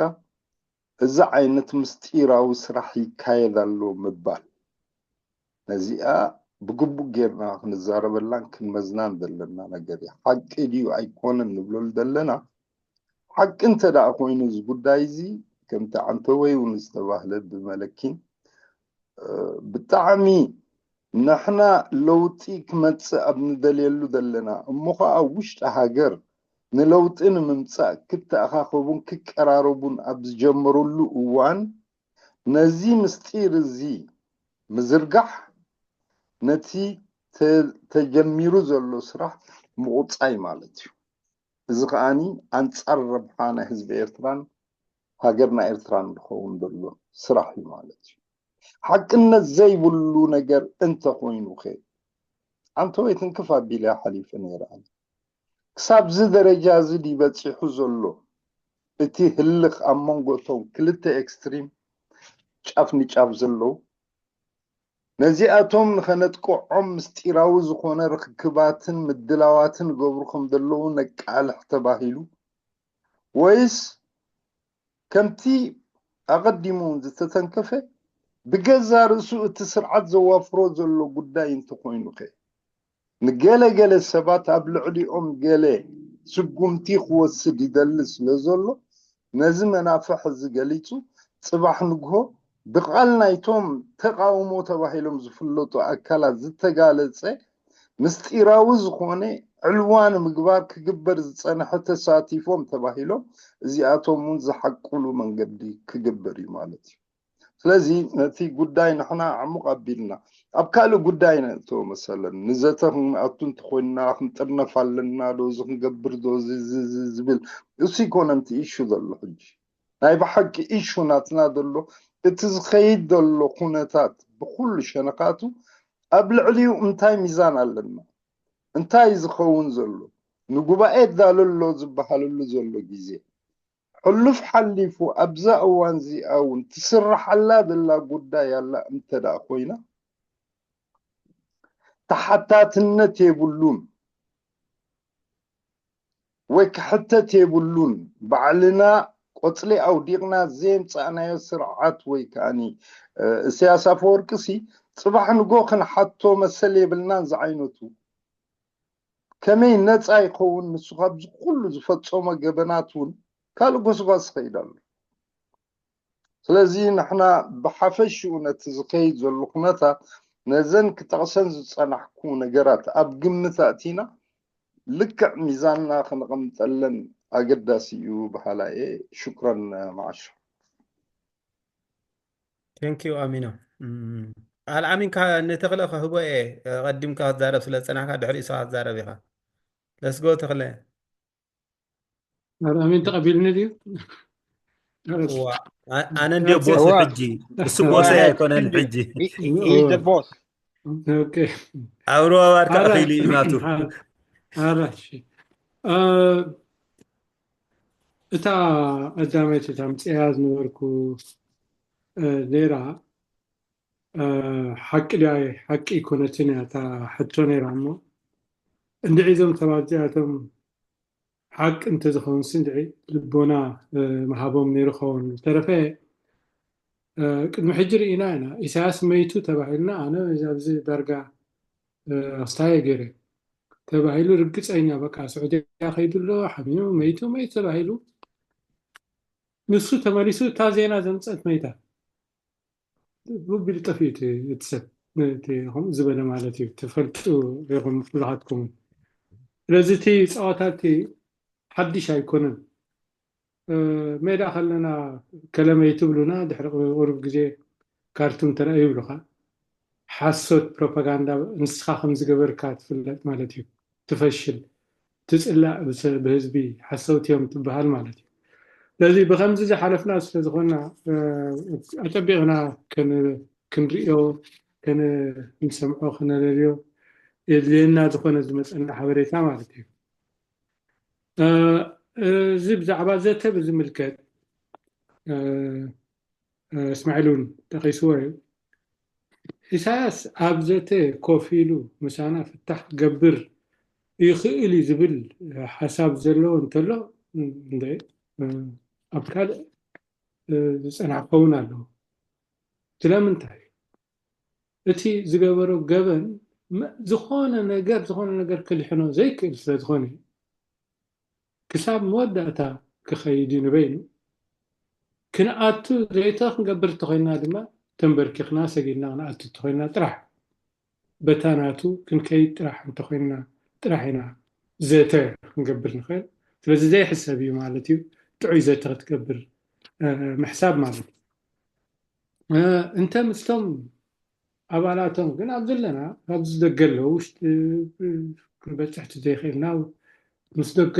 እዚ ዓይነት ምስጢራዊ ስራሕ ይካየድ ኣሎ ምባል፣ ነዚኣ ብግቡእ ጌርና ክንዛረበላን ክንመዝናን ዘለና ነገር እያ። ሓቂ ድዩ ኣይኮነን ንብለሉ ዘለና፣ ሓቂ እንተ ደኣ ኮይኑ እዚ ጉዳይ እዚ ከምቲ ዓንተወይ እውን ዝተባህለ ብመለኪን፣ እ፣ ብጣዕሚ ንሕና ለውጢ ክመጽእ ኣብ ንደልየሉ ዘለና፣ እሞ ኸዓ ኣብ ውሽጢ ሃገር ንለውጢ ንምምጻእ ክተኣኻኸቡን ክቀራረቡን ኣብ ዝጀመሩሉ እዋን፣ ነዚ ምስጢር እዚ ምዝርጋሕ፣ ነቲ ተ-፣ ተጀሚሩ ዘሎ ስራሕ ምቑጻይ ማለት እዩ። እዚ ከኣኒ ኣንጻር ረብሓ ናይ ህዝቢ ኤርትራን ሃገርና ኤርትራን ዝኸውን ዘሎ ስራሕ እዩ ማለት እዩ። ሓቅነት ዘይብሉ ነገር እንተኾይኑ ኸ? ኣንተ ወይ ትንክፍ ኣቢለ ሓሊፈ ነይረ ኣነ። ክሳብ እዚ ደረጃ እዚ ድዩ በጺሑ ዘሎ? እቲ ህልኽ ኣብ መንጎ እቶም ክልተ ኤክስትሪም ጫፍ ንጫፍ ዘለዉ፣ ነዚኣቶም ንኸነጥቅዖም ምስጢራዊ ዝኾነ ርክክባትን ምድላዋትን ይገብሩ ከም ዘለዉ ነቃልሕ ተባሂሉ፣ ወይስ ከምቲ ኣቐዲሙ እውን ዝተተንከፈ ብገዛ ርእሱ እቲ ስርዓት ዘዋፍሮ ዘሎ ጉዳይ እንተኾይኑ ኸ? ንገለ ገለ ሰባት ኣብ ልዕሊኦም ገለ ስጉምቲ ክወስድ ይደሊ ስለ ዘሎ፣ ነዚ መናፍሕ እዚ ገሊጹ ጽባሕ ንግሆ ብቓል ናይቶም ተቓውሞ ተባሂሎም ዝፍለጡ ኣካላት ዝተጋለጸ ምስጢራዊ ዝኾነ ዕልዋ ንምግባር ክግበር ዝጸንሐ ተሳቲፎም ተባሂሎም እዚኣቶም እውን ዝሓቁሉ መንገዲ ክግበር እዩ ማለት እዩ። ስለዚ ነቲ ጉዳይ ንሕና ዕሙቕ ኣቢልና ኣብ ካልእ ጉዳይ ነእቶ መሰለን ንዘተ ክንኣቱ እንተኮይንና ክንጥርነፍ ኣለና ዶ እዚ ክንገብር ዶ እዚ እዚ- እዚ ዝብል እሱ ይኮነ እቲ ኢሹ ዘሎ ሕጂ ናይ ብሓቂ ኢሹ ናትና ዘሎ እቲ ዝኸይድ ዘሎ ኩነታት ብኩሉ ሸነኻቱ ኣብ ልዕሊኡ እንታይ ሚዛን ኣለና እንታይ ዝኸውን ዘሎ ንጉባኤ ዳሎ ኣሎ ዝበሃለሉ ዘሎ ግዜ ሕሉፍ ሓሊፉ ኣብዛ እዋን እዚኣ እውን ትስርሓላ ዘላ ጉዳይ ኣላ እንተ ደኣ ኮይና ተሓታትነት የብሉን ወይ ክሕተት የብሉን ባዕልና ቆፅሊ ኣውዲቕና ዘየምፃእናዮ ስርዓት ወይ ከዓኒ እሰያስ ኣፈወርቂ ሲ ፅባሕ ንጎ ክንሓቶ መሰል የብልናን ዝዓይነቱ ከመይ ነፃ ይኸውን ንሱ ካብዚ ኩሉ ዝፈፀሞ ገበናት እውን ካልእ ጎስጓስ ይኸይድ ኣሎ ስለዚ ንሕና ብሓፈሽኡ ነቲ ዝኸይድ ዘሎ ኩነታት ነዘን ክጠቕሰን ዝፀናሕኩ ነገራት ኣብ ግምት ኣእቲና ልክዕ ሚዛንና ከነቐምጠለን ኣገዳሲ እዩ በሃላ እየ ሽኩረን መዓሾ Thank you ኣሚኖ ኣልዓሚንካ ንተኽለ ከህቦ እየ ቀዲምካ ክትዛረብ ስለ ዝፀናሕካ ድሕሪ እሱ ክትዛረብ ኢኻ ለስጎ ተኽለ ኣሚን ተቐቢልኒ ድዩ ኣነ እንደ ቦስ ሕጂ እሱ ቦስ ኣይኮነን ሕጂ ኣብሮ ኣባርካ ተኺሉ እዩ ናቱ እታ ቀዳመይቲ እታ ምፅያ ዝነበርኩ ነይራ ሓቂ ድያ ሓቂ ኣይኮነትን እያ እታ ሕቶ ነይራ እሞ እንድዒ እዞም ሰባት እዚኣቶም ሓቂ እንተዝኸውን ስንድዒ ልቦና ምሃቦም ነይሩ ኸውን ዝተረፈ ቅድሚ ሕጂ ርኢና ኢና ኢሳያስ መይቱ ተባሂልና ኣነ ኣብዚ ዳርጋ ኣስታየ ገይረ ተባሂሉ ርግፀኛ በቃ ስዑድያ ከይዱ ኣሎ ሓሚሙ መይቱ መይቱ ተባሂሉ ንሱ ተመሊሱ እታ ዜና ዘምፀት መይታ ብቢሉ ጠፊኡ እቲ ሰብ ከምኡ ዝበለ ማለት እዩ ትፈልጡ ኢኹም ብዙሓትኩም ስለዚ እቲ ፀዋታ እቲ ሓድሽ ኣይኮነን ሜዳ ከለና ከለመይ ትብሉና ድሕሪ ቁሩብ ግዜ ካርቱም ተራእዩ ይብሉካ ሓሶት ፕሮፓጋንዳ ንስኻ ከምዝገበርካ ትፍለጥ ማለት እዩ ትፈሽል ትፅላእ ብህዝቢ ሓሰውቲ እዮም ትበሃል ማለት እዩ ስለዚ ብከምዚ ዝሓለፍና ስለዝኮና ኣጠቢቕና ክንሪኦ ክንሰምዖ ክነለልዮ የድልየና ዝኮነ ዝመፀና ሓበሬታ ማለት እዩ እዚ ብዛዕባ ዘተ ብዝምልከት እስማዒል እውን ጠቂስዎ እዩ ኢሳያስ ኣብ ዘተ ኮፍ ኢሉ ምሳና ፍታሕ ክገብር ይኽእል እዩ ዝብል ሓሳብ ዘለዎ እንተሎ ኣብ ካልእ ዝፀናሕ ክኸውን ኣለዎ ስለምንታይ እቲ ዝገበሮ ገበን ዝኾነ ነገር ዝኾነ ነገር ክልሕኖ ዘይክእል ስለዝኾነ ክሳብ መወዳእታ ክኸይድ እዩ ንበይኑ ክንኣቱ ዘይተ ክንገብር እንተኮይና ድማ ተንበርኪኽና ሰጊድና ክንኣቱ እንተኮይና ጥራሕ በታ ናቱ ክንከይድ ጥራሕ እንተኮይና ጥራሕ ኢና ዘተ ክንገብር ንኽእል ስለዚ ዘይሕሰብ እዩ ማለት እዩ ጥዑይ ዘተ ክትገብር ምሕሳብ ማለት እዩ እንተ ምስቶም ኣባላቶም ግን ኣብ ዘለና ኣብዚ ደገ ኣለዉ ውሽጢ ክንበፅሕቲ ዘይክእልና ምስ ደገ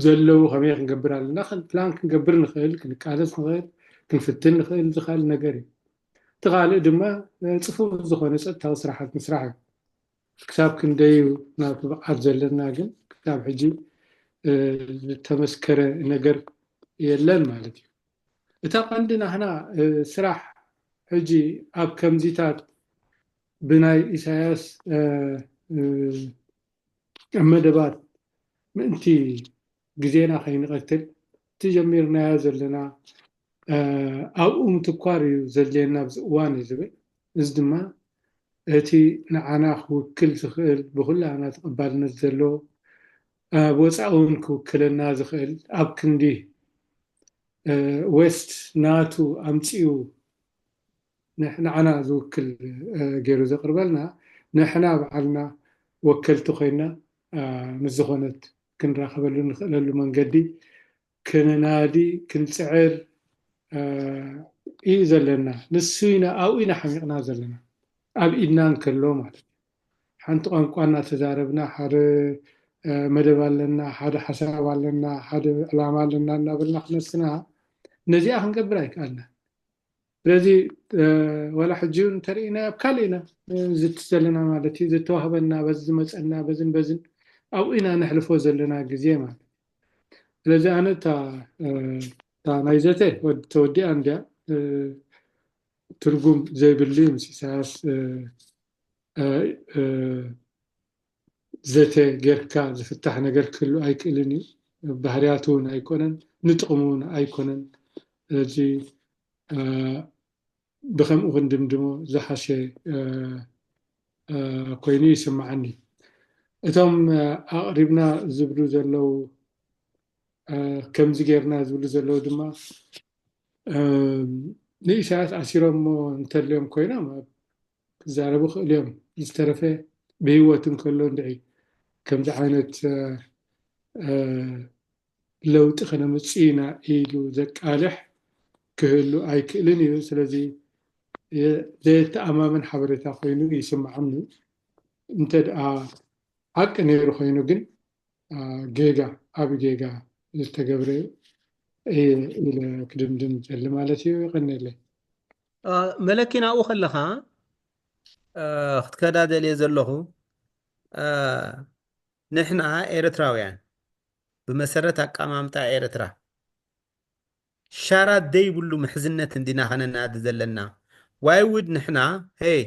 ዘለዉ ከመይ ክንገብር ኣለና ፕላን ክንገብር ንኽእል ክንቃለስ ንኽእል ክንፍትን ንኽእል ዝኽእል ነገር እዩ እቲ ካልእ ድማ ፅፉፍ ዝኾነ ፀጥታዊ ስራሓት ምስራሕ እዩ ክሳብ ክንደዩ ናቱ ብዓት ዘለና ግን ክሳብ ሕጂ ዝተመስከረ ነገር የለን ማለት እዩ እታ ቀንዲ ናህና ስራሕ ሕጂ ኣብ ከምዚታት ብናይ ኢሳያስ መደባት ምእንቲ ግዜና ከይንቐትል እቲ ጀሚርናዮ ዘለና ኣብኡ ምትኳር እዩ ዘድልየና ኣብዚ እዋን እዩ ዝብል እዚ ድማ እቲ ንዓና ክውክል ዝኽእል ብኩላና ተቐባልነት ዘለዎ ኣብ ወፃኢ እውን ክውክለና ዝኽእል ኣብ ክንዲ እ፣ ዌስት ናቱ ኣምፂኡ ንሕ-፣ ንዓና ዝውክል፣ እ፣ ገይሩ ዘቕርበልና፣ ንሕና ባዕልና ወከልቲ ኮይና፣ እ፣ ምስ ዝኾነት ክንራኸበሉ ንኽእለሉ መንገዲ ክነናዲ፣ ክንፅዕር፣ እ፣ እዩ ዘለና። ንሱ ኢና፣ ኣብኡ ኢና ሓሚቕና ዘለና። ኣብ ኢድና እንከሎ ማለት እዩ። ሓንቲ ቋንቋ እናተዛረብና፣ ሓደ፣ እ፣ መደብ ኣለና፣ ሓደ ሓሳብ ኣለና፣ ሓደ ዕላማ ኣለና እናበልና ክነስና፣ ነዚኣ ክንገብር ኣይከኣልና። ስለዚ፣ እ፣ ዋላ ሕጂ እውን እንተርኢና ኣብ ካልእ ኢና፣ እ፣ ዝቲ ዘለና ማለት እዩ። ዝተዋህበና፣ በዚ ዝመፀና፣ በዝን በዝን ኣብኡ ኢና ነሕልፎ ዘለና ግዜ ማለት እዩ። ስለዚ ኣነ እታ፣ እ፣ እታ ናይ ዘተ ወድ-፣ ተወዲኣ እንድያ፣ እ፣ ትርጉም ዘይብሉ እዩ ምስ ኢሳያስ፣ እ፣ እ፣ እ፣ ዘተ ጌርካ ዝፍታሕ ነገር ክህሉ ኣይክእልን እዩ። ባህርያቱ እውን ኣይኮነን፣ ንጥቕሙ እውን ኣይኮነን። ስለዚ፣ እ፣ ብኸምኡ ክንድምድሞ ዝሓሸ፣ እ፣ እ፣ ኮይኑ ይስምዓኒ። እቶም፣ እ፣ ኣቕሪብና ዝብሉ ዘለዉ፣ እ፣ ከምዚ ጌርና ዝብሉ ዘለዉ ድማ፣ እ፣ ንኢሳያስ ኣሲሮሞ እንተልዮም ኮይኖም ክዛረቡ ክእሉ እዮም። ዝተረፈ ብህይወት እንከሎ እንድዒ ከምዚ ዓይነት፣ እ፣ እ፣ ለውጢ ከነምጽእ ኢና ኢሉ ዘቃልሕ ክህሉ ኣይክእልን እዩ። ስለዚ የ-፣ ዘየተኣማምን ሓበሬታ ኮይኑ ይስምዓኒ። እንተ ደኣ ሓቂ ነይሩ ኮይኑ ግን፣ አ፣ ጌጋ፣ ዓቢ ጌጋ ዝተገብረ እዩ ኢለ ክድምድም ይደሊ ማለት እዩ። የቐንየለይ። አ፣ መለኪ ናብኡ ከለኻ፣ አ፣ ክትከዳ ደልየ ዘለኹ፣ አ፣ ንሕና ኤርትራውያን ብመሰረት ኣቀማምጣ ኤርትራ ሻራ ደይብሉ ምሕዝነት እንዲና ከነናዲ ዘለና። ዋይ ውድ ንሕና፣ ሄይ፣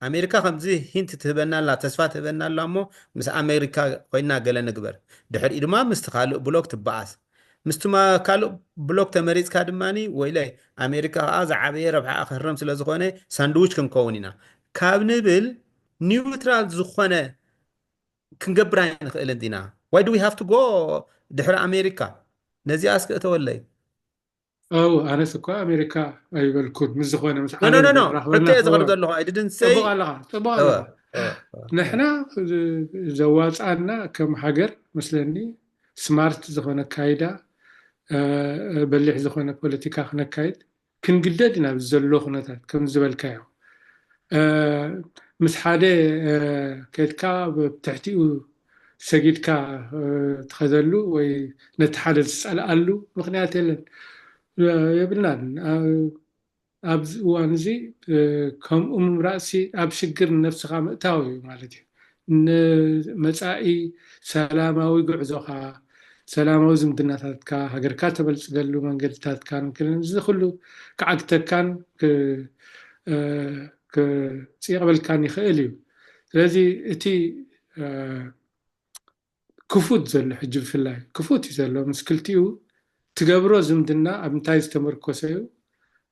ኣሜሪካ ከምዚ ሂንት ትህበና ኣላ፣ ተስፋ ትህበና ኣላ እሞ ምስ ኣሜሪካ ኮይና ገለ ንግበር። ድሕሪኡ ድማ ምስቲ ካልእ ብሎክ ትበኣስ። ምስቲ ማ-፣ ካልእ ብሎክ ተመሪጽካ ድማኒ፣ ወይለ ኣሜሪካ ከኣ ዝዓበየ ረብሓኣ ክህረም ስለ ዝኾነ ሳንድዊች ክንከውን ኢና ካብ ንብል ኒውትራል ዝኾነ ክንገብር ኣይንኽእልን ዲና? Why do we have to go ድሕሪ ኣሜሪካ? ነዚኣ እስኪ እተወለይ። ኣው፣ ኣነስ እኳ ኣሜሪካ ኣይበልኩን። ምስ ዝኾነ ምስ ኖ፣ ኖ፣ ዓለም ኖ፣ ኖ። ዘራኽበና ክልተ እየ ዝቕርብ እወ። ዘለኹ። I didn't say ጽቡቕ ኣለኻ፣ ጽቡቕ እወ፣ ኣለኻ። እወ፣ እወ። ንሕና ዝ-፣ ዘዋጽኣና ከም ሃገር መስለኒ ስማርት ዝኾነ ኣካይዳ፣ እ፣ በሊሕ ዝኾነ ፖለቲካ ክነካይድ ክንግደድ ኢና፣ ኣብዚ ዘሎ ኩነታት ከም ዝበልካዮ። እ፣ ምስ ሓደ፣ እ፣ ከድካ ብትሕቲኡ ሰጊድካ፣ እ፣ ትኸደሉ ወይ ነቲ ሓደ ዝጸልኣሉ ምኽንያት የለን፣ እ፣ የብልናን። እ፣ ኣብዚ እዋን እዚ፣ እ፣ ከምኡ ምምራጽሲ ኣብ ሽግር ንነብስኻ ምእታው እዩ ማለት እዩ። ንመጻኢ ሰላማዊ ጉዕዞኻ፣ ሰላማዊ ዝምድናታትካ፣ ሃገርካ ተበልጽገሉ መንገድታትካን ክን-፣ እዚ ኩሉ ክዓግተካን ክ-፣ እ፣ ክጽየቕበልካን ይኽእል እዩ። ስለዚ እቲ፣ እ፣ ክፉት ዘሎ ሕጂ ብፍላይ ክፉት እዩ ዘሎ። ምስ ክልቲኡ ትገብሮ ዝምድና ኣብ እንታይ ዝተመርኮሰ እዩ?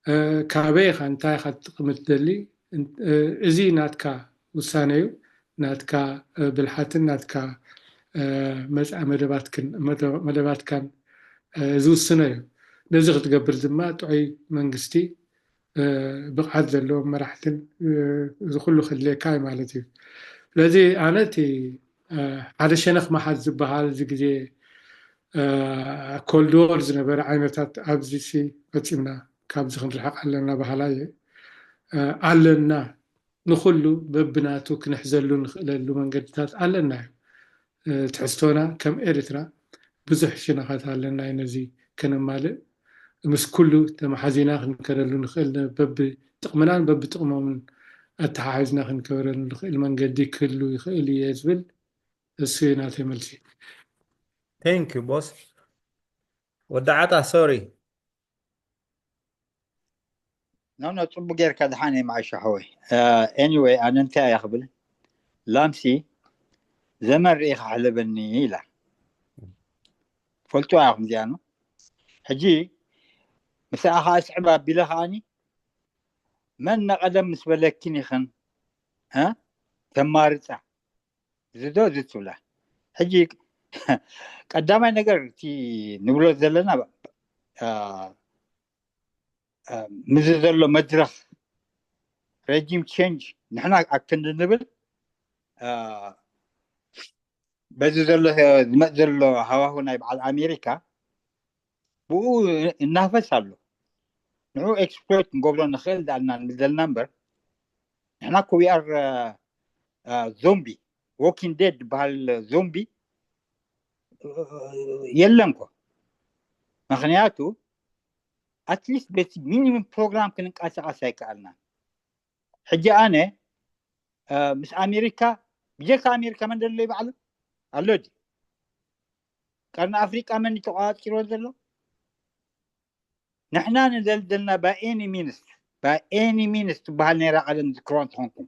እ፣ ካበይ ኢኻ፣ እንታይ ኢኻ ትጥቕሚ ትደሊ? እ፣ እዚ ናትካ ውሳነ እዩ። ናትካ፣ እ፣ ብልሓትን ናትካ፣ እ፣ መጻኢ መደባትክን፣ መደ-፣ መደባትካን፣ እ፣ ዝውስኖ እዩ። ነዚ ክትገብር ድማ ጥዑይ መንግስቲ፣ እ፣ ብቕዓት ዘለዎም መራሕትን፣ እ፣ እዚ ኩሉ ከድልየካ እዩ ማለት እዩ። ስለዚ ኣነ እቲ፣ እ፣ ሓደ ሸነኽ መሓዝ ዝበሃል እዚ ግዜ፣ እ፣ ኮልድ ዎር ዝነበረ ዓይነታት ኣብዚ ሲ ፈጺምና ካብዚ ክንርሕቕ ኣለና በሃላይ እየ። እ፣ ኣለና ንኹሉ በብናቱ ክንሕዘሉ ንኽእለሉ መንገድታት ኣለና እዩ። እ፣ ትሕዝቶና ከም ኤርትራ ብዙሕ ሽነኻት ኣለና እዩ ነዚ ከነማልእ። ምስ ኩሉ ተመሓዚና ክንከደሉ ንኽእል፣ በብጥቕምናን በብጥቕሞምን ኣተሓሒዝና ክንከበረሉ ንኽእል መንገዲ ክህሉ ይኽእል እየ ዝብል እሱ እዩ ናተይ መልሲ። Thank you, boss። ወዲ ዓጣ፣ ሶሪ። ኖ፣ ኖ፣ ጽቡቅ ጌርካ ድሓን እየ መዓሾ ሓወይ። እ፣ ኤኒወይ፣ ኣነ እንታይ እየ ክብል፣ ላምሲ ዘመን ርኢኻ ሕለበኒ ኢላ። ፈልጥዋ ኢኹም እዚኣ ኖ። ሕጂ ምስኣ ኸዓ ስዕብ ኣቢለ ኸዓኒ፣ መን ነቐደም ምስ በለኪን ኢኽን፣ እ፣ ተማርጻ። እዚ ዶ እዚ ትብላ። ሕጂ ቀዳማይ ነገር እቲ ንብሎ ዘለና እ፣ እ፣ ምዚ ዘሎ መድረኽ regime change ንሕና ኣክንዲ ንብል፣ እ፣ በዚ ዘሎ ዝመፅ ዘሎ ሃዋሁ ናይ በዓል ኣሜሪካ ብኡ እናፈስ ኣሎ። ንዑ exploit ክንገብሮ ንኽእል ዳልና ንብል ዘለና እምበር፣ ንሕና እኮ we are zombie, walking dead ዝበሃል ዞምቢ የለን እኮ። ምክንያቱ at least በቲ ሚኒመም ፕሮግራም ክንንቀሳቐስ ኣይከኣልናን። ሕጂ ኣነ፣ እ፣ ምስ ኣሜሪካ፣ ብጀካ ኣሜሪካ መን ደሎ ይበዓሉ ኣሎ ድዩ? ቀርኒ ኣፍሪቃ መን እዩ ተቋፂሮ ዘሎ? ንሕና ንደልደልና by any means፣ by any means ትበሃል ነይራ ቀደም ዝክሮ እንትኾንኩም።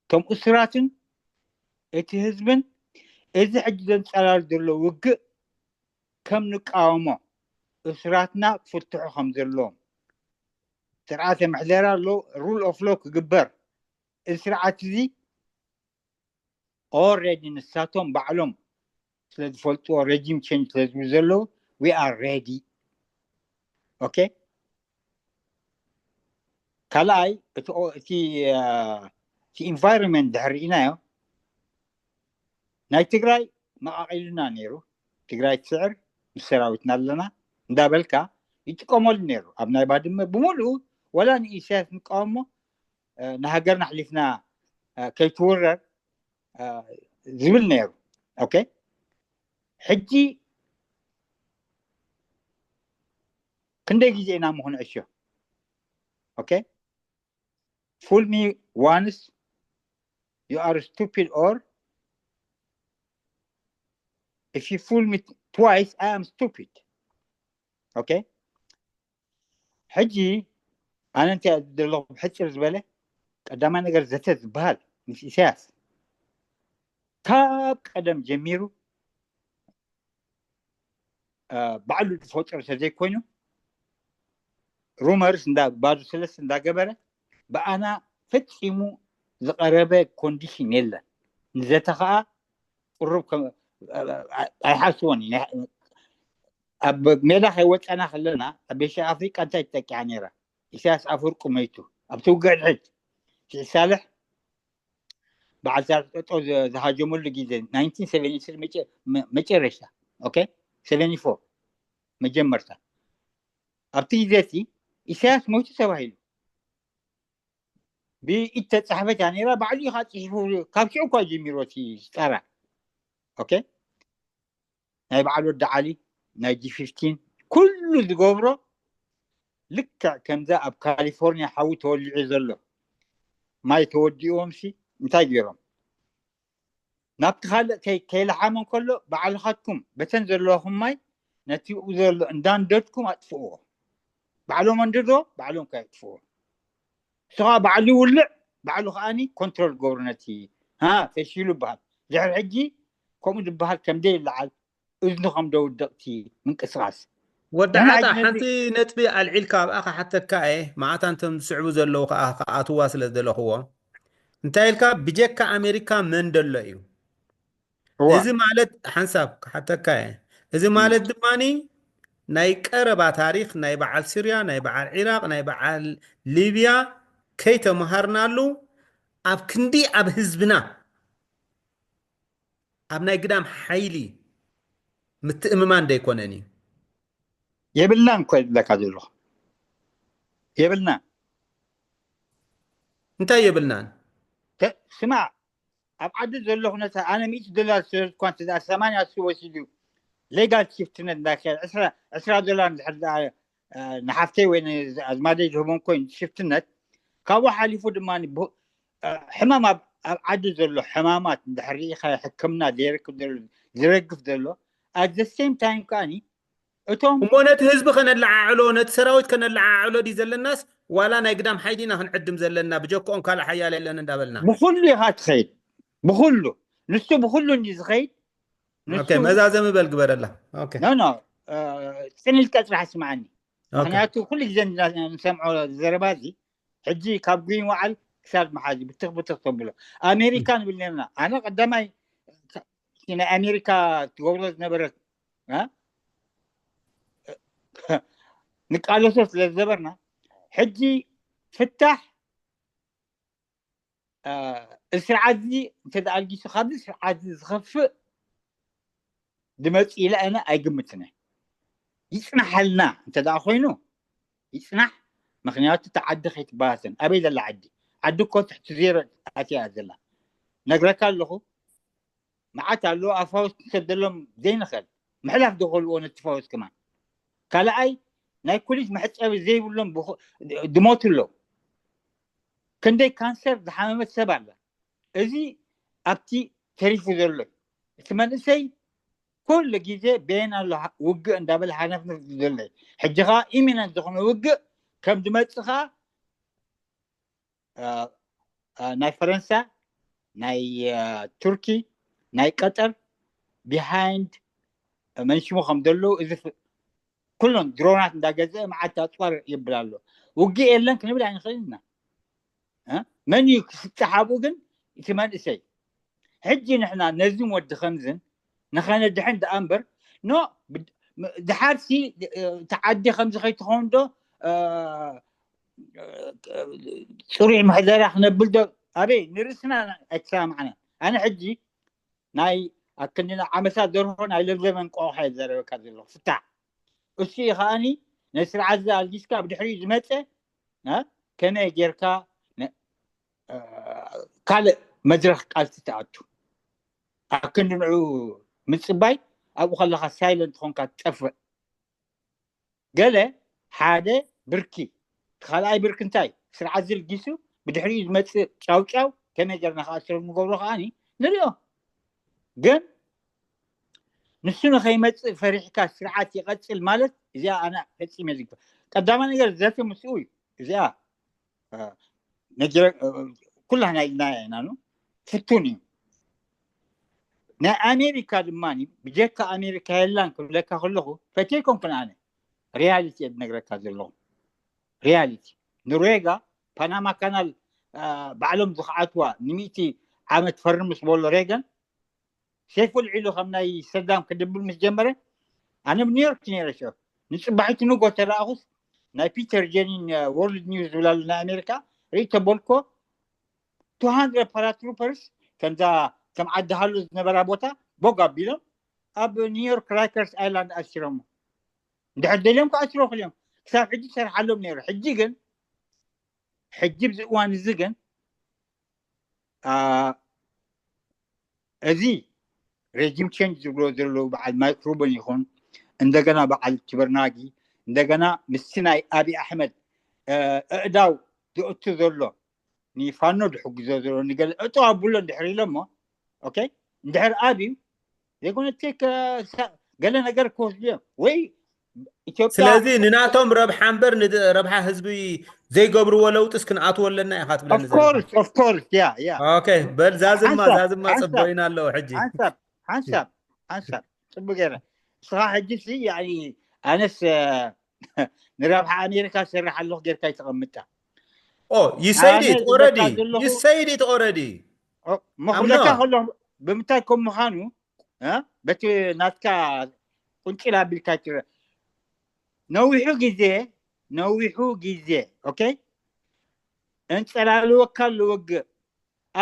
እቶም እሱራትን እቲ ህዝብን እዚ ሕጂ ዘንጸላሉ ዘሎ ውግእ ከም ንቃወሞ፣ እሱራትና ክፍትሑ ከም ዘለዎም፣ ስርዓተ ምሕደራ ኣሎ፣ rule of law ክግበር፣ እዚ ስርዓት እዚ already ንሳቶም ባዕሎም ስለ ዝፈልጥዎ፣ regime change ስለ ዝብሉ ዘለዉ፣ we are ready። ኦኬ። ካልኣይ፣ እቲ ኦ-፣ እቲ፣ እ፣ እቲ ኢንቫይሮንመንት ድሕሪ ርኢናዮ፣ ናይ ትግራይ መቓቒሉና ነይሩ። ትግራይ ትስዕር፣ ምስ ሰራዊትና ኣለና እንዳበልካ ይጥቀመሉ ነይሩ። ኣብ ናይ ባድመ ብምሉኡ፣ ወላ ንኢሳያስ ንቃወሞ፣ እ፣ ንሃገርና ኣሕሊፍና፣ እ፣ ከይትውረር፣ እ፣ ዝብል ነይሩ። ኦኬ። ሕጂ ክንደይ ግዜ ኢና እሞ ክንዕሾ? ኦኬ። Fool me once, you are stupid, or if you fool me twice, I am stupid. ኦኬ። ሕጂ ኣነ እንታይ ዘለኹ ብሕፅር ዝበለ፣ ቀዳማይ ነገር ዘተ ዝበሃል ምስ ኢሳያስ ካብ ቀደም ጀሚሩ፣ እ፣ ባዕሉ ዝፈጥሮ ተዘይኮይኑ፣ ሩመርስ እንዳ ባዶ ሰለስተ እንዳገበረ ብኣና ፈጺሙ ዝቐረበ ኮንዲሽን የለን። ንዘተ ኸዓ ቅሩብ ከም፣ እ፣ እ፣ ኣይሓስቦን እዩ። ናይ-፣ ኣብ ሜዳ ከይወፀና ከለና ኣብ ቤሻ ኣፍሪቃ እንታይ ተጠቂዓ ነይራ? ኢሳያስ ኣፈወርቂ መይቱ፣ ኣብቲ ውግዕ ድሕድ፣ ስዒድ ሳልሕ በዓል ሳልሕ ጠጠው ዘ-፣ ዝሃጀመሉ ግዜ፣ ናይንቲን ሰቨንቲ ስሪ መጨ-፣ መ-፣ መጨረሻ፣ ኦኬ፣ ሰቨንቲ ፎር መጀመርታ። ኣብቲ ግዜ እቲ ኢሳያስ ሞይቱ ተባሂሉ ብኢድ ተጻሕፈት እያ ነይራ። ባዕሉ ኢኻ ጽሒፉ፣ ካብ ሽዑ እኳ ጀሚሩ እቲ ጸራ። ኦኬ፣ ናይ በዓል ወዲ ዓሊ፣ ናይ ጂ ፊፍቲን፣ ኩሉ ዝገብሮ ልክዕ ከምዛ ኣብ ካሊፎርኒያ ሓዊ ተወሊዑ ዘሎ። ማይ ተወዲእዎምሲ እንታይ ገይሮም? ናብቲ ካልእ ከይ-፣ ከይለሓመ እንከሎ፣ ባዕልኻትኩም በተን ዘለዋኹም ማይ ነቲ ብኡ ዘሎ እንዳንደድኩም ኣጥፍእዎ። ባዕሎም ኣንድዶ፣ ባዕሎም ከየጥፍእዎ። ንሱ ኸዓ ባዕሉ ይውልዕ፣ ባዕሉ ኸዓኒ ኮንትሮል ገብሩ ነቲ፣ ሃ፣ ፈሺሉ ይበሃል። ድሕሪ ሕጂ ከምኡ ዝበሃል ከም ደይለዓል፣ እዝኑ ከም ደውድቕቲ ምንቅስቓስ። ወዲ ንሕና ዓጣ፣ ነዚ ሓንቲ ነጥቢ ኣልዒልካ ኣብኣ ክሓተካ እየ። መዓት ኣንቶም ዝስዕቡ ዘለዉ ከኣ ክኣትዋ ስለ ዝደለኽዎ። እንታይ ኢልካ? ብጀካ ኣሜሪካ መን ደሎ እዩ? እዋ። እዚ ማለት፣ ሓንሳብ ክሓተካ እየ። እዚ ማለት ድማኒ ናይ ቀረባ ታሪኽ ናይ በዓል ስርያ፣ ናይ በዓል ዒራቕ፣ ናይ በዓል ሊብያ ከይተምሃርናሉ፣ ኣብ ክንዲ ኣብ ህዝብና፣ ኣብ ናይ ግዳም ሓይሊ ምትእምማን ደይኮነን እዩ። የብልናን እኮ ዝብለካ ዘለኹ። የብልናን። እንታይ የብልናን? ተ-፣ ስማዕ፣ ኣብ ዓዲ ዘሎ ኩነታት፣ ኣነ ሚእቲ ዶላር ዝሰደድኳ እንተ ደኣ ሰማንያ እሱ ወሲዱ፣ ሌጋል ሽፍትነት እንዳካየደ፣ ዕስራ፣ ዕስራ ዶላር እንድሕር ደኣ፣ እ፣ ንሓፍተይ ወይ ንኣዝማደይ ዝህቦም ኮይኑ ሽፍትነት፣ ካብኡ ሓሊፉ ድማ ብ-፣ እ፣ ሕማም ኣብ፣ ኣብ ዓዲ ዘሎ ሕማማት እንድሕር ርኢኻ፣ ሕክምና ዘይረክብ ዘሎ፣ ዝረግፍ ዘሎ፣ at the same time ከኣኒ እቶም እሞ ነቲ ህዝቢ ከነለዓዕሎ፣ ነቲ ሰራዊት ከነለዓዕሎ ድዩ ዘለናስ፣ ዋላ ናይ ግዳም ሓይሊ ኢና ክንዕድም ዘለና፣ ብጀክኦም ካልእ ሓያል የለን እንዳበልና? ብኹሉ ኢኻ ትኸይድ። ብኹሉ። ንሱ ብኹሉ እንዲ ዝኸይድ። ንሱ ኦኬ፣ መዛዘሚ በል ግበረላ። ኦኬ። ኖ፣ ኖ፣ እ፣ ጽን ኢልካ ጽራሕ ስምዓኒ። ኦኬ። ምኽንያቱ ኩሉ ግዜ እንዳ-፣ ንሰምዖ ዘረባ እዚ፣ ሕጂ ካብ ጉይን ወዓል ክሳብ መሓዚ ብትኽ ብትኽ ተብሎ። ኣሜሪካ ንብል ነርና። ኣነ ቀዳማይ ካ-፣ ናይ ኣሜሪካ ትገብሮ ዝነበረት፣ እ? ንቃለሶ ስለ ዝነበርና ሕጂ ፍታሕ እዚ ስርዓት እዚ እንተ ኣልጊሱ ካብዚ ስርዓት እዚ ዝኸፍእ ድመፅ ኢለ ኣነ ኣይግምትን። ይፅናሓልና እንተ ደኣ ኮይኑ ይፅናሕ። ምክንያቱ እቲ ዓዲ ከይትባሃሰን ኣበይ ዘላ ዓዲ ዓዲ እኮ ትሕቲ ዜሮ ኣትያ ዘላ ነግረካ ኣለኹ። መዓት ኣሎ ኣብ ፋውስ ክንሰደሎም ዘይንኽእል ምሕላፍ ዝኽእልዎ ነቲ ፋውስ ከማን ካልኣይ ናይ ኩሊት መሕፀቢ ዘይብሎም ድሞቱ ኣለዉ። ክንደይ ካንሰር ዝሓመመት ሰብ ኣላ። እዚ ኣብቲ ተሪፉ ዘሎ እቲ መንእሰይ ኩሉ ግዜ ቤን ኣሎ ውግእ እንዳበለ ሃነፍነፍ ዘሎ ሕጂ ከዓ ኢሚነንት ዝኾነ ውግእ ከም ዝመፅእ ከዓ ናይ ፈረንሳ ናይ ቱርኪ ናይ ቀጠር ቢሃይንድ መንሽሙ ከም ዘለዉ እዚ ኩሎም ድሮናት እንዳገዘአ መዓት ኣፅዋር ይብል ኣሎ። ውግእ የለን ክንብል ኣይንኽእል ኢና። መን እዩ ክስጥሓቡ ግን እቲ መንእሰይ ሕጂ ንሕና ነዝን ወዲ ከምዝን ንኸነድሕን ደኣ እምበር ኖ ድሓርሲ ተዓዲ ከምዚ ከይትኸውን ዶ ፅሩይ ምሕደራ ክነብል ዶ ኣበይ ንርእስና ኣይተሰማማዕና። ኣነ ሕጂ ናይ ኣክንድና ዓመሳ ደርሆ ናይ ለብለበን ቆቕሓ እየ ዘረበካ ዘለኹ ፍታሕ እሱ እዩ ከዓኒ ነቲ ስርዓት እዚ ኣልጊስካ ብድሕሪኡ ዝመፀ ከመይ ጌርካ ካልእ መድረኽ ቃልሲ ትኣቱ ኣክንዲ ንዑ ምፅባይ ኣብኡ ከለካ ሳይለንት ትኾንካ ትጠፍእ ገለ ሓደ ብርኪ ካልኣይ ብርኪ እንታይ ስርዓት ዝልጊሱ ብድሕሪኡ ዝመፅእ ጫውጫው ከመይ ጌርና ክኣስሮ ንገብሮ ከዓኒ ንሪኦ ግን ንሱ ንኸይመፅእ ፈሪሕካ ስርዓት ይቐፅል ማለት እዚኣ ኣነ ፈፂመ ዝግበር ቀዳማ ነገር ዘተ ምስኡ እዩ እዚኣ ኩላህና ኢልና ኢና ፍቱን እዩ ናይ ኣሜሪካ ድማ ብጀካ ኣሜሪካ የላን ክብለካ ከለኹ ፈትየኩም ክን ኣነ ሪያሊቲ እየ ዝነግረካ ዘለኹ ሪያሊቲ ኖርዌጋ ፓናማ ካናል ባዕሎም ዝኸዓትዋ ንሚእቲ ዓመት ፈርም ምስ በሎ ሬገን ሴፍ ውልዒሉ ከም ናይ ሰዳም ክድብል ምስ ጀመረ ኣነ ብ ኒውዮርክ ነረ ሸ ንፅባሒቱ ንጎ ተረኣኹስ ናይ ፒተር ጀኒን ወርልድ ኒውስ ዝብላሉ ናይ ኣሜሪካ ርኢ ተበልኮ two hundred paratroopers ከምዛ ከም ዓዲ ሃሎ ዝነበራ ቦታ ቦግ ኣቢሎም ኣብ ኒውዮርክ ራይከርስ ኣይላንድ ኣሲሮሞ እንድሕር ደልዮም ክኣስሮ ክልዮም ክሳብ ሕጂ ዝሰርሓሎም ነይሩ ሕጂ ግን ሕጂ ብዚ እዋን እዚ ግን እዚ regime change ዝብሎ ዘለዉ በዓል ማይክ ሩበን ይኹን እንደገና በዓል ቲበርናጊ እንደገና ምስቲ ናይ ኣብይ ኣሕመድ ኣእዳው ዝእቱ ዘሎ ንፋኖ ዝሕግዞ ዘሎ ንገለ እጠው ኣብሎ እንድሕር ኢሎሞ okay እንድሕር ኣብዩ they're gonna take ገለ ነገር ክወስዱ እዮም ወይ ኢትዮጵያ ስለዚ ንናቶም ረብሓ እምበር ረብሓ ህዝቢ ዘይገብርዎ ለውጥስ ክንኣትዎ ኣለና ኢኻ ትብለኒ of course of course yeah yeah okay በል ዛዝማ ዛዝማ ጽበይና ኣለዎ ሕጂ ሓንሳብ ሓንሳብ ሓንሳብ ጽቡቅ ገይረ እስኻ ሕጂ ሲ ያኒ ኣነስ ንረብሓ ኣሜሪካ ዝሰርሕ ኣለኹ ጌርካ ይተቐምጣ oh you said it already you said it already መኽብለካ ከሎ ብምንታይ ከም ምዃኑ በቲ ናትካ ቁንጭል ኣቢልካ ትረ ነዊሑ ግዜ ነዊሑ ግዜ okay እንጸላልወካ ኣሎ ውግእ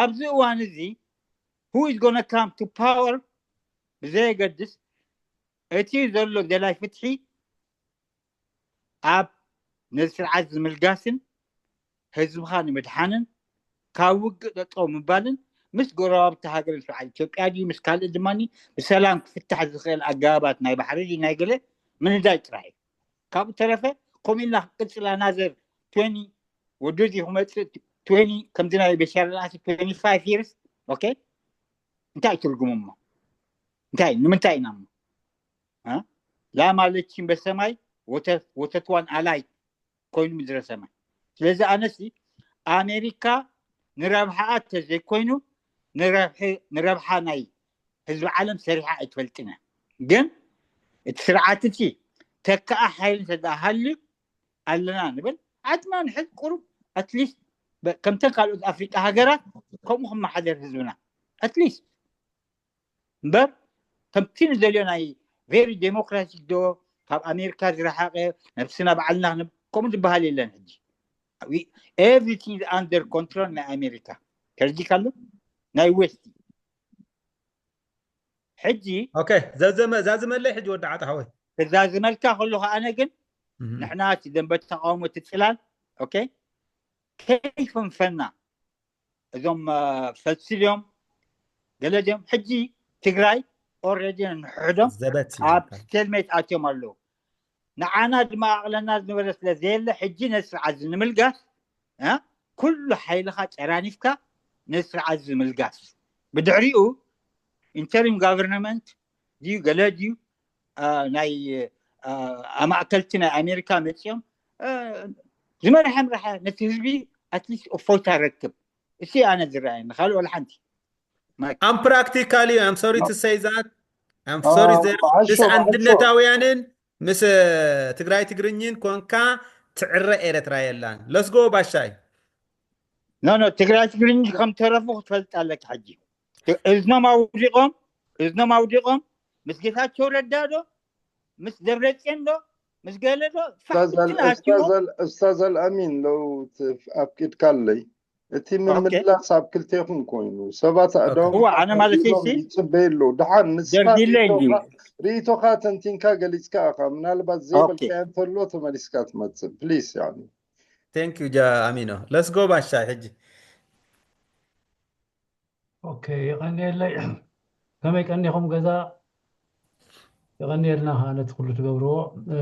ኣብዚ እዋን እዚ who is gonna come to power ብዘየገድስ እቲ ዘሎ ደላይ ፍትሒ ኣብ ነዚ ስርዓት ዝምልጋስን ህዝብኻ ንምድሓንን ካብ ውግእ ጠጠው ምባልን ምስ ጎረባብቲ ሃገር በዓል ኢትዮጵያ ድዩ ምስ ካልእ ድማ ብሰላም ክፍታሕ ዝኽእል ኣገባባት ናይ ባሕሪ ድዩ ናይ ገለ ምንዳይ ጥራሕ እዩ። ካብኡ ተረፈ ከምኡ ኢልና ክቅፅል ኣናዘር ትዌኒ ወዲ እዚ ክመፅእ ትዌኒ ከምዚ ናይ በሻር ኣልኣሰድ ትዌኒ ፋይቭ ይርስ ኦኬ እንታይ ትርጉሙ እሞ እንታይ ንምንታይ ኢና እሞ ላም ኣለችኝ በሰማይ ወተትዋን ኣላይ ኮይኑ ምድረ ሰማይ። ስለዚ ኣነሲ ኣሜሪካ ንረብሓኣ ተዘይኮይኑ ንረብሓ ናይ ህዝቢ ዓለም ሰሪሓ ኣይትፈልጥን እያ። ግን እቲ ስርዓት እቲ ተክኣ ሓይሊ እንተደኣ ሃልዩ ኣለና ንብል ዓድና ንሕዝ ቁሩብ ኣትሊስት ከምተን ካልኦት ኣፍሪቃ ሃገራት ከምኡ ክመሓደር ህዝብና ኣትሊስት እምበር ከምቲ ንደልዮ ናይ ቬሪ ዴሞክራቲክ ዶ ካብ ኣሜሪካ ዝረሓቐ፣ ነብስና ባዕልና ክንብ-፣ ከምኡ ዝበሃል የለን። ሕጂ everything is under control ናይ ኣሜሪካ። ተረዲካ ኣሎ? ናይ ዌስት። ሕጂ okay፣ ዘዘመ-፣ ዛዝመለይ ሕጂ ወዲ ዓጣ ሓወይ። ክዛዝመልካ ከለኹ ኣነ ግን ንሕና እቲ ደንበ ተቃውሞ እቲ ጽላል፣ okay፣ ከይፈንፈና እዞም፣ አ፣ ፈስልዮም ገለ ድዮም። ሕጂ ትግራይ already ንሕዶም ዘበት እዩ። ኣብ ስቴልሜት ኣትዮም ኣለዉ። ንዓና ድማ ኣቕለና ዝነበረ ስለ ዘየለ፣ ሕጂ ነዚ ስርዓት እዚ ንምልጋስ፣ እ፣ ኩሉ ሓይልኻ ጨራኒፍካ ነዚ ስርዓት እዚ ምልጋስ። ብድሕሪኡ ኢንተሪም ጋቨርንመንት ድዩ ገለ ድዩ፣ አ፣ ናይ፣ አ፣ ኣማእከልቲ ናይ ኣሜሪካ መጺኦም፣ አ፣ ዝመርሐ ምርሐ ነቲ ህዝቢ ኣትሊስት እፎይታ ረክብ። እሲ ኣነ ዝረኣየኒ፣ ካልእ ወላ ሓንቲ። ማይክ። I'm practically, I'm sorry to say that. I'm sorry Oh, there. ብዓሾ፣ ምስ ብዓሾ። ኣንድነታውያንን ምስ፣ እ፣ ትግራይ ትግርኝን ኮንካ ትዕረ ኤረትራ የላን። Let's go ባሻይ። ኖ፣ ኖ፣ ትግራይ ትግርኝ ከም ተረፉ ክትፈልጥ ኣለካ። ሕጂ ት-፣ እዝኖም ኣውዲቖም፣ እዝኖም ኣውዲቖም፣ ምስ ጌታቸው ረዳ ዶ፣ ምስ ደብረጽዮን ዶ፣ ምስ ገለ ዶ፣ ፋሕ ኡስታዝ ብትን ኣል-፣ ኣትይዎም። ኡስታዝ ኣል-፣ ኡስታዝ ኣልኣሚን፣ ለው ት-፣ ኣፍቂድካለይ፣ እቲ ኦኬ። ምምላስ ኣብ ክልቴኹም ኮይኑ፣ ሰባት ኣእዳዎም እዋ፣ ኣነ ማለት ኣቢሎም እሺ። ይጽበዩ ኣለዉ። ደሓን ንስኻ ደርዲለይ እንጂ። ርእይቶኻ፣ ርእይቶኻ ተንቲንካ ገሊጽካ ኢኻ። ምናልባት ኦኬ። ዘይበልካዮ እንተሎ ተመሊስካ ትመጽእ። ፕሊስ፣ ያኒ። Thank you ጃ ኣሚኖ። Let's go ባሻይ ሕጂ። ኦኬ፣ የቐንየለይ። ከመይ ቀኒኹም ገዛ? የቐንየልና ከዓ ነቲ ኩሉ ትገብርዎ። እ፣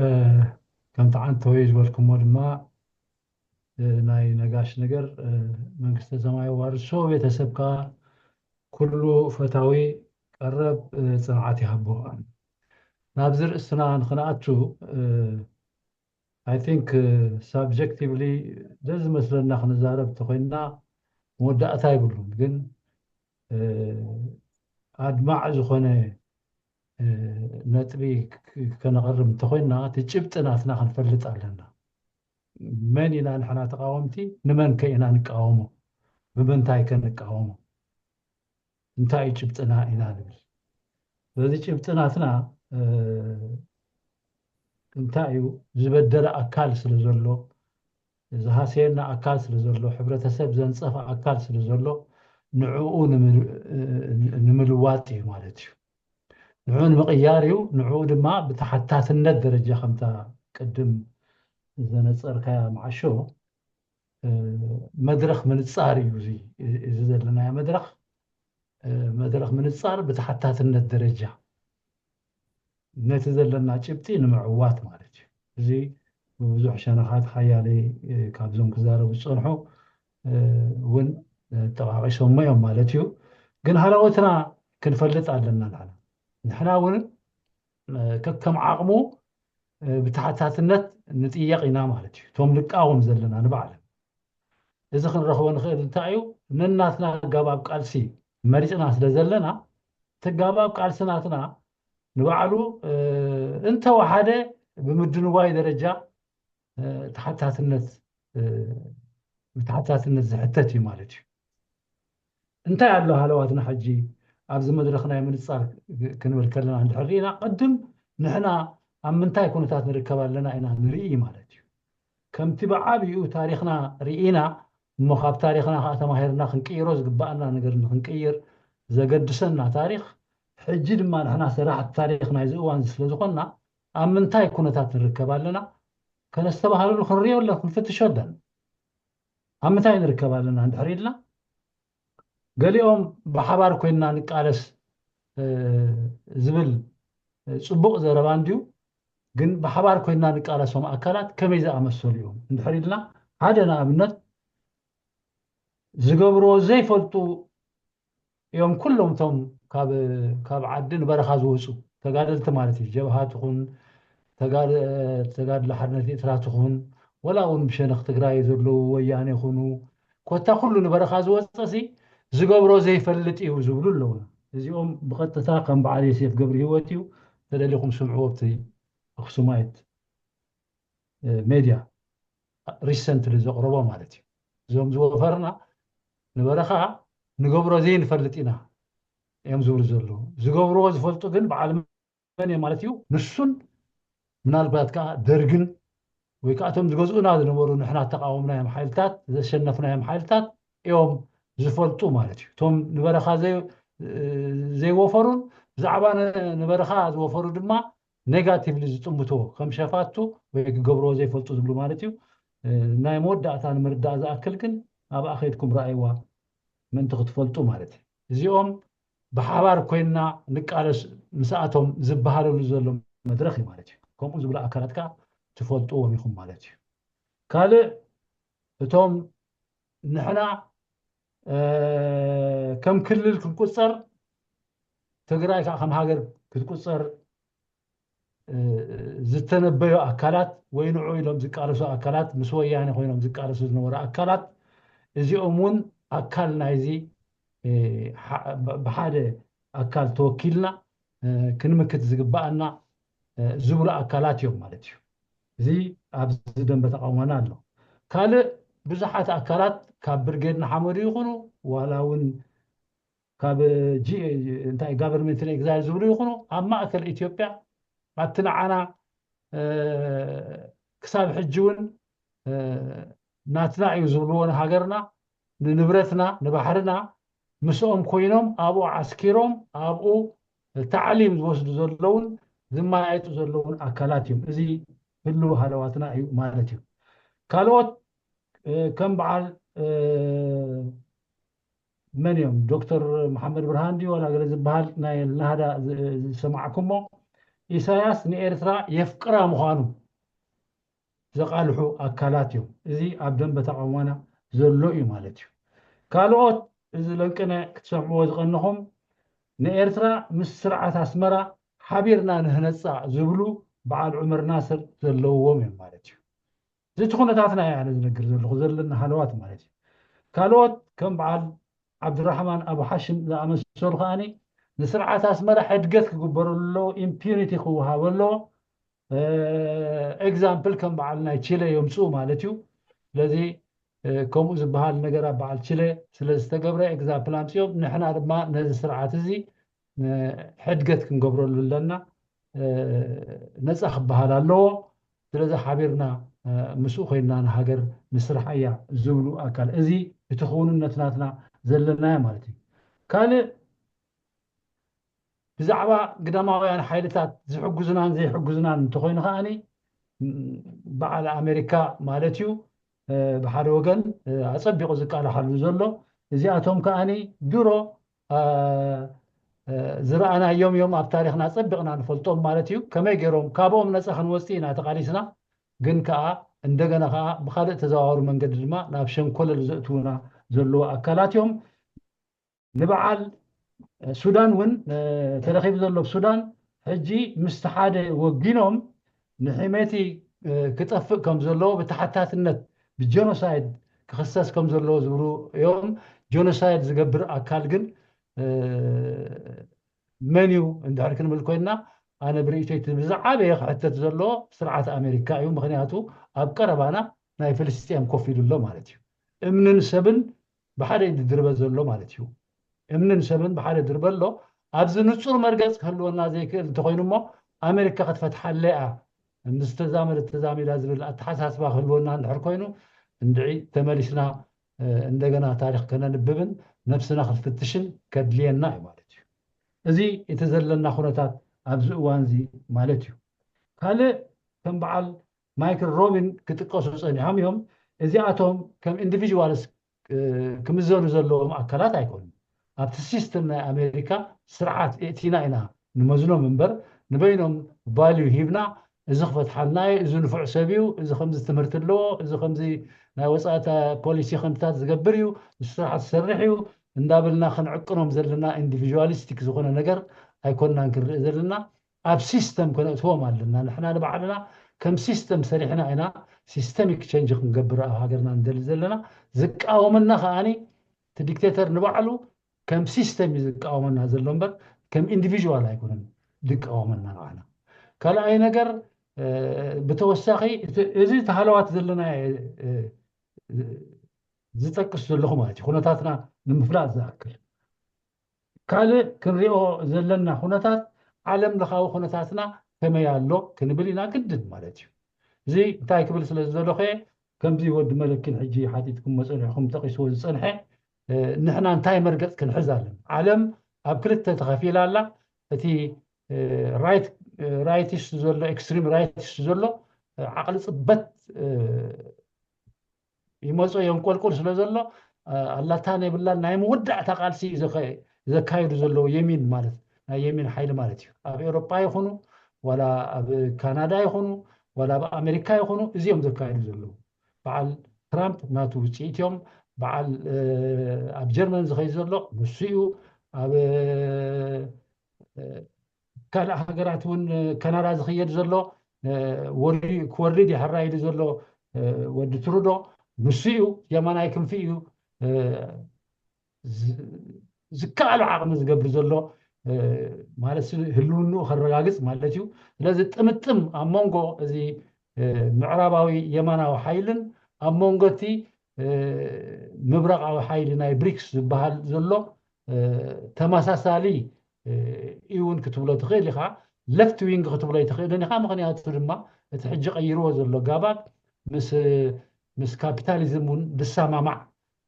ከምቲ ዓንተወይ ዝበልኩሞ ድማ፣ እ፣ ናይ ነጋሽ ነገር፣ እ፣ መንግስተ ሰማይ የዋርሶ፣ ቤተሰብካ ኩሉ ፈታዊ ቀረብ፣ እ፣ ጽንዓት ይሃቦ። ናብዚ ርእስና ንክንኣቱ፣ እ፣ I think፣ እ፣ ሳብጀክቲቭሊ ዘዝመስለና ክንዛረብ እንተኮይንና መወዳእታ ኣይብሉን፣ ግን፣ እ፣ ኣድማዕ ዝኾነ፣ እ፣ ነጥቢ ክ-፣ ከነቕርብ እንተኮይንና እቲ ጭብጢ ናትና ክንፈልጥ ኣለና። መን ኢና ንሕና ተቃወምቲ፣ ንመን ከ ኢና ንቃወሞ፣ ብምንታይ ከ ንቃወሞ፣ እንታይ እዩ ጭብጥና ኢና ንብል። በዚ ጭብጢ ናትና፣ እ፣ እንታይ እዩ ዝበደለ ኣካል ስለ ዘሎ፣ ዝሃሰየና ኣካል ስለ ዘሎ፣ ሕብረተሰብ ዘንጸፈ ኣካል ስለ ዘሎ፣ ንዕኡ ንምል-፣ እ፣ ንምልዋጥ እዩ ማለት እዩ። ንዕኡ ንምቕያር እዩ። ንዕኡ ድማ ብተሓታትነት ደረጃ ከምታ ቅድም ዘነጸርካያ መዓሾ፣ እ፣ መድረኽ ምንጻር እዩ። እዚ፣ እዚ ዘለናዮ መድረኽ፣ እ፣ መድረኽ ምንጻር ብተሓታትነት ደረጃ ነቲ ዘለና ጭብጢ ንምዕዋት ማለት እዩ። እዚ ብብዙሕ ሸነኻት ሓያለይ፣ እ፣ ካብዞም ክዛረቡ ዝጸንሑ፣ እ፣ እውን፣ እ፣ ጠቓቒሶሞ እዮም ማለት እዩ። ግን ሃለዎትና ክንፈልጥ ኣለና። ንሕና፣ ንሕና እውን፣ እ፣ ከከም ዓቕሙ፣ እ፣ ብተሓታትነት ንጥየቕ ኢና ማለት እዩ። እቶም ንቃወም ዘለና ንባዕልና። እዚ ክንረኽቦ ንኽእል እንታይ እዩ? ነናትና ኣጋባብ ቃልሲ መሪጽና ስለ ዘለና፣ እቲ ኣጋባብ ቃልሲ ናትና ንባዕሉ፣ እ፣ እንተወሓደ ብምድንዋይ ደረጃ፣ እ፣ ተሓታትነት፣ እ፣ ብተሓታትነት ዝሕተት እዩ ማለት እዩ። እንታይ ኣሎ ሃለዋትና ሕጂ ኣብዚ መድረኽ ናይ ምንጻር ክንብል ከለና እንድሕር ርኢና፣ ቅድም ንሕና ኣብ ምንታይ ኩነታት ንርከብ ኣለና ኢና ንርኢ ማለት እዩ። ከምቲ ብዓብዩ ታሪኽና ርኢና፣ እሞ ካብ ታሪኽና ከዓ ተማሂርና ክንቅይሮ ዝግባኣና ነገር ንክንቅይር ዘገድሰና ታሪኽ፣ ሕጂ ድማ ንሕና ሰራሕቲ ታሪኽ ናይዚ እዋን ስለ ዝኾንና፣ ኣብ ምንታይ ኩነታት ንርከብ ኣለና፣ ከነስተባህለሉ ክንሪኦ ኣለና፣ ክንፍትሾ ኣለና። ኣብ ምንታይ ንርከብ ኣለና እንድሕር ኢልና፣ ገሊኦም ብሓባር ኮይንና ንቃለስ፣ እ፣ ዝብል፣ እ፣ ጽቡቕ ዘረባ እንድዩ። ግን ብሓባር ኮይንና ንቃለሶም ኣካላት ከመይ ዝኣመሰሉ እዮም እንድሕር ኢልና፣ ሓደ ንኣብነት ዝገብርዎ ዘይፈልጡ እዮም ኩሎም እቶም ካብ፣ ካብ ዓዲ ንበረኻ ዝወፁ ተጋደልቲ ማለት እዩ። ጀብሃ ትኹን፣ ተጋድ-፣ ተጋድሎ ሓርነት ኤርትራ ትኹን፣ ወላ እውን ብሸነኽ ትግራይ ዘለዉ ወያነ ይኹኑ፣ ኮታ ኩሉ ንበረኻ ዝወፀ ሲ ዝገብሮ ዘይፈልጥ እዩ ዝብሉ ኣለዉ። እዚኦም ብቐጥታ ከም በዓል ዮሴፍ ገብረ ህይወት እዩ፣ ተደሊኹም ስምዕዎ፣ ኣብቲ ኣኽሱማይት፣ እ፣ ሜድያ ሪሰንትሊ ዘቕረቦ ማለት እዩ። እዞም ዝወፈርና ንበረኻ ንገብሮ ዘይንፈልጥ ኢና እዮም ዝብሉ ዘለዉ። ዝገብርዎ ዝፈልጡ ግን በዓል መን እዮም ማለት እዩ? ንሱን ምናልባት ከዓ ደርግን ወይ ከዓ እቶም ዝገዝኡና ዝነበሩ ንሕና ተቃወምናዮም ሓይልታት ዘሸነፍናዮም ሓይልታት እዮም ዝፈልጡ ማለት እዩ። እቶም ንበረኻ ዘይወፈሩን ብዛዕባ ንበረኻ ዝወፈሩ ድማ ኔጋቲቭሊ ዝጥምቶ ከም ሸፋቱ ወይ ክገብርዎ ዘይፈልጡ ዝብሉ ማለት እዩ። ናይ መወዳእታ ንምርዳእ ዝኣክል ግን ኣብኣ ከይድኩም ረኣይዋ ምእንቲ ክትፈልጡ ማለት እዩ። እዚኦም ብሓባር ኮይንና ንቃለስ ምስኣቶም ዝበሃለሉ ዘሎ መድረኽ እዩ ማለት እዩ። ከምኡ ዝብሉ ኣካላት ከዓ ትፈልጥዎም ኢኹም ማለት እዩ። ካልእ እቶም ንሕና ከም ክልል ክንቁፀር ትግራይ ከዓ ከም ሃገር ክትቁፀር ዝተነበዩ ኣካላት ወይ ንዑ ኢሎም ዝቃለሱ ኣካላት ምስ ወያኔ ኮይኖም ዝቃለሱ ዝነበሩ ኣካላት እዚኦም እውን ኣካል ናይዚ ብሓደ ኣካል ተወኪልና ክንምክት ዝግባኣና ዝብሉ ኣካላት እዮም ማለት እዩ። እዚ ኣብዚ ደንበ ተቃውሞና ኣሎ። ካልእ ብዙሓት ኣካላት ካብ ብርጌድ ንሓመዱ ይኹኑ ዋላ እውን ካብ እንታይ ጋቨርንመንት ኤግዛይል ዝብሉ ይኹኑ ኣብ ማእከል ኢትዮጵያ ኣብቲ ንዓና ክሳብ ሕጂ እውን ናትና እዩ ዝብልዎ ንሃገርና ንንብረትና ንባሕርና ምስኦም ኮይኖም ኣብኡ ዓስኪሮም ኣብኡ ታዕሊም ዝወስዱ ዘለውን ዝመያየጡ ዘለውን ኣካላት እዮም። እዚ ህልው ሃለዋትና እዩ ማለት እዩ። ካልኦት ከም በዓል መን እዮም ዶክተር መሓመድ ብርሃን ድዩ ዋላ ገለ ዝበሃል ናይ ናህዳ ዝሰማዕኩሞ ኢሳያስ ንኤርትራ የፍቅራ ምዃኑ ዘቃልሑ ኣካላት እዮም። እዚ ኣብ ደንበ ተቃውሞና ዘሎ እዩ ማለት እዩ። ካልኦት እዚ ለንቅነ ክትሰምዕዎ ዝቀንኹም ንኤርትራ ምስ ስርዓት ኣስመራ ሓቢርና ንህነፃ ዝብሉ በዓል ዑመር ናስር ዘለውዎም እዮም ማለት እዩ። እዚ እቲ ኩነታትና እየ ኣነ ዝነግር ዘለኹ ዘለና ሃለዋት ማለት እዩ። ካልኦት ከም በዓል ዓብድራሕማን ኣቡ ሓሽም ዝኣመሰሉ ከዓኒ ንስርዓት ኣስመራ ሕድገት ክግበረሉ ኣለዎ፣ ኢምፒዩኒቲ ክወሃበ ኣለዎ። ኤግዛምፕል ከም በዓል ናይ ቺለ የምፅኡ ማለት እዩ። ስለዚ ከምኡ ዝበሃል ነገር ኣብ በዓል ቺለ ስለ ዝተገብረ ኤግዛምፕል ኣምፅኦም ንሕና ድማ ነዚ ስርዓት እዚ ሕድገት ክንገብረሉ ኣለና። ነፃ ክበሃል ኣለዎ። ስለዚ ሓቢርና ምስኡ ኮይንና ንሃገር ንስራሕ እያ ዝብሉ ኣካል እዚ እቲ ክውንነት ናትና ዘለናዮ ማለት እዩ። ካልእ ብዛዕባ ግዳማውያን ሓይልታት ዝሕግዙናን ዘይሕግዙናን እንተኮይኑ ከዓኒ በዓል ኣሜሪካ ማለት እዩ ብሓደ ወገን ኣፀቢቑ ዝቃላሓሉ ዘሎ እዚኣቶም ከዓኒ ድሮ ዝረኣናዮም እዮም ኣብ ታሪክና ኣፀቢቕና ንፈልጦም ማለት እዩ። ከመይ ገይሮም ካብኦም ነፃ ክንወፅእ ኢና ተቃሊስና፣ ግን ከዓ እንደገና ከዓ ብካልእ ተዘዋዋሪ መንገዲ ድማ ናብ ሸንኮለል ዘእትውና ዘለዎ ኣካላት እዮም። ንበዓል ሱዳን እውን ተረኪቡ ዘሎ ሱዳን ሕጂ ምስቲ ሓደ ወጊኖም ንሕሜቲ ክጠፍእ ከም ዘለዎ ብተሓታትነት ብጀኖሳይድ ክኽሰስ ከም ዘለዎ ዝብሉ እዮም። ጀኖሳይድ ዝገብር ኣካል ግን መን እዩ እንድሕር ክንብል ኮይንና ኣነ ብርእይቶይ እቲ ብዝዓበየ ክሕተት ዘሎ ስርዓት ኣሜሪካ እዩ። ምክንያቱ ኣብ ቀረባና ናይ ፍልስጤም ኮፍ ኢሉ ኣሎ ማለት እዩ። እምንን ሰብን ብሓደ እዩ ዝድርበ ዘሎ ማለት እዩ። እምንን ሰብን ብሓደ ድርበ ኣሎ። ኣብዚ ንፁር መርገፅ ክህልወና ዘይክእል እንተኮይኑ እሞ ኣሜሪካ ክትፈትሓለ እያ ምስ ተዛመደት ተዛሚዳ ዝብል ኣተሓሳስባ ክህልወና እንድሕር ኮይኑ እንድዒ ተመሊስና እንደገና ታሪክ ከነንብብን ነብስና ክንፍትሽን ከድልየና እዩ ማለት እዩ። እዚ እቲ ዘለና ኩነታት ኣብዚ እዋን እዚ ማለት እዩ። ካልእ ከም በዓል ማይክል ሮቢን ክጥቀሱ ፀኒሖም እዮም። እዚኣቶም ከም ኢንዲቪዥዋልስ ክምዘኑ ዘለዎም ኣካላት ኣይኮኑን። ኣብቲ ሲስተም ናይ ኣሜሪካ ስርዓት እእቲና ኢና ንመዝኖም እምበር ንበይኖም ቫልዩ ሂብና እዚ ክፈትሓልና እዩ፣ እዚ ንፉዕ ሰብ እዩ፣ እዚ ከምዚ ትምህርቲ ኣለዎ፣ እዚ ከምዚ ናይ ወፃእታ ፖሊሲ ከምታት ዝገብር እዩ፣ እዚ ስራሕ ዝሰርሕ እዩ እንዳበልና ክንዕቅኖም ዘለና ኢንዲቪዥዋሊስቲክ ዝኾነ ነገር ኣይኮንናን ክንርኢ ዘለና። ኣብ ሲስተም ከነእትዎም ኣለና። ንሕና ንባዕልና ከም ሲስተም ሰሪሕና ኢና ሲስተሚክ ቸንጅ ክንገብር ኣብ ሃገርና ንደሊ ዘለና። ዝቃወመና ከዓኒ እቲ ዲክቴተር ንባዕሉ ከም ሲስተም እዩ ዝቃወመና ዘሎ እምበር ከም ኢንዲቪዥዋል ኣይኮነን ዝቃወመና ንዓና። ካልኣይ ነገር ብተወሳኺ እዚ ተሃለዋት ዘለና ዝጠቅስ ዘለኹ ማለት እዩ። ኩነታትና ንምፍላጥ ዝኣክል ካልእ ክንሪኦ ዘለና ኩነታት ዓለም ለኻዊ ኩነታትና ከመይ ኣሎ ክንብል ኢና ግድን ማለት እዩ። እዚ እንታይ ክብል ስለ ዝደለኹ እየ፣ ከምዚ ወዲ መለኪን ሕጂ ሓቲትኩም መጸኒዕኩም ጠቒስዎ ዝጸንሐ፣ እ፣ ንሕና እንታይ መርገጽ ክንሕዝ ኣለና? ዓለም ኣብ ክልተ ተኸፊላ ኣላ። እቲ፣ እ፣ ራይት፣ እ፣ ራይቲስት ዘሎ፣ ኤክስትሪም ራይቲስት ዘሎ፣ እ፣ ዓቕሊ ጽበት፣ እ፣ ይመጾ የንቆልቁል ስለ ዘሎ፣ እ፣ ኣላታን የብላን ናይ መወዳእታ ቃልሲ እዩ ዘኸ-፣ ዘካይዱ ዘለዉ የሚን ማለት፣ ናይ የሚን ሓይሊ ማለት እዩ። ኣብ ኤውሮጳ ይኹኑ፣ ዋላ ኣብ ካናዳ ይኹኑ፣ ዋላ ኣብ ኣሜሪካ ይኹኑ፣ እዚኦም ዘካይዱ ዘለዉ። በዓል ትራምፕ ናቱ ውጽኢት እዮም። በዓል፣ እ፣ ኣብ ጀርመን ዝኸይድ ዘሎ ንሱ እዩ። ኣብ፣ እ፣ ካልእ ሃገራት እውን፣ እ፣ ካናዳ ዝኽየድ ዘሎ፣ እ፣ ወሪ-፣ ክወርድ ይሕራ ኢሉ ዘሎ፣ እ፣ ወዲ ትሩዶ ንሱ እዩ። የማናይ ክንፊ እዩ። እ፣ ዝ-፣ ዝከኣሎ ዓቕሚ ዝገብር ዘሎ፣ እ፣ ማለት ሲ-፣ ህልውንኡ ከረጋግጽ ማለት እዩ። ስለዚ ጥምጥም ኣብ መንጎ እዚ፣ እ፣ ምዕራባዊ የማናዊ ሓይልን ኣብ መንጎ እቲ፣ እ፣ ምብራቓዊ ሓይሊ ናይ ብሪክስ ዝበሃል ዘሎ፣ እ፣ ተመሳሳሊ፣ እ፣ እውን ክትብሎ ትኽእል ኢኻ። ለፍት ዊንግ ክትብሎ ኣይትኽእልን ኢኻ። ምኽንያቱ ድማ እቲ ሕጂ ቀይርዎ ዘሎ ጋባብ ምስ፣ ምስ ካፒታሊዝም እውን ዝሰማማዕ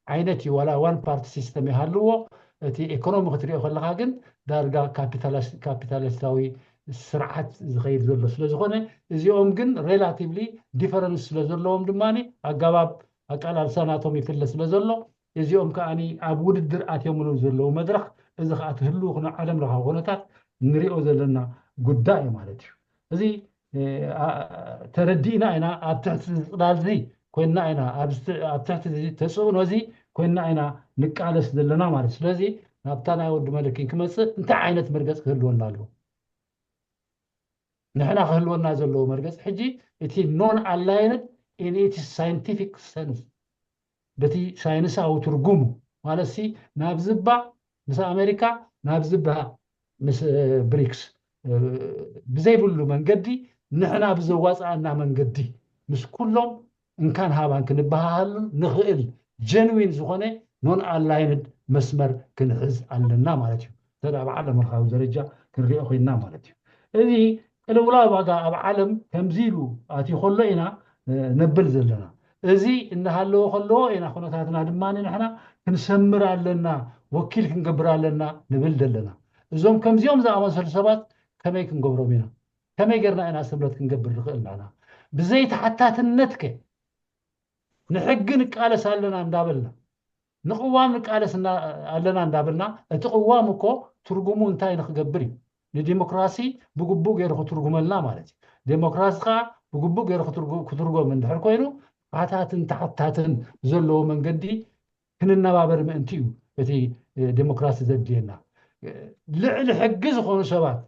ዓይነት እዩ። ዋላ ዋን ፓርቲ ሲስተም ይሃልዎ፣ እቲ ኢኮኖሚ ክትሪኦ ከለኻ ግን ዳርጋ ካፒታላስ-፣ ካፒታሊስታዊ ስርዓት ዝኸይድ ዘሎ ስለ ዝኾነ፣ እዚኦም ግን ሬላቲቭሊ ዲፈረንስ ስለ ዘለዎም ድማ ኣገባብ ኣቃላልሳ ናቶም ይፍለ ስለ ዘሎ፣ እዚኦም ከኣ ኣብ ውድድር ኣትዮምሉ ዘለዉ መድረኽ፣ እዚ ከኣ እቲ ህልው ኩነ ዓለም ለኻዊ ኩነታት ንሪኦ ዘለና ጉዳይ እዩ ማለት እዩ። እዚ፣ እ፣ ኣ-፣ ተረዲእና ኢና፣ ኣብ ትሕቲ እዚ ጽላል እዚ ኮይንና ኢና፣ ኣብ ዝት-፣ ኣብ ትሕቲ እዚ ተጽዕኖ እዚ ኮይንና ኢና ንቃለስ ዘለና ማለት። ስለዚ ናብታ ናይ ወዲ መለኪን ክመጽእ እንታይ ዓይነት መርገጽ ክህልወና ኣለዎ? ንሕና ክህልወና ዘለዎ መርገጽ ሕጂ እቲ ኖን ኣላይንድ ኢን ኢትስ ሳይንቲፊክ ሰንስ፣ በቲ ሳይንሳዊ ትርጉሙ ማለት ሲ፣ ናብዚ እባ ምስ ኣሜሪካ፣ ናብዚ እባ ምስ፣ እ፣ ብሪክስ፣ እ፣ ብዘይብሉ መንገዲ፣ ንሕና ብዘዋፅኣና መንገዲ ምስ ኩሎም እንካን ሃባን ክንበሃሃሉ ንኽእል ጀንዊን ዝኾነ ኖን ኣላይንድ መስመር ክንሕዝ ኣለና ማለት እዩ። እንተ ደኣ ብዓለም ለኻዊ ደረጃ ክንሪኦ ኮይንና ማለት እዩ። እዚ ቅልውላው ዋጋ ኣብ ዓለም ከምዚ ኢሉ ኣትዩ ከሎ ኢና፣ እ፣ ነብል ዘለና። እዚ እናሃለወ ከለዎ ኢና ኩነታትና ድማ ንሕና ክንሰምር ኣለና፣ ወኪል ክንገብር ኣለና ንብል ዘለና። እዞም ከምዚኦም ዝኣመሰሉ ሰባት ከመይ ክንገብሮም ኢና? ከመይ ጌርና ኢና ስምረት ክንገብር ንኽእል ንሕና? ብዘይ ተሓታትነት ከ ንሕጊ ንቃለስ ኣለና እንዳበልና፣ ንቅዋም ንቃለስ እና-፣ ኣለና እንዳበልና፣ እቲ ቅዋም እኮ ትርጉሙ እንታይ ንክገብር እዩ? ንዲሞክራሲ ብግቡእ ገይሩ ክትርጉመልና ማለት እዩ። ዲሞክራሲ ከዓ ብግቡእ ገይሩ ክትርጉ-፣ ክትርጎም እንድሕር ኮይኑ፣ ሓታትን ተሓታትን ዘለዎ መንገዲ ክንነባበር ምእንቲ እዩ እቲ፣ እ፣ ዲሞክራሲ ዘድልየና። እ፣ ልዕሊ ሕጊ ዝኾኑ ሰባት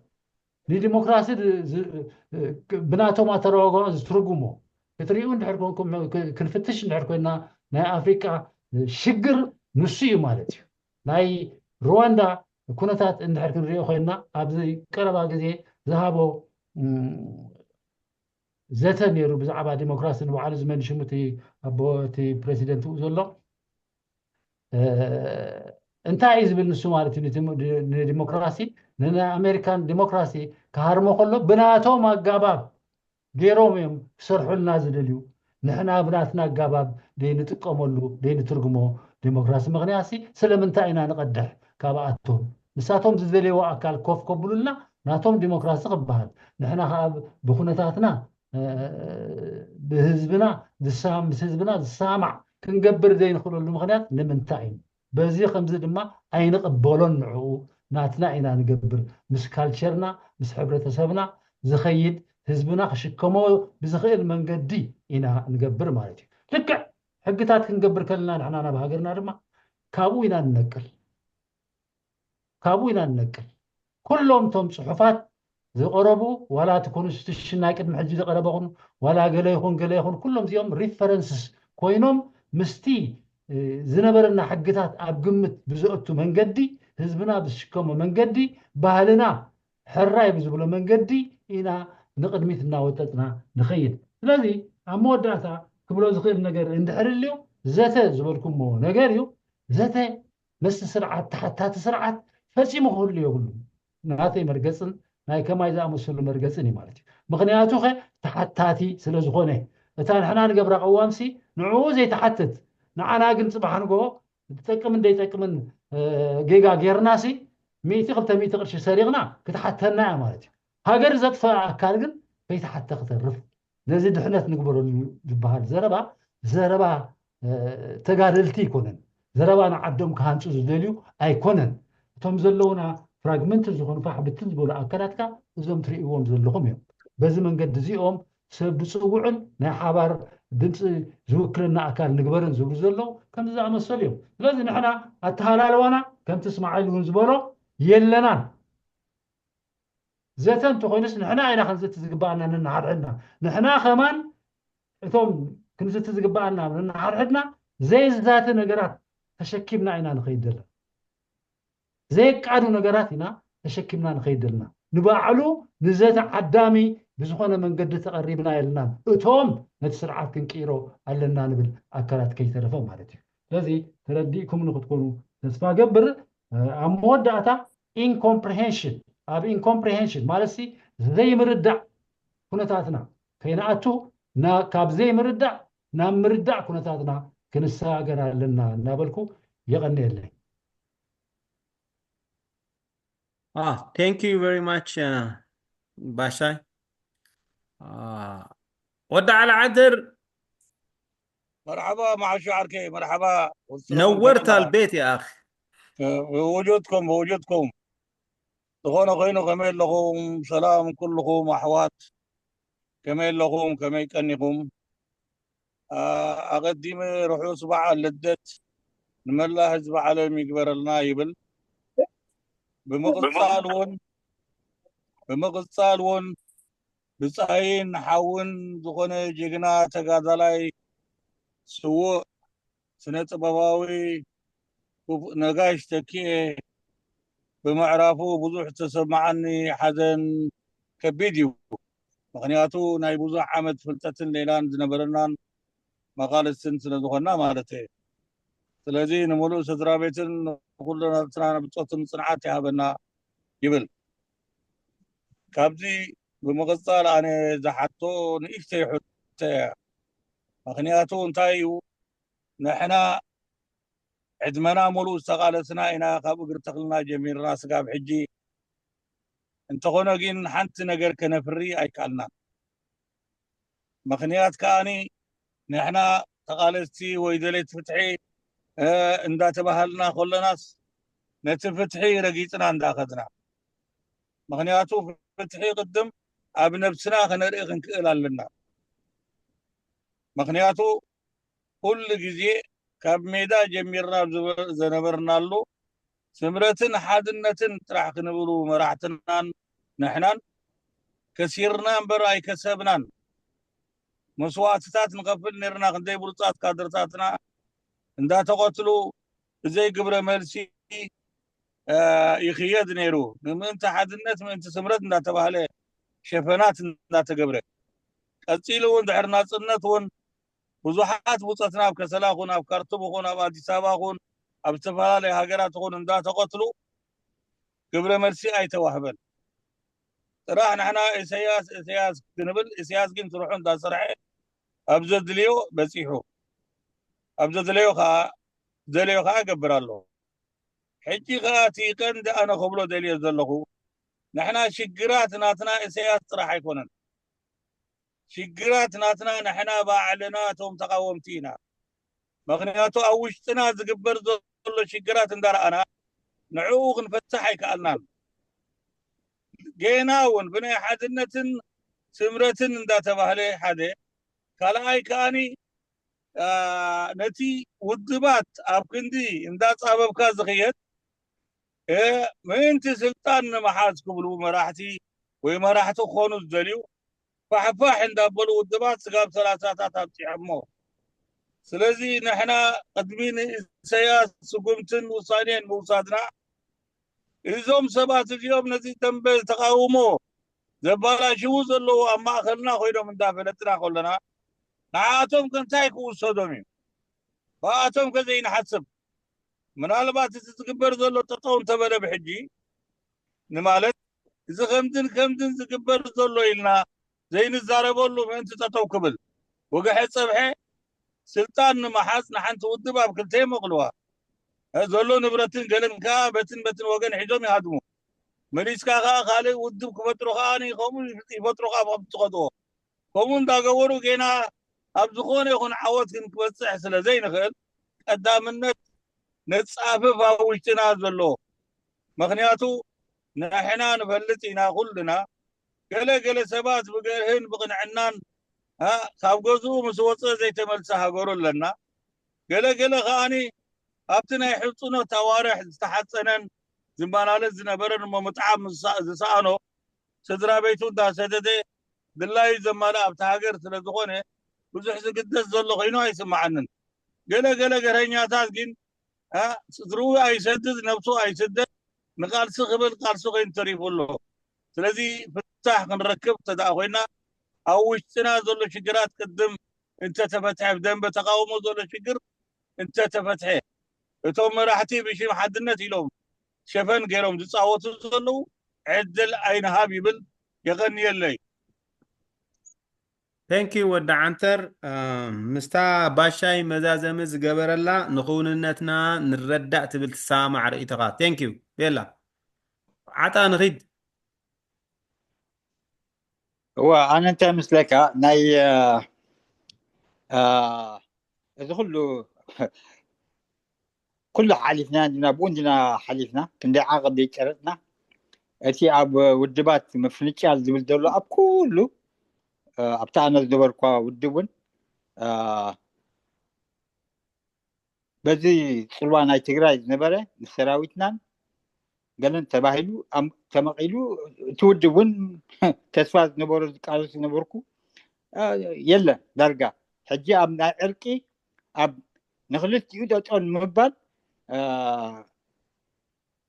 ንዲሞክራሲ ዝ-፣ ዝ-፣ እ፣ ብናቶም ኣተረጓጎማ ዝትርጉሞ ክትሪኡ እንድሕር ኮንኩም፣ ክ-፣ ክንፍትሽ እንድሕር ኮይና፣ ናይ ኣፍሪቃ ሽግር ንሱ እዩ ማለት እዩ። ናይ ሩዋንዳ ኩነታት እንድሕር ክንሪኦ ኮይና፣ ኣብዚ ቀረባ ግዜ ዝሃቦ፣ እም፣ ዘተ ነይሩ ብዛዕባ ዲሞክራሲ፣ ንባዕሉ ዝመን ሽሙ እቲ ኣቦ፣ እቲ ፕሬዚደንት ኡ ዘሎ፣ እ፣ እንታይ እዩ ዝብል ንሱ ማለት እዩ? ንቲ-፣ ንዲሞክራሲ፣ ንኣሜሪካን ዲሞክራሲ ክሃርሞ ከሎ ብናቶም ኣጋባብ ገይሮም እዮም ክሰርሑልና ዝደልዩ። ንሕና ብናትና ኣጋባብ ደይንጥቀመሉ፣ ደይንትርጉሞ ዲሞክራሲ ምኽንያትሲ ስለምንታይ ኢና ንቐድሕ ካብኣቶም? ንሳቶም ዝደልይዎ ኣካል ኮፍ ከብሉልና ናቶም ዲሞክራሲ ክበሃል፣ ንሕና ከኣ ብኩነታትና፣ እ፣ ብህዝብና ዝሰማ-፣ ምስ ህዝብና ዝሰማማዕ ክንገብር ዘይንኽእለሉ ምኽንያት ንምንታይ እዩ? በዚ ከምዚ ድማ ኣይንቕበሎን። ንዕኡ ናትና ኢና ንገብር። ምስ ካልቸርና፣ ምስ ሕብረተሰብና ዝኸይድ፣ ህዝብና ክሽከሞ ብዝኽእል መንገዲ ኢና ንገብር ማለት እዩ። ልክዕ ሕግታት ክንገብር ከለና ንሕና ናብ ሃገርና ድማ ካብኡ ኢና ንነቅል። ካብኡ ኢና ንነቅል። ኩሎም እቶም ጽሑፋት ዝቐረቡ፣ ዋላ እቲ ኮንስቲቱሽን ናይ ቅድሚ ሕጂ ዝቐረበ ኹን፣ ዋላ ገለ ይኹን ገለ ይኹን፣ ኩሎም እዚኦም ሪፈረንስስ ኮይኖም ምስቲ፣ እ፣ ዝነበረና ሕግታት ኣብ ግምት ብዘእቱ መንገዲ፣ ህዝብና ብዝሽከሞ መንገዲ፣ ባህልና ሕራይ ብዝብሎ መንገዲ ኢና ንቕድሚት እናወጠጥና ንኸይድ። ስለዚ ኣብ መወዳእታ ክብሎ ዝኽእል ነገር እንድሕር ልዩ፣ ዘተ ዝበልኩሞ ነገር እዩ። ዘተ ምስቲ ስርዓት፣ ተሓታቲ ስርዓት ፈጺሙ ክህሉ የብሉን። ናተይ መርገጽን ናይ ከማይ ዝኣመሰሉ መርገፅን እዩ ማለት እዩ። ምክንያቱ ኸ ተሓታቲ ስለ ዝኾነ፣ እታ ንሕና ንገብራ ቅዋምሲ ንዕኡ ዘይተሓትት፣ ንዓና ግን ፅባሕ ንግሆ ዝጠቅምን ዘይጠቅምን ጌጋ ጌርናሲ ሚእቲ ክልተ ሚእቲ ቅርሺ ሰሪቕና ክትሓተና እያ ማለት እዩ። ሃገር ዘጥፈኣ ኣካል ግን ከይተሓተ ክተርፍ፣ ነዚ ድሕነት ንግበረሉ ዝበሃል ዘረባ፣ ዘረባ ተጋደልቲ ኣይኮነን። ዘረባ ንዓዶም ክሃንፁ ዝደልዩ ኣይኮነን። እቶም ዘለውና ፍራግመንት ዝኾኑ ፋሕ ብትን ዝበሉ ኣካላትካ እዞም ትርእይዎም ዘለኹም እዮም። በዚ መንገዲ እዚኦም ሰብ ዝፅውዕን ናይ ሓባር ድምፂ ዝውክለና ኣካል ንግበርን ዝብሉ ዘለዉ ከምዚ ዝኣመሰሉ እዮም። ስለዚ ንሕና ኣተሃላልዋና ከምቲ እስማዒል እውን ዝበሎ የለናን። ዘተ እንተኾይኑስ ንሕና ኢና ክንዝቲ ዝግባኣና ነናሓድሕድና። ንሕና ከማን እቶም ክንዝቲ ዝግባኣና ነናሓድሕድና ዘይዛተ ነገራት ተሸኪምና ኢና ንኸይድ ዘለና። ዘየቃዱ ነገራት ኢና ተሸኪምና ንኸይድ ዘለና። ንባዕሉ ንዘተ ዓዳሚ ብዝኾነ መንገዲ ተቐሪብና የለናን። እቶም ነቲ ስርዓት ክንቅይሮ ኣለና ንብል ኣካላት ከይተረፈ ማለት እዩ። ስለዚ ተረዲእኩም ንክትኮኑ ተስፋ ገብር። ኣብ መወዳእታ ኢንኮምፕሪሄንሽን፣ ኣብ ኢንኮምፕሪሄንሽን ማለት ሲ ዘይምርዳእ ኩነታትና ከይንኣቱ፣ ካብ ዘይምርዳእ ናብ ምርዳእ ኩነታትና ክንሰጋገር ኣለና እናበልኩ የቐንየለይ። Ah, thank you very much, uh, ባሻይ። Ah, ወዲ ዓሊ ዓድር መርሓባ ማዓሾ ዓርከይ፣ መርሓባ። ነወርታ البيت يا أخي. ብውጁድኩም ብውጁድኩም። ዝኾነ ኮይኑ ከመይ ኣለኹም? ሰላም ኩልኹም ኣሕዋት፣ ከመይ ኣለኹም? ከመይ ቀኒኹም? ኣቐዲመ ርሑስ በዓል ልደት ንመላእ ህዝቢ ዓለም ይግበረልና ይብል። ብምቕፃል እውን ብምቕፃል እውን ብፃይን ሓውን ዝኾነ ጀግና ተጋዳላይ ስዉእ ስነ ጥበባዊ ነጋሽ ተኪኤ ብምዕራፉ ብዙሕ ዝተሰማዓኒ ሓዘን ከቢድ እዩ። ምኽንያቱ ናይ ብዙሕ ዓመት ፍልጠትን ሌላን ዝነበረናን መቓልስትን ስለ ዝኾንና ማለት እየ። ስለዚ ንምሉእ ስድራ ቤትን ንኩሉ ናትና ብፆትን ፅንዓት ይሃበና ይብል። ካብዚ ብምቕፃል ኣነ ዝሓቶ ንእሽተይ ሕቶ እያ። ምኽንያቱ እንታይ እዩ? ንሕና ዕድመና ሙሉእ ዝተቓለስና ኢና፣ ካብ እግሪ ተኽልና ጀሚርና ስጋብ ሕጂ። እንተኾነ ግን ሓንቲ ነገር ከነፍሪ ኣይከኣልናን። ምኽንያት ከኣኒ ንሕና ተቓለስቲ ወይ ደለይቲ ፍትሒ እንዳተባሃልና ከለናስ ነቲ ፍትሒ ረጊፅና እንዳኸድና። ምኽንያቱ ፍትሒ ቅድም ኣብ ነብስና ከነርኢ ክንክእል ኣለና። ምኽንያቱ ኩሉ ግዜ ካብ ሜዳ ጀሚርና ዝነበርናሉ ስምረትን ሓድነትን ጥራሕ ክንብሉ መራሕትናን ንሕናን ከሲርና እምበር ኣይከሰብናን። መስዋእትታት ንኸፍል ነርና። ክንደይ ብሉፃት ካድርታትና እንዳተቐትሉ ብዘይ ግብረ መልሲ ይኽየድ ነይሩ። ንምእንቲ ሓድነት ምእንቲ ስምረት እንዳተባህለ ሸፈናት እንዳተገብረ ቀፂሉ እውን ድሕሪ ናፅነት እውን ብዙሓት ብፆትና ኣብ ከሰላ ኹን ኣብ ካርቱም ኹን ኣብ ኣዲስ ኣበባ ኹን ኣብ ዝተፈላለዩ ሃገራት ኹን እንዳተቐትሉ ግብረ መልሲ ኣይተዋህበን። ጥራሕ ንሕና ኢሰያስ ኢሰያስ ክንብል ኢሰያስ ግን ስርሑ እንዳሰርሐ ኣብ ዘድልዮ በፂሑ ኣብ ዘድለዮ ከዓ ዘልዮ ከዓ ገብር ኣሎ። ሕጂ ከዓ እቲ ቀንዲ ኣነ ከብሎ ደልዮ ዘለኹ ንሕና ሽግራት ናትና ኢሰያስ ጥራሕ ኣይኮነን። ሽግራት ናትና ንሕና ባዕልና እቶም ተቃወምቲ ኢና። ምክንያቱ ኣብ ውሽጥና ዝግበር ዘሎ ሽግራት እንዳረኣና ንዕኡ ክንፈትሕ ኣይከኣልናን። ገና እውን ብናይ ሓድነትን ስምረትን እንዳተባህለ ሓደ ካልኣይ ከኣኒ ነቲ ውድባት ኣብ ክንዲ እንዳጻበብካ ዝኽየድ ምእንቲ ስልጣን ንምሓዝ ክብሉ መራሕቲ ወይ መራሕቲ ክኾኑ ዝደልዩ ፋሕፋሕ እንዳበሉ ውድባት ስጋብ ሰላሳታት ኣብፂሖሞ። ስለዚ ንሕና ቅድሚ ንኢሰያስ ስጉምትን ውሳኔን ምውሳድና እዞም ሰባት እዚኦም ነዚ ደንበ ተቃውሞ ዘባላሽዉ ዘለዉ ኣብ ማእኸልና ኮይኖም እንዳፈለጥና ከለና ንዓኣቶም ከ እንታይ ክውሰዶም እዩ? ብኣቶም ከ ዘይንሓስብ? ምናልባት እቲ ዝግበር ዘሎ ጠጠው እንተበለ ብሕጂ ንማለት እዚ ከምዝን ከምዝን ዝግበር ዘሎ ኢልና ዘይንዛረበሉ ምእንቲ ጠጠው ክብል፣ ወግሐ ጸብሐ ስልጣን ንምሓዝ ንሓንቲ ውድብ ኣብ ክልተ ይመቕልዋ። ዘሎ ንብረትን ገለን ከኣ በትን በትን ወገን ሒዞም ይሃድሙ። መሊስካ ከኣ ካልእ ውድብ ክፈጥሩ ከኣ ከምኡ ይፈጥሩ ከኣ ኣብቲ ትኸድዎ። ከምኡ እንዳገበሩ ጌና ኣብ ዝኾነ ይኹን ዓወት ክንበጽሕ ስለ ዘይንኽእል፣ ቀዳምነት ነጻፍፍ ኣብ ውሽጥና ዘሎ። ምኽንያቱ ንሕና ንፈልጥ ኢና ኩልና። ገለ ገለ ሰባት ብገርህን ብቕንዕናን፣ እ፣ ካብ ገዝኡ ምስ ወጸ ዘይተመልሰ ሃገሩ ኣለና። ገለ ገለ ከኣኒ ኣብቲ ናይ ሕጽኖት ኣዋርሕ ዝተሓጸነን ዝመላለስ ዝነበረን እሞ ምጥዓም ዝሰ-፣ ዝሰኣኖ ስድራ ቤቱ እንዳሰደደ ድላዩ ዘማልእ ኣብቲ ሃገር ስለ ዝኾነ ብዙሕ ዝግደስ ዘሎ ኮይኑ ኣይስምዓንን። ገለ ገለ ገርሀኛታት ግን፣ እ፣ ስድርኡ ኣይሰድድ፣ ነብሱ ኣይስደድ፣ ንቃልሲ ክብል ቃልሲ ኮይኑ ተሪፉ ኣሎ። ስለዚ ፍታሕ ክንረክብ እንተ ደኣ ኮይና ኣብ ውሽጥና ዘሎ ሽግራት ቅድም እንተተፈትሐ፣ ብደንበ ተቃውሞ ዘሎ ሽግር እንተተፈትሐ፣ እቶም መራሕቲ ብሽም ሓድነት ኢሎም ሸፈን ገይሮም ዝጻወቱ ዘለዉ ዕድል ኣይንሃብ ይብል። የቐንየለይ። Thank you ወዲ ዓንተር። ምስታ ባሻይ መዛዘሚ ዝገበረላ ንክውንነትና ንረዳእ ትብል ትሰማማዕ ርእይቶኻ። Thank you ቤላ። ዓጣ ንኺድ። እወ፣ ኣነ እንታይ ምስለካ፣ ናይ፣ እ፣ እ፣ እዚ ኩሉ ኩሉ ሓሊፍና እንዲና፣ ብኡ እንዲና ሓሊፍና፣ ክንደይ ዓቐብ ዘይጨረጥና። እቲ ኣብ ውድባት ምፍንጫል ዝብል ዘሎ ኣብ ኩሉ፣ እ፣ ኣብታ ኣነ ዝነበርኳ ውድብ እውን፣ እ፣ በዚ ጽልዋ ናይ ትግራይ ዝነበረ ምስ ሰራዊትናን ገለን ተባሂሉ ኣም-፣ ተመቒሉ፣ እቲ ውድብ እውን ተስፋ ዝነበሮ ዝቃለስ ዝነበርኩ፣ እ፣ የለን ዳርጋ። ሕጂ ኣብ ናይ ዕርቂ ኣብ ንክልቲኡ ጠጠው ንምባል፣ እ፣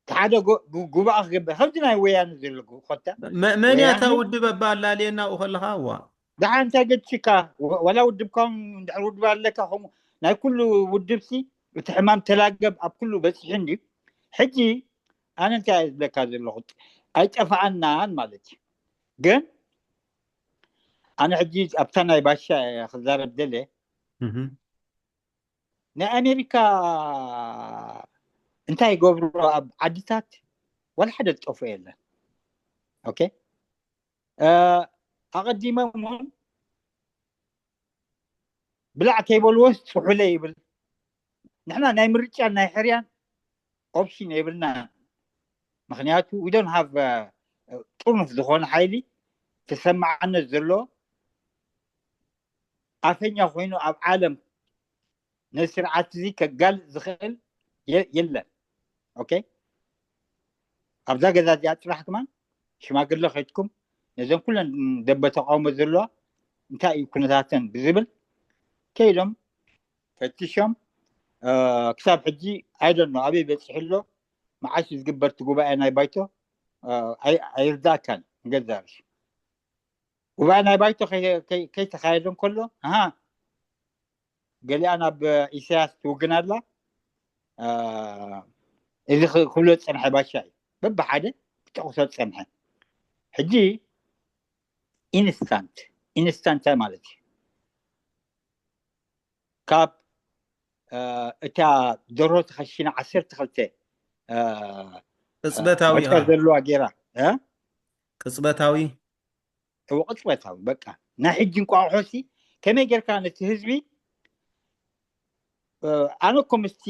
ሓደ ጎ-፣ ጉ-፣ ጉባኣ ክገብር ከምዚ ናይ ወያነ ዘሎ ጉ-፣ ኮታ መ-፣ መን እያ እታ ወያነ ውድብ ኣባላልየና ኣብኡ ከለኻ? እዋ። ደሓን እንታይ ገድሽካ? ወ-፣ ዋላ ውድብካ እውን እንድሕር ውድብ ኣለካ፣ ከምኡ ናይ ኩሉ ውድብሲ እቲ ሕማም ተላገብ ኣብ ኩሉ በፂሑ እንድዩ። ሕጂ ኣነ እንታይ እየ ዝብለካ ዘለኹ? ኣይጠፋኣናን ማለት እዩ። ግን ኣነ ሕጂ ኣብታ ናይ ባሻ እየ ክዛረብ ደለ። እህ። ናይ ኣሜሪካ እንታይ ይገብሩ ኣብ ዓድታት? ዋላ ሓደ ዝጠፍኦ የለን። ኦኬ፣ እ፣ ኣቐዲሞም እውን ብላዕ ከይበልዎስ ጽሑለ ይብል። ንሕና ናይ ምርጫን ናይ ሕርያን ኦፕሽን የብልና። ምኽንያቱ we don't have፣ እ፣ ጥርኑፍ ዝኾነ ሓይሊ ተሰማዕነት ዘሎ ኣፈኛ ኮይኑ ኣብ ዓለም ነዚ ስርዓት እዚ ከጋልጽ ዝኽእል የ-፣ የለን። ኦኬ፣ ኣብዛ ገዛ እዚኣ ጥራሕ ከማን ሽማግለ ከይድኩም ነዘን ኩለን ደንበ ተቃውሞ ዘለዋ እንታይ እዩ ኩነታተን ብዝብል ከይዶም ፈቲሾም፣ እ፣ ክሳብ ሕጂ I don't know ኣበይ በፂሑ ኣሎ፣ መዓስ እዩ ዝግበር እቲ ጉባኤ ናይ ባይቶ፣ እ፣ ኣይ-፣ ኣይርዳእካን ንገዛእ ርእሱ። ጉባኤ ናይ ባይቶ ከይ-፣ ከይ-፣ ከይተኻየደ እንከሎ፣ ኣሃ፣ ገሊኣ ናብ ኢሳያስ ትውግን ኣላ። እ፣ እዚ ክ-፣ ክብሎ ዝጸንሐ ባሻ እዩ። በብሓደ ክጠቕሶ ዝጸንሐ። ሕጂ ኢንስታንት፣ ኢንስታንት እንታይ ማለት እዩ? ካብ፣ እ፣ እታ ደርሆ ተኸሺና ዓሰርተ ክልተ፣ እ፣ ቅጽበታዊ ዕጫ ኢኻ። ዘለዋ ጌራ፣ እ? ቅጽበታዊ። እወ፣ ቅጽበታዊ፣ በቃ። ናይ ሕጂ እንቋቑሖሲ ከመይ ጌርካ ነቲ ህዝቢ፣ እ፣ ኣነ እኮ ምስቲ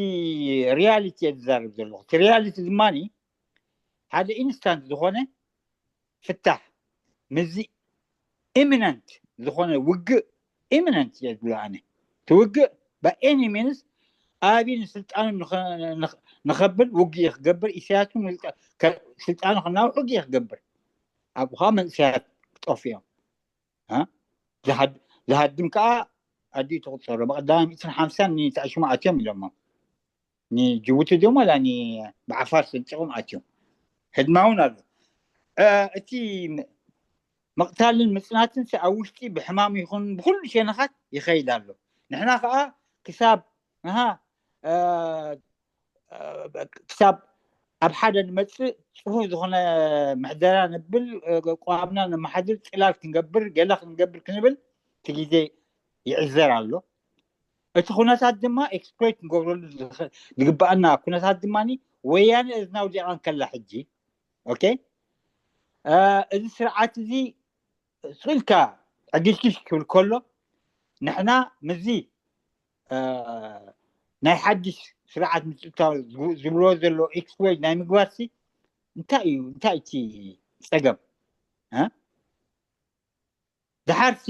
ሪያሊቲ እየ ዝዛረብ ዘለኹ። እቲ ሪያሊቲ ድማኒ ሓደ ኢንስታንት ዝኾነ ፍታሕ፣ ምስዚ ኢሚነንት ዝኾነ ውግእ፣ ኢሚነንት እየ ዝብሎ ኣነ። እቲ ውግእ by any means ኣብይ ንስልጣኑ ንኸ-፣ ንኸ-፣ ንኸብል ውግእ እየ ክገብር፣ ኢሳያስ እውን ንስልጣ-፣ ከ-፣ ስልጣኑ ክናውሕ ውግእ እየ ክገብር። ኣብኡ ከዓ መንእሰያት ክጠፍኡ እዮም። እ? ዝሃድ-፣ ዝሃድም ከዓ ኣዲኡ ትቑጸሮ። ብቐዳማይ ሚእትን ሓምሳን ንተዕሽሙ ኣትዮም ኢሎሞ። ንጅቡቲ ድዮም ዋላ ን-፣ ብዓፋር ሰንጢቖም ኣትዮም። ህድማ እውን ኣሎ። እ፣ እቲ ም-፣ ምቕታልን ምጽናትን ሲ ኣብ ውሽጢ ብሕማም ይኹን ብኹሉ ሸነኻት ይኸይድ ኣሎ። ንሕና ከዓ ክሳብ፣ ኣሃ፣ እ፣ እ፣ ክሳብ ኣብ ሓደ ንመፅእ ፅፉፍ ዝኾነ ምሕደራ ንብል፣ ቋምና ነመሓድር፣ ፅላል ክንገብር፣ ገለ ክንገብር ክንብል እቲ ግዜ ይዕዘር ኣሎ። እቲ ኩነታት ድማ ኤክስፕሎይት ክንገብረሉ ዝግባኣና ኩነታት ድማ ወያነ እዝና ውዲቓ ከላ ሕጂ፣ ኦኬ፣ እዚ ስርዓት እዚ ስኢልካ ዕግሽግሽ ክብል ከሎ፣ ንሕና ምዚ ናይ ሓድሽ ስርዓት ምፅእታ ዝብሎ ዘሎ ኤክስፕሎይት ናይ ምግባርሲ እንታይ እዩ? እንታይ እቲ ፀገም? ደሓርሲ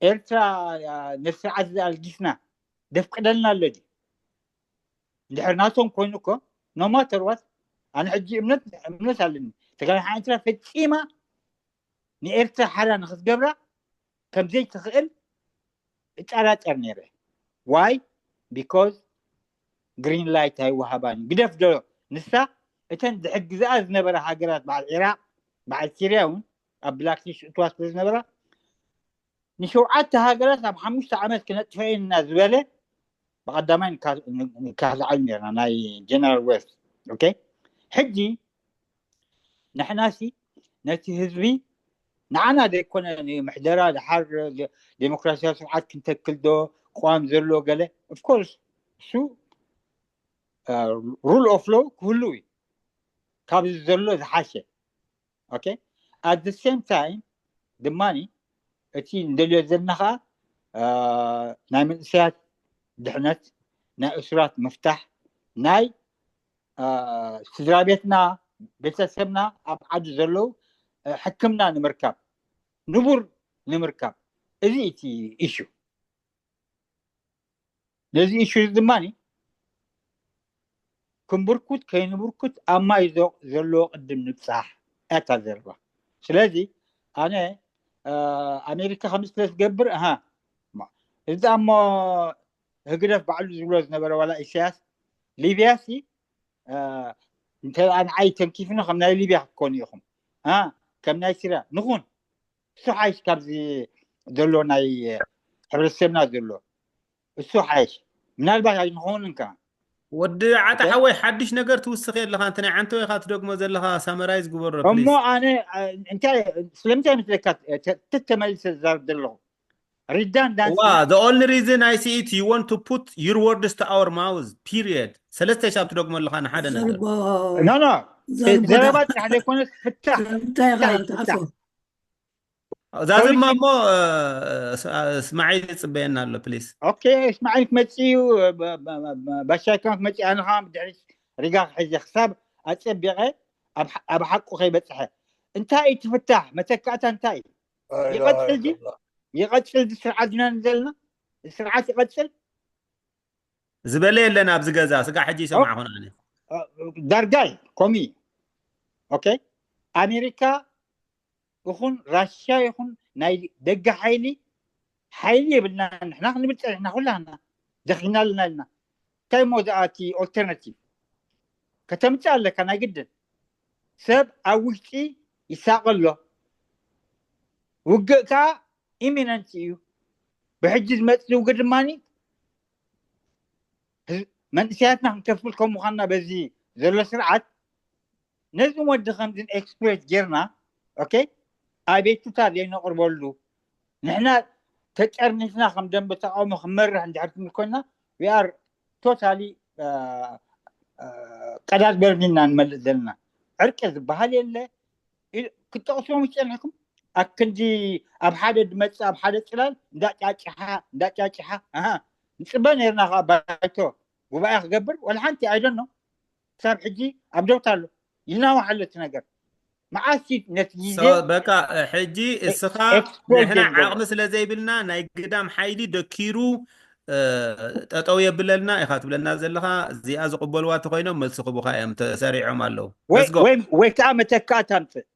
ኤርትራ ነቲ ስርዓት እዚ ኣልጊስና ደፍቅደልና ኣሎ ድዩ? እንድሕር ናቶም ኮይኑ እኮ፣ ኖማተርዋት፣ ኣነ ሕጂ እምነት እምነት ኣለኒ። ተጋዳላይ ኤርትራ ፈጺማ ንኤርትራ ሓራ ንክትገብራ ከምዘይትኽእል እጠራጠር ነይረ። ዋይ? ቢኮዝ ግሪን ላይት ኣይወሃባን። ግደፍ ዶ ንሳ እተን ዝሕግዝኣ ዝነበራ ሃገራት፣ በዓል ዒራቕ፣ በዓል ሲርያ እውን ኣብ ብላክ ሊስት እትዋ ስለ ዝነበራ፣ ንሸውዓተ ሃገራት ኣብ ሓሙሽተ ዓመት ክነጥፈኤን ኢና ዝበለ ብቐዳማይ ንካትዓሉ ነርና፣ ናይ ጀነራል ዌስት። ኦኬ፣ ሕጂ ንሕናሲ ነቲ ህዝቢ፣ ንዓና ዘይኮነ ንምሕደራ፣ ድሓር ዴሞክራሲያዊ ስርዓት ክንተክል ዶ፣ ቅዋም ዘሎ ገለ፣ ኦፍኮርስ እሱ ሩል ኦፍ ሎው ክህሉ እዩ፣ ካብዚ ዘሎ ዝሓሸ። ኦኬ፣ ኣት ሴም ታይም ድማ እቲ እንደልዮ ዘለና ከዓ ናይ መንእሰያት ድሕነት፣ ናይ እሱራት ምፍታሕ፣ ናይ ስድራ ቤትና፣ ቤተሰብና ኣብ ዓዲ ዘለዉ ሕክምና ንምርካብ፣ ንቡር ንምርካብ፣ እዚ እቲ ኢሹ። ነዚ ኢሹ እዚ ድማ ክንብርኩት ከይንብርኩት ኣብ ማይ ዞቕ ዘለዎ ቅድም ንብፃሕ እያ እታ ዘረባ። ስለዚ ኣነ ኣሜሪካ ከምዚ ስለ ዝገብር፣ ኣሃ፣ እዚ እሞ ህግደፍ ባዕሉ ዝብሎ ዝነበረ፣ ዋላ ኢሳያስ፣ ሊብያ ሲ እንተ ንዓይ ተንኪፍና ከም ናይ ሊብያ ክትኮኑ ኢኹም፣ ከም ናይ ሲርያ ንኹን። እሱ ሓይሽ ካብዚ ዘሎ ናይ ሕብረተሰብና ዘሎ እሱ ሓይሽ። ምናልባት ኣይንኸውን እንካ። ወዲ ዓጣ ሓወይ፣ ሓድሽ ነገር ትውስኽ የለኻ። እንተ ናይ ዓንተወይኻ ትደግሞ ዘለኻ ሳመራይዝ ግበሮ እሞ። ኣነ እንታይ ስለምንታይ ምስለካ ተመሊሰ ዝዛርብ ዘለኹ? ሪዳንዳንሲ። The only reason I see it, you want to put your words to our mouth, period. ሰለስተ ሻብ ትደግሞ ኣለኻ ንሓደ ነገር። ኖ ኖ፣ ዘረባ ጥራሕ ዘይኮነስ ፍታሕ። ዛዝማ እሞ እስማዒል ይፅበየና ኣሎ፣ ፕሊስ። ኦኬ፣ እስማዒል ክመፅእ እዩ። ባሻይ ከማ ክመፅእ፣ ኣነ ከማ ብድሕሪት ሪጋ ክሕዘ ክሳብ ኣፀቢቐ ኣብ ሓቁ ከይበፅሐ። እንታይ እዩ ትፍታሕ? መተካእታ እንታይ እዩ? ይቐፅል ድዩ? ይቐፅል ድዩ ስርዓት ዲና ዘለና? ስርዓት ይቐፅል? ዝበለ የለን ኣብዚ ገዛ። ስጋ ሕጂ ይሰማዕኹን ኣነ። ዳርጋይ ኮሚ። ኦኬ፣ ኣሜሪካ ይኹን ራሽያ ይኹን ናይ ደገ ሓይሊ፣ ሓይሊ የብልና። ንሕና ክንብል ፀኒሕና፣ ኩላና ደኺና ኣለና ኢልና። እንታይ እሞ ዝኣቲ ኦልተርናቲቭ ከተምፅእ ኣለካ? ናይ ግድን ሰብ ኣብ ውሽጢ ይሳቐ ኣሎ። ውግእ ከዓ ኢሚነንት እዩ። ብሕጂ ዝመፅእ ውግእ ድማ መንእሰያትና ክንከፍል ከም ምዃንና በዚ ዘሎ ስርዓት ነዚ ወዲ ከምዚ ኤክስፕሎይት ጌርና፣ ኦኬ፣ ኣቤቱታ ዘይነቕርበሉ፣ ንሕና ተጠርኒፍና ከም ደንበ ተቃውሞ ክንመርሕ እንድሕር ክንብል ኮይና፣ we are totally ቀዳድ በርኒና ንመልእ ዘለና። ዕርቂ ዝበሃል የለ። ክጠቕስዎም ዝፀንሕኩም ኣብ ክንዲ ኣብ ሓደ ድመፅእ ኣብ ሓደ ፅላል እንዳጫጭሓ እንዳጫጭሓ፣ ኣሃ፣ ንፅበ ነርና ከዓ ባይቶ ጉባኤ ክገብር፣ ወላ ሓንቲ ኣይደኖ ክሳብ ሕጂ ኣብ ደውታ ኣሎ። ይናዋሕ ኣሎ እቲ ነገር። መዓስ ነቲ ግዜ በቃ ሕጂ እስኻ ንሕና ዓቕሚ ስለ ዘይብልና ናይ ግዳም ሓይሊ ደኪሩ ጠጠው የብለልና ኢኻ ትብለና ዘለኻ። እዚኣ ዝቕበልዋ ተኮይኖም መልሲ ክቡኻ እዮም፣ ተሰሪዖም ኣለዉ። ወይ ከዓ መተካእታ ኣምፅእ።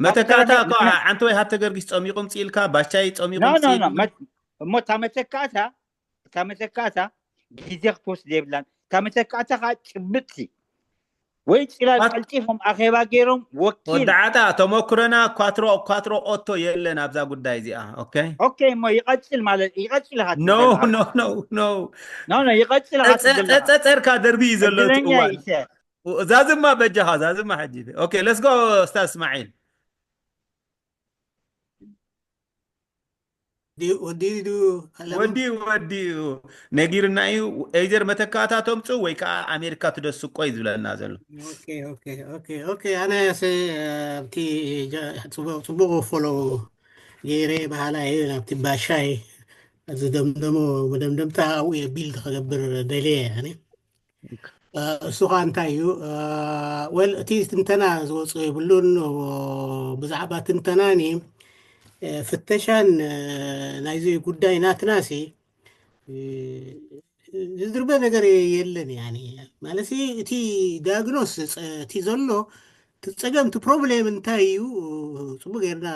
መተካእታ እኮ ዓንተ ወይ ሃብተ ገርጊስ ጸሚቑ ምጽእ ኢልካ፣ ባሻይ ጸሚቑ ምጽእ ኢልካ። እሞ እታ መተካእታ፣ እታ መተካእታ ግዜ ክትወስድ የብላን። እታ መተካእታ ከዓ ጭብጥቲ ወይ ጽላል ቀልጢፎም ኣኼባ ገይሮም ወኪል። ወዲ ዓጣ፣ ተመኩረና ኳትሮ፣ ኳትሮ ኦቶ የለን ኣብዛ ጉዳይ እዚኣ። ኦኬ? ኦኬ፣ እሞ ይቐጽል ማለት፣ ይቐጽል ኢኻ ትብል ዘለኻ። ኖ፣ ኖ፣ ኖ። ኖ፣ ኖ፣ ይቐጽል ኢኻ ትብል ዘለኻ። ጸጸርካ ደርቢ እዩ ዘሎ እቲ እዋን። ዛዝማ በጃኻ ዛዝማ ሕጂ። Okay, let's go. ኡስታዝ እስማዒል። ወዲኡ ዱ ኣለሙ? ወዲኡ ወዲኡ ነጊርና እዩ። ኤይዘር መተካእታ ተምፅኡ ወይ ከዓ ኣሜሪካ ትደስቆ እዩ ዝብለና ዘሎ። ኦኬ ኦኬ ኦኬ ኦኬ ኣነ ስ ኣብቲ ፅቡቅ ፅቡቅ ፎሎ ገይረ ባህላ እዩ ናብቲ ባሻይ ዝደምደሞ መደምደምታ ኣብኡ ቢልድ ክገብር ደልየ ያኒ እሱ ኸዓ እንታይ እዩ? ወል እቲ ትንተና ዝወፅኦ የብሉን። ብዛዕባ ትንተናኒ ፍተሻን ናይዚ ጉዳይ ናትናሲ ዝድርበ ነገር የለን። ያኒ ማለት እቲ ዳያግኖስ እቲ ዘሎ እቲ ፀገም እቲ ፕሮብሌም እንታይ እዩ ፅቡቅ ጌርና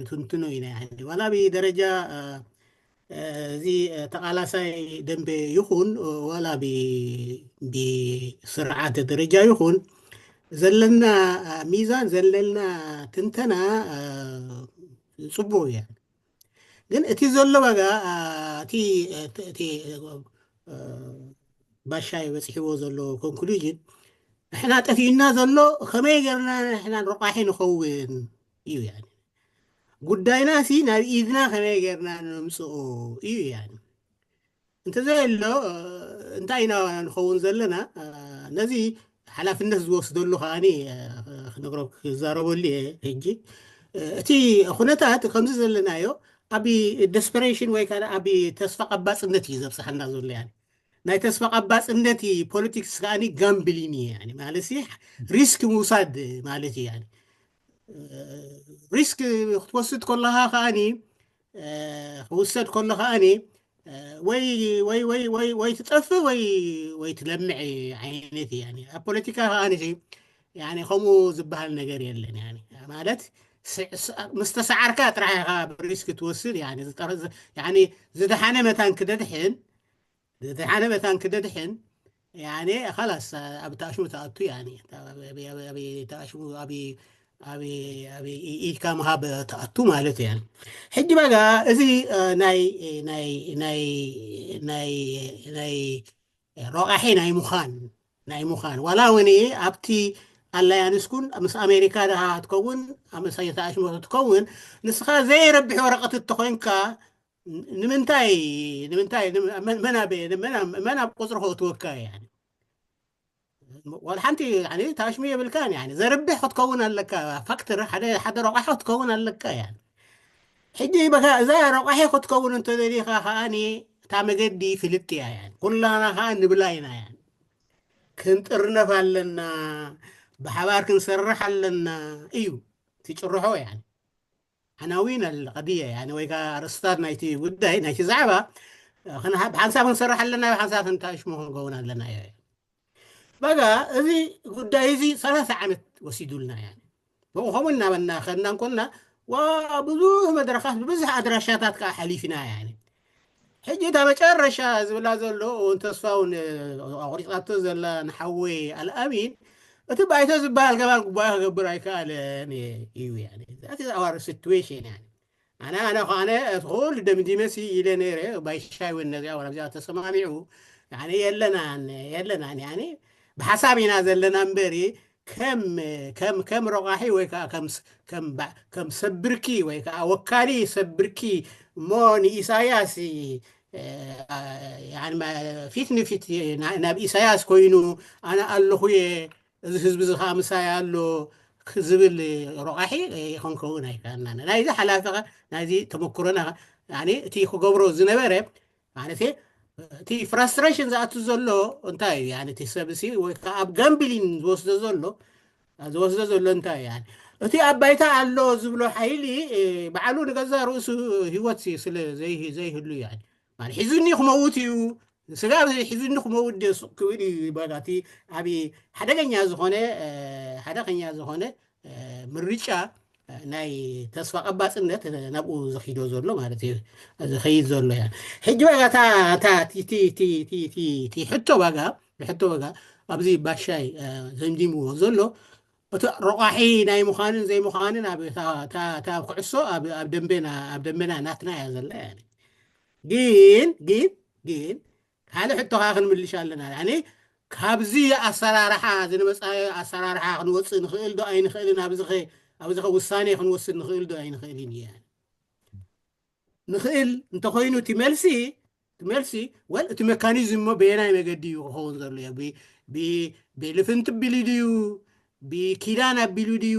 ንትንትኖ ኢና። ያኒ ዋላ ብደረጃ እዚ ተቓላሳይ ደንበ ይኹን ዋላ ብስርዓት ደረጃ ይኹን ዘለና ሚዛን ዘለና ትንተና ፅቡቅ እያ። ግን እቲ ዘሎ ዋጋ እቲ እቲ ባሻይ በፅሕዎ ዘሎ ኮንክሉዥን ንሕና ጠፊኡና ዘሎ ከመይ ጌርና ንሕና ረቋሒ ንኸውን እዩ። ጉዳይና ሲ ናብ ኢድና ከመይ ጌርና ነምፅኦ እዩ። ያኒ እንተዘየሎ እንታይ ኢና ንኸውን ዘለና? ነዚ ሓላፍነት ዝወስደሉ ከዓኒ ክነግሮ ክዛረበሉ እየ። ሕጂ እቲ ኩነታት ከምዚ ዘለናዮ ኣብ ደስፐሬሽን ወይ ከዓ ኣብ ተስፋ ቀባፅነት እዩ ዘብፅሓና ዘሎ። ያኒ ናይ ተስፋ ቀባፅነት ፖለቲክስ ከዓኒ ጋምብሊን እዩ። ያኒ ማለት ሪስክ ምውሳድ ማለት እዩ። ያኒ ሪስክ ክትወስድ ከለካ ከዓኒ ክውሰድ ከሎ ከዓኒ ወይ ወይ ወይ ወይ ወይ ትጠፍእ ወይ ወይ ትለምዕ ዓይነት እዩ። ያኒ ኣብ ፖለቲካ ከዓኒ ያኒ ከምኡ ዝበሃል ነገር የለን። ያኒ ማለት ምስ ተሰዓርካ ጥራሕ ኢኻ ሪስክ ትወስድ። ያኒ ዝደሓነ መታን ክደድሕን ዝደሓነ መታን ክደድሕን ያኒ ኻላስ ኣብ ተኣሽሙ ተኣቱ ያኒ ተኣሽሙ ኣብ ኢድካ ምሃብ ተኣቱ ማለት እዩ። ሕጂ በጋ እዚ ናይ ናይ ናይ ናይ ናይ ረቋሒ ናይ ምዃን ናይ ምዃን ዋላ እውን ኣብቲ ኣላያንስ ኩን ምስ ኣሜሪካ ድሃ ትከውን ምስ ተኣሽሞ ትከውን ንስኻ ዘይረብሕ ወረቀት እተኮይንካ ንምንታይ ንምንታይ መን ኣብ ቁፅሪ ከእትወካ እዩ? ዋላ ሓንቲ ተኣሽሙ የብልካን። ዘርብሕ ክትከውን ኣለካ። ፋክተር ሓደ ረቋሒ ክትከውን ኣለካ። ሕጂ እዛ ረቋሒ ክትከውን እንተደሊኻ ከዓኒ እታ መገዲ ፍልጥ እያ። ኩላና ከዓ ንብላ ኢና። ክንጥርነፍ ኣለና፣ ብሓባር ክንሰርሕ ኣለና እዩ እቲ ጭርሖ። عناوين القضية يعني ወይ ከዓ ኣርእስታት ናይቲ ጉዳይ ናይቲ ዛዕባ ብሓንሳብ ክንሰርሕ ኣለና፣ ብሓንሳብ ክንተኣሽሙ ክንከውን ኣለና እዩ። በጋ እዚ ጉዳይ እዚ ሰላሳ ዓመት ወሲዱልና። ያኒ ብኡ ከምኡ እናበልና ከድና እንኮልና ብዙሕ መድረኻት ብብዙሕ ኣድራሻታት ከዓ ሓሊፍና። ያኒ ሕጂ እታ መጨረሻ ዝብላ ዘሎ እውን ተስፋ እውን ኣቑሪፃቶ ዘላ ንሓወይ ኣልኣሚን እቲ ባይቶ ዝበሃል ከማን ጉባኤ ክገብር ኣይከኣለን እዩ። That is our situation። ኣነ ኣነ ከኣነ እቲ ኩሉ ደምዲመሲ ኢለ ነይረ ባይሻይ እውን ነዚኣ ዋላ ብዚኣ ተሰማሚዑ የለናን የለናን። ብሓሳብ ኢና ዘለና እምበሪ ከም ከም ከም ረቋሒ ወይ ከዓ ከም ሰብ ብርኪ ወይ ከዓ ወካሊ ሰብ ብርኪ እሞ ንኢሳያስ ፊት ንፊት ናብ ኢሳያስ ኮይኑ ኣነ ኣለኹ እየ፣ እዚ ህዝቢ እዚ ከዓ ምሳይ ኣሎ ዝብል ረቋሒ ክንከውን ኣይከኣልናን። ናይዚ ሓላፊ ናይዚ ተመክሮና እቲ ክገብሮ ዝነበረ ማለት እቲ ፍራስትሬሽን ዝኣቱ ዘሎ እንታይ እዩ? እቲ ሰብ ሲ ወይ ከዓ ኣብ ጋምብሊን ዝወስዶ ዘሎ ዝወስዶ ዘሎ እንታይ እዩ? እቲ ኣብ ባይታ ኣሎ ዝብሎ ሓይሊ ባዕሉ ንገዛ ርእሱ ህይወት ስለ ዘይህሉ ማለት ሒዙኒ ክመውት እዩ ስጋ ሒዙኒ ክመውት ድየ ሱቅ ክብል እዩ። በቃ እቲ ዓቢ ሓደገኛ ዝኾነ ሓደገኛ ዝኾነ ምርጫ ናይ ተስፋ ቀባጽነት ናብኡ ዝኺዶ ዘሎ ማለት እዩ። ዝኸይድ ዘሎ እያ። ሕጂ በቃ እታ እታ እቲ እቲ እቲ እቲ እቲ እቲ ሕቶ በቃ ሕቶ በቃ ኣብዚ ባሻይ ዘምዲምዎ ዘሎ እቲ ረቋሒ ናይ ምዃንን ዘይምዃንን ኣብ እታ ኩዕሶ ኣብ ደንበና ኣብ ደንበና ናትና እያ ዘላ። ግን ግን ግን ካልእ ሕቶ ከዓ ክንምልሽ ኣለና። ያኒ ካብዚ ኣሰራርሓ ዝንመፃ ኣሰራርሓ ክንወፅእ ንኽእል ዶ ኣይንኽእልን? ኣብዚኸ ኣብዚኸ ውሳኔ ክንወስድ ንኽእል ዶ ኣይንኽእልን? እየ ንኽእል እንተኾይኑ እቲ መልሲ እቲ መልሲ ወል እቲ ሜካኒዝም እሞ በየናይ መገዲ እዩ ክኸውን ዘሎ? ብልፍንቲ ኣቢሉ ድዩ? ብኪዳን ኣቢሉ ድዩ?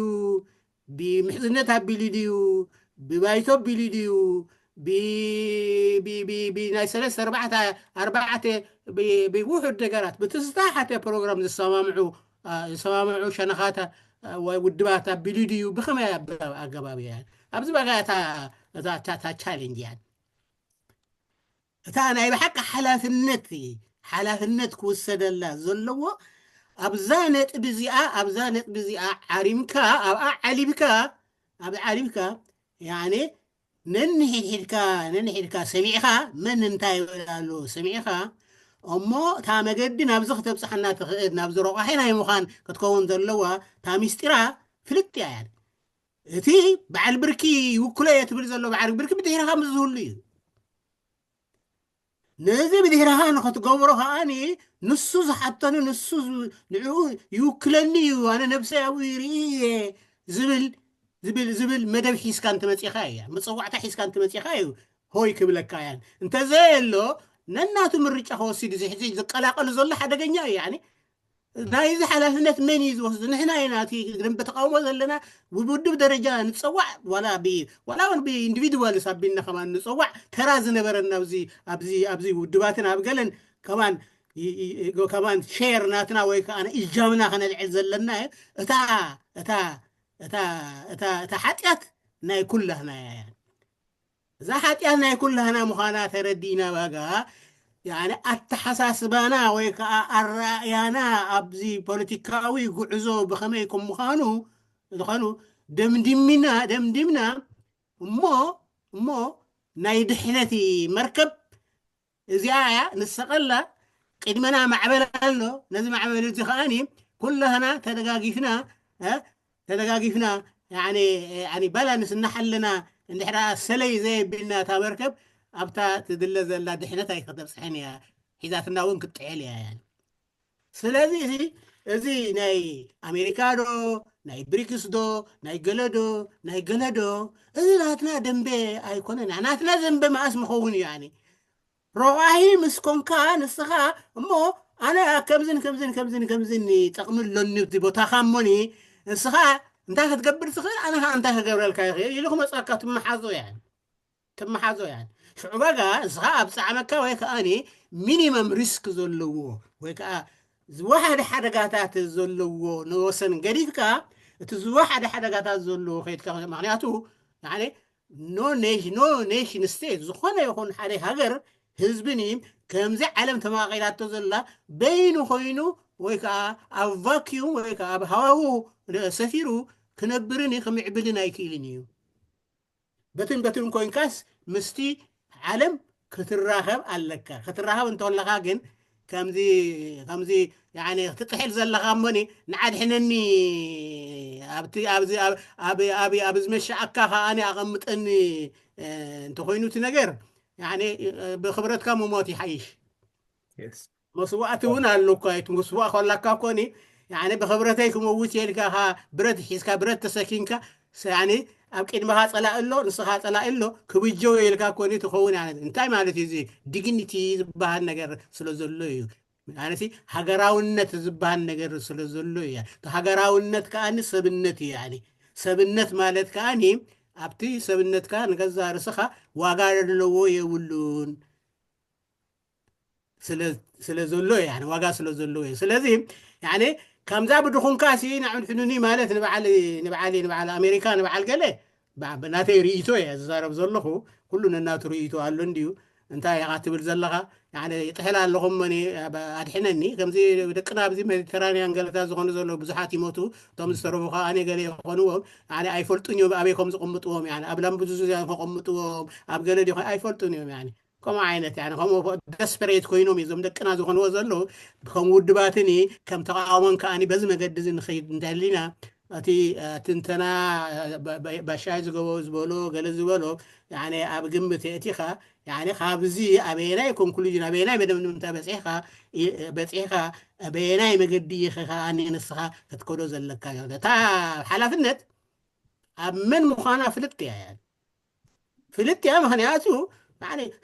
ብምሕዝነት ኣቢሉ ድዩ? ብባይቶ ኣቢሉ ድዩ? ብናይ ሰለስተ ኣርባዕተ ኣርባዕተ ብውሑድ ነገራት ብትዝታ ሓተ ፕሮግራም ዝሰማምዑ ዝሰማምዑ ሸነኻት ወይ ውድባት ኣቢሉ ድዩ? ብኸመይ ኣገባብ እያ? ኣብዚ በቃ እታ ቻሌንጅ እያ። እታ ናይ ብሓቂ ሓላፍነት ሓላፍነት ክውሰደላ ዘለዎ ኣብዛ ነጥቢ እዚኣ ኣብዛ ነጥቢ እዚኣ ዓሪምካ ኣብኣ ዓሊብካ ኣብ ዓሊብካ ያኔ ነንሒድሒድካ ነንሒድካ ሰሚዕካ መን እንታይ ይብል ኣሎ ሰሚዕካ እሞ እታ መገዲ ናብዚ ክተብፅሓና ትኽእል ናብዚ ረቋሒ ናይ ምዃን ክትከውን ዘለዋ እታ ሚስጢራ ፍልጥ እያ። እቲ በዓል ብርኪ ይውክሎ እየ ትብል ዘሎ በዓል ብርኪ ብድሕርኻ ምስ ዝህሉ እዩ። ነዚ ብድሕርኻ ንኽትገብሮ ከዓኒ ንሱ ዝሓተኒ ንሱ ንዕኡ ይውክለኒ እዩ ኣነ ነብሰይ ኣብኡ ይርኢ እየ ዝብል ዝብል ዝብል መደብ ሒዝካ እንትመፂኻ እያ መፀዋዕታ ሒዝካ እንትመፂኻ እዩ ሆይ ክብለካ እያን እንተዘየሎ ነናቱ ምርጫ ክወስድ እዚ ሕዚ ዝቀላቀሉ ዘሎ ሓደገኛ እዩ ያኒ ናይዚ ሓላፍነት መን እዩ ዝወስዱ ንሕና ኢና እቲ ደንበ ተቃውሞ ዘለና ብውድብ ደረጃ ንፀዋዕ ዋላ ዋላ እውን ብኢንዲቪድዋልስ ኣቢልና ከማን ንፀዋዕ ተራ ዝነበረና ኣብዚ ኣብዚ ውድባትን ኣብ ገለን ከማን ከማን ሼር ናትና ወይ ከዓ እጃምና ከነልዕል ዘለና እታ እታ እታ እታ ሓጢኣት ናይ ኩላህና እያ እዛ ሓጢኣት ናይ ኩላህና ምዃና ተረዲእና ዋጋ ያኒ ኣተሓሳስባና ወይ ከዓ ኣረኣእያና ኣብዚ ፖለቲካዊ ጉዕዞ ብኸመይ ከም ምዃኑ ዝኾኑ ደምዲምና ደምዲምና እሞ እሞ ናይ ድሕነት መርከብ እዚኣ እያ ንሰቐላ ቅድመና ማዕበል ኣሎ ነዚ ማዕበል እዚ ከዓኒ ኩላህና ተደጋጊፍና ተደጋጊፍና ባላንስ እናሓለና እንድሕራ ሰለይ ዘየቢልና እታ መርከብ ኣብታ ትድለ ዘላ ድሕነት ኣይክተብፅሐን እያ ሒዛትና እውን ክትጥዕል እያ ስለዚ እዚ ናይ ኣሜሪካ ዶ ናይ ብሪክስ ዶ ናይ ገለዶ ናይ ገለዶ እዚ ናትና ደንበ ኣይኮነን ናትና ዘንበ መኣስ ምኸውን እዩ ኣነ ረቋሂ ምስ ኮንካ ንስኻ እሞ ኣነ ከምዝን ከምዝን ከምዝን ከምዝን ጠቕሚ ኣሎኒ እዚ ቦታኻ እሞኒ ንስኻ እንታይ ክትገብር ትኽእል ኣነ ከዓ እንታይ ክገብረልካ ይኽእል ኢሉ ክመፅኣካ ትመሓዞ እያ ትመሓዞ እያ ሽዑ በጋ ንስኻ ኣብ ፃዕመካ ወይ ከዓኒ ሚኒመም ሪስክ ዘለዎ ወይ ከዓ ዝወሓደ ሓደጋታት ዘለዎ ንወሰን ገዲፍካ እቲ ዝወሓደ ሓደጋታት ዘለዎ ከይድካ ምክንያቱ no nation no nation state ዝኾነ ይኹን ሓደ ሃገር ህዝብን ከምዚ ዓለም ተማቂላቶ ዘላ በይኑ ኮይኑ ወይ ከዓ ኣብ ቫኪዩም ወይ ከዓ ኣብ ሃዋሁ ሰፊሩ ክነብርን ክምዕብልን ኣይክእልን እዩ በትን በትን ኮይንካስ ምስቲ ዓለም ክትራኸብ ኣለካ ክትራኸብ እንተለካ ግን ከምዚ ከምዚ ክትጥሕል ዘለካ እሞኒ ንዓድሕነኒ ኣብቲ ኣብዚ ኣብ ዝመሻኣካ ከዓኒ ኣቐምጠኒ እንተኮይኑ እቲ ነገር ብክብረትካ ምሞት ይሓይሽ መስዋእቲ እውን ኣሎ እኳ እቲ መስዋእ ከላካ ኮኒ ብክብረተይ ክመውት የልካ ብረት ሒዝካ ብረት ተሰኪንካ ኣብ ቅድመኻ ፀላእ ኣሎ ንስኻ ፀላእ ኣሎ ክብጀው የልካ ኮኒ ትኸውን እንታይ ማለት እዩ እዚ ዲግኒቲ ዝበሃል ነገር ስለ ዘሎ እዩ ኣነሲ ሃገራውነት ዝበሃል ነገር ስለ ዘሎ እያ ሃገራውነት ከዓኒ ሰብነት እዩ ሰብነት ማለት ከዓኒ ኣብቲ ሰብነትካ ንገዛ ርስኻ ዋጋ ዘለዎ የብሉን ስለ ዘሎ ዋጋ ስለ ዘለዎ እዩ ስለዚ ከምዛ ብድኹንካ ሲ ንዕንሕኑኒ ማለት ንበዓል ንበዓል ንበዓል ኣሜሪካ ንበዓል ገለ ብናተይ ርእይቶ እየ ዝዛረብ ዘለኹ ኩሉ ነናቱ ርእይቶ ኣሎ እንድዩ እንታይ ኢኻ ትብል ዘለኻ ጥሕል ኣለኹም ኣድሕነኒ ከምዚ ደቅና ኣብዚ ሜዲተራንያን ገለታት ዝኾኑ ዘለዉ ብዙሓት ይሞቱ እቶም ዝተረፉ ከዓ ኣነ ገለ ይኾንዎም ኣይፈልጡን እዮም ኣበይ ከም ዝቕምጥዎም ኣብ ላምቡዙ ከቐምጥዎም ኣብ ገለ ዲኾ ኣይፈልጡን እዮም ከምኡ ዓይነት ከምኡ ደስፐሬት ኮይኖም እዞም ደቅና ዝኾንዎ ዘለዉ ከም ውድባትኒ ከም ተቃውሞን ከዓኒ በዚ መገዲ እዚ ንኸይድ እንተህሊና እቲ ትንተና ባሻይ ዝገበ ዝበሎ ገለ ዝበሎ ኣብ ግምት የእቲኻ፣ ካብዚ ኣበየናይ ኮንክሉዥን ኣበየናይ መደምደምታ በፂሕካ በፂሕካ ኣበየናይ መገዲ ኢኻ ከኣ ንስኻ ክትከዶ ዘለካ እታ ሓላፍነት ኣብ መን ምዃና ፍልጥ እያ። ፍልጥ እያ ምኽንያቱ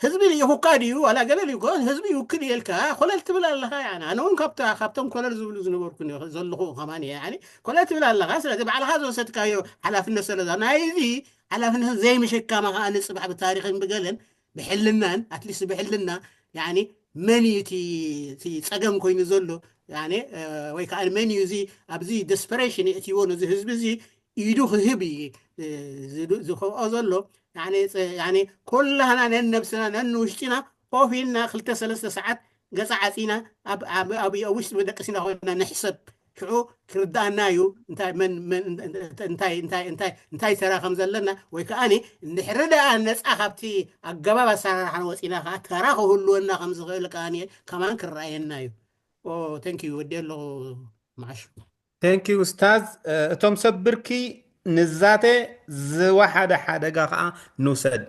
ህዝቢ ልኢኹካ ድዩ ዋላ ገለ ልኢኹ ህዝቢ ይውክል እየ ኢልካ ኮለል ትብል ኣለኻ። ኣነ እውን ካብቶም ኮለል ዝብሉ ዝነበርኩ ዘለኹ ከማን እየ። ኮለል ትብል ኣለኻ። ስለዚ ባዕልኻ ዝወሰድካዮ ሓላፍነት ስለዛ ናይዚ ሓላፍነት ዘይምሽካማ ከዓ ንፅባሕ ብታሪኽን ብገለን ብሕልናን ኣትሊስት ብሕልና መን እዩ እቲ ፀገም ኮይኑ ዘሎ ወይ ከዓ መን እዩ እዚ ኣብዚ ደስፐሬሽን የእትይዎ ነዚ ህዝቢ እዚ ኢዱ ክህብ እዩ ዝኸብኦ ዘሎ። ኩላህና ነንነብስና ነንውሽጢና ኮፍ ኢልና ክልተ ሰለስተ ሰዓት ገፃ ዓፂና ኣብ ውሽጢ መደቀሲና ኮይና ንሕሰብ። ሽዑ ክርዳኣና እዩ እንታይ ተራ ከም ዘለና ወይ ከዓ እንድሕሪ ደኣ ነፃ ካብቲ ኣገባብ ኣሰራርሓና ወፂና ከዓ ተራ ክህልወና ከም ዝኽእል ከዓ ከማን ክረኣየና እዩ። ተንኪዩ ወዲ ኣለኹ። ማዓሽ ቴንኪ ኡስታዝ። እቶም ሰብ ብርኪ ንዛተ ዝወሓደ ሓደጋ ከዓ ንውሰድ።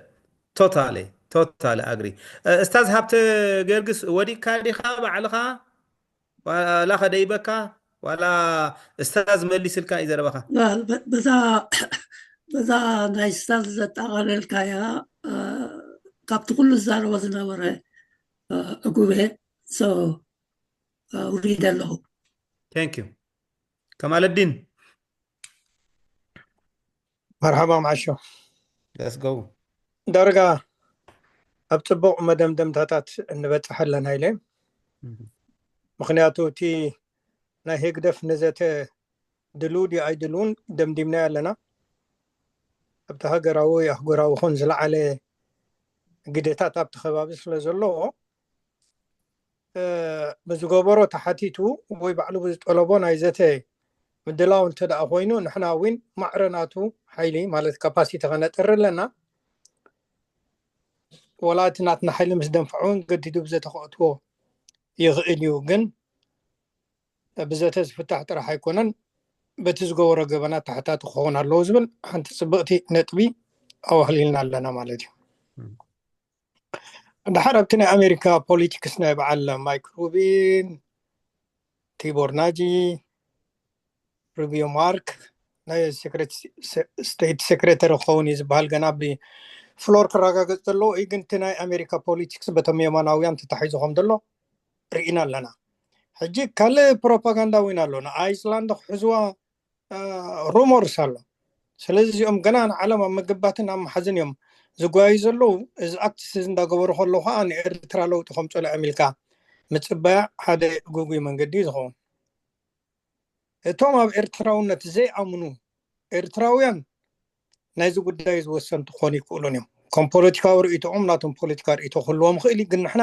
ቶታሊ ቶታሊ ኣግሪ። እስታዝ ሃብተ ገርግስ ወዲቅካ ዲኻ ባዕልኻ ዋላ ከደይበካ ዋላ እስታዝ መሊስልካ እዩ ዘረባኻ። በዛ በዛ ናይ እስታዝ ዘጠቓለልካያ ካብቲ ኩሉ ዝዛረቦ ዝነበረ እጉበ ውሪደ ኣለኹ። ቴንክ ዩ ከማለዲን መርሓባ መዓሾ ደስገው ዳርጋ ኣብ ፅቡቕ መደምደምታታት እንበፅሕ ኣለና ኢለ። ምኽንያቱ እቲ ናይ ህግደፍ ንዘተ ድልው ድዩ ኣይድልውን ደምዲምናዮ ኣለና። ኣብቲ ሃገራዊ ኣህጉራዊ ኹን ዝለዓለ ግደታት ኣብቲ ከባቢ ስለ ዘለዎ ብዝገበሮ ተሓቲቱ ወይ ባዕሉ ብዝጠለቦ ናይ ዘተ ምድላው እንተ ደኣ ኮይኑ ንሕና እውን ማዕረ ናቱ ሓይሊ ማለት ካፓሲቲ ከነጥሪ ኣለና። ወላ እቲ ናትና ሓይሊ ምስ ደንፍዖ እውን ገዲዱ ብዘተኽእትዎ ይኽእል እዩ። ግን ብዘተ ዝፍታሕ ጥራሕ ኣይኮነን። በቲ ዝገበሮ ገበናት ተሓታቲ ክኸውን ኣለዎ ዝብል ሓንቲ ፅብቕቲ ነጥቢ ኣዋህሊልና ኣለና ማለት እዩ። ድሓር ኣብቲ ናይ ኣሜሪካ ፖሊቲክስ ናይ በዓል ማይክ ሩቢን፣ ቲቦር ናጂ፣ ሩቢዮ ማርክ ናይ ስቴት ሴክሬተሪ ክኸውን እዩ ዝበሃል ገና ብፍሎር ክረጋገፅ ዘለዎ እዩ። ግን እቲ ናይ ኣሜሪካ ፖሊቲክስ በቶም የማናውያን ተታሒዙ ከም ዘሎ ርኢና ኣለና። ሕጂ ካልእ ፕሮፓጋንዳ እውን ኣሎ። ንኣይስላንድ ክሕዝዋ ሩሞርስ ኣሎ። ስለዚ እዚኦም ገና ንዓለም ኣብ ምግባትን ኣብ መሓዝን እዮም ዝጓዩ ዘለዉ። እዚ ኣክትስ እዚ እንዳገበሩ ከለዉ ከዓ ንኤርትራ ለውጢ ከምፀሉ ኣሚልካ ምፅባያ ሓደ ጉጉይ መንገዲ እዩ ዝኸውን። እቶም ኣብ ኤርትራውነት ዘይኣምኑ ኤርትራውያን ናይዚ ጉዳይ ዝወሰንቱ ክኾኑ ይክእሉን እዮም። ከም ፖለቲካዊ ርእይቶኦም ናቶም ፖለቲካ ርእይቶ ክህልዎም ይኽእል እዩ። ግን ንሕና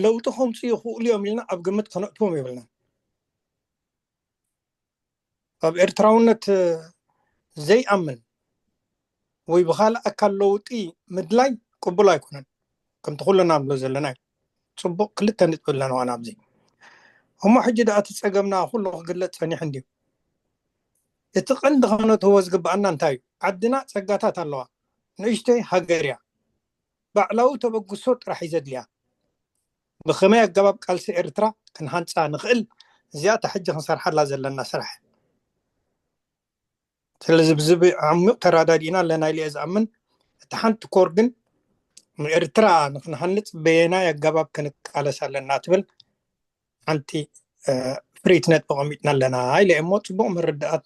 ለውጢ ከምፁ ይኽእሉ እዮም ኢልና ኣብ ግምት ከነእትዎም የብልናን። ኣብ ኤርትራውነት ዘይኣምን ወይ ብኻልእ ኣካል ለውጢ ምድላይ ቅቡል ኣይኮነን። ከምቲ ኩልና ንብሎ ዘለና እዩ። ፅቡቕ ክልተ ነጥቢ ኣለና ናብዚ። እሞ ሕጂ ደኣ እቲ ፀገምና ኩሉ ክግለፅ ፀኒሑ እንድዩ። እቲ ቀንዲ ከነትዎ ዝግብኣና እንታይ እዩ? ዓድና ፀጋታት ኣለዋ። ንእሽተይ ሃገር እያ። ባዕላዊ ተበግሶ ጥራሕ እዩ ዘድልያ። ብኸመይ ኣገባብ ቃልሲ ኤርትራ ክንሃንፃ ንኽእል እዚኣ እታ ሕጂ ክንሰርሓላ ዘለና ስራሕ። ስለዚ ብዚ ዓሚቕ ተረዳዲእና ኣለና ኢለ እየ ዝኣምን። እቲ ሓንቲ ኮር ግን ንኤርትራ ንክንሃንፅ በየናይ ኣገባብ ክንቃለስ ኣለና ትብል ሓንቲ ፍርይቲ ነጥቢ ቀሚጥና ኣለና ኢለ እሞ ፅቡቕ ምርዳኣት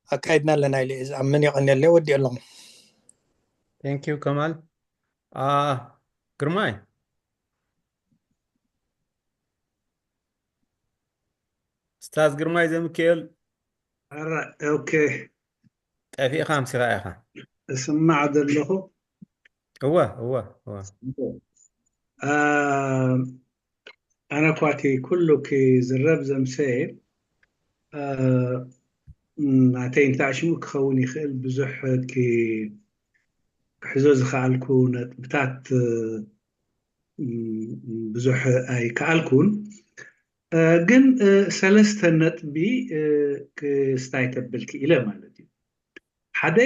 ኣካይድና ኣለና ኢለ እየ ዝኣምን። የቐንየለይ ወዲእ ኣለኹ። ቴንክ ዩ ከማል። ግርማይ ስታዝ ግርማይ ዘምክኤል ኦኬ ጠፊእኻ ኣምሲኻ ኢኻ እስማዕ ዘለኹ እወ እወ እወ ኣነ ኳቲ ኩሉ ክዝረብ ዘምሰየ ናተይ እንታይ ሽሙ ክኸውን ይኽእል ብዙሕ ክሕዞ ዝኸኣልኩ ነጥብታት ብዙሕ ኣይከኣልኩን። ግን ሰለስተ ነጥቢ ክስታይ ተብል ክኢለ ማለት እዩ። ሓደ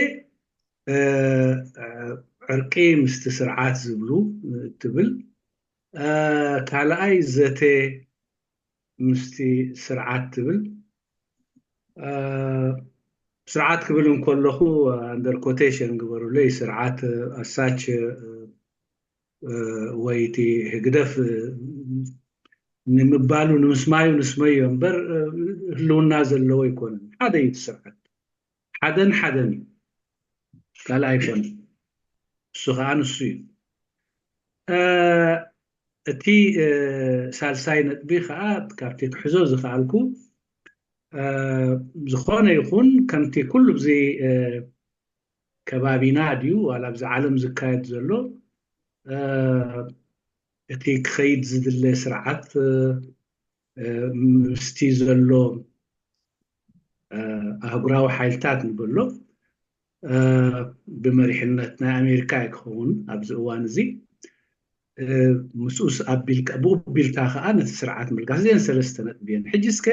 ዕርቂ ምስቲ ስርዓት ዝብሉ ትብል፣ ካልኣይ ዘተ ምስቲ ስርዓት ትብል። ስርዓት ክብል እንከለኹ under quotation ግበሩለይ፣ ስርዓት ኣሳች ወይ እቲ ህግደፍ ንምባሉ ንምስማዩ ንስመዮ እምበር ህልውና ዘለዎ ኣይኮነን። ሓደ እዩ እቲ ስርዓት፣ ሓደን ሓደን እዩ፣ ካልእ ኣይኮነን። እሱ ከዓ ንሱ እዩ። እቲ ሳልሳይ ነጥቢ ከዓ ካብቲ ክሕዞ ዝኸኣልኩ፣ ዝኾነ ይኹን ከምቲ ኩሉ ብዚ ከባቢና ድዩ ዋላ ኣብዚ ዓለም ዝካየድ ዘሎ እቲ ክኸይድ ዝድለ ስርዓት ምስቲ ዘሎ ኣህጉራዊ ሓይልታት ንበሎ ብመሪሕነት ናይ ኣሜሪካ እዩ ክኸውን ኣብዚ እዋን እዚ። ምስኡስ ኣቢልካ ብኡቢልካ ከዓ ነቲ ስርዓት ምልጋስ እዚአን ሰለስተ ነጥቢ እየን። ሕጂ እስከ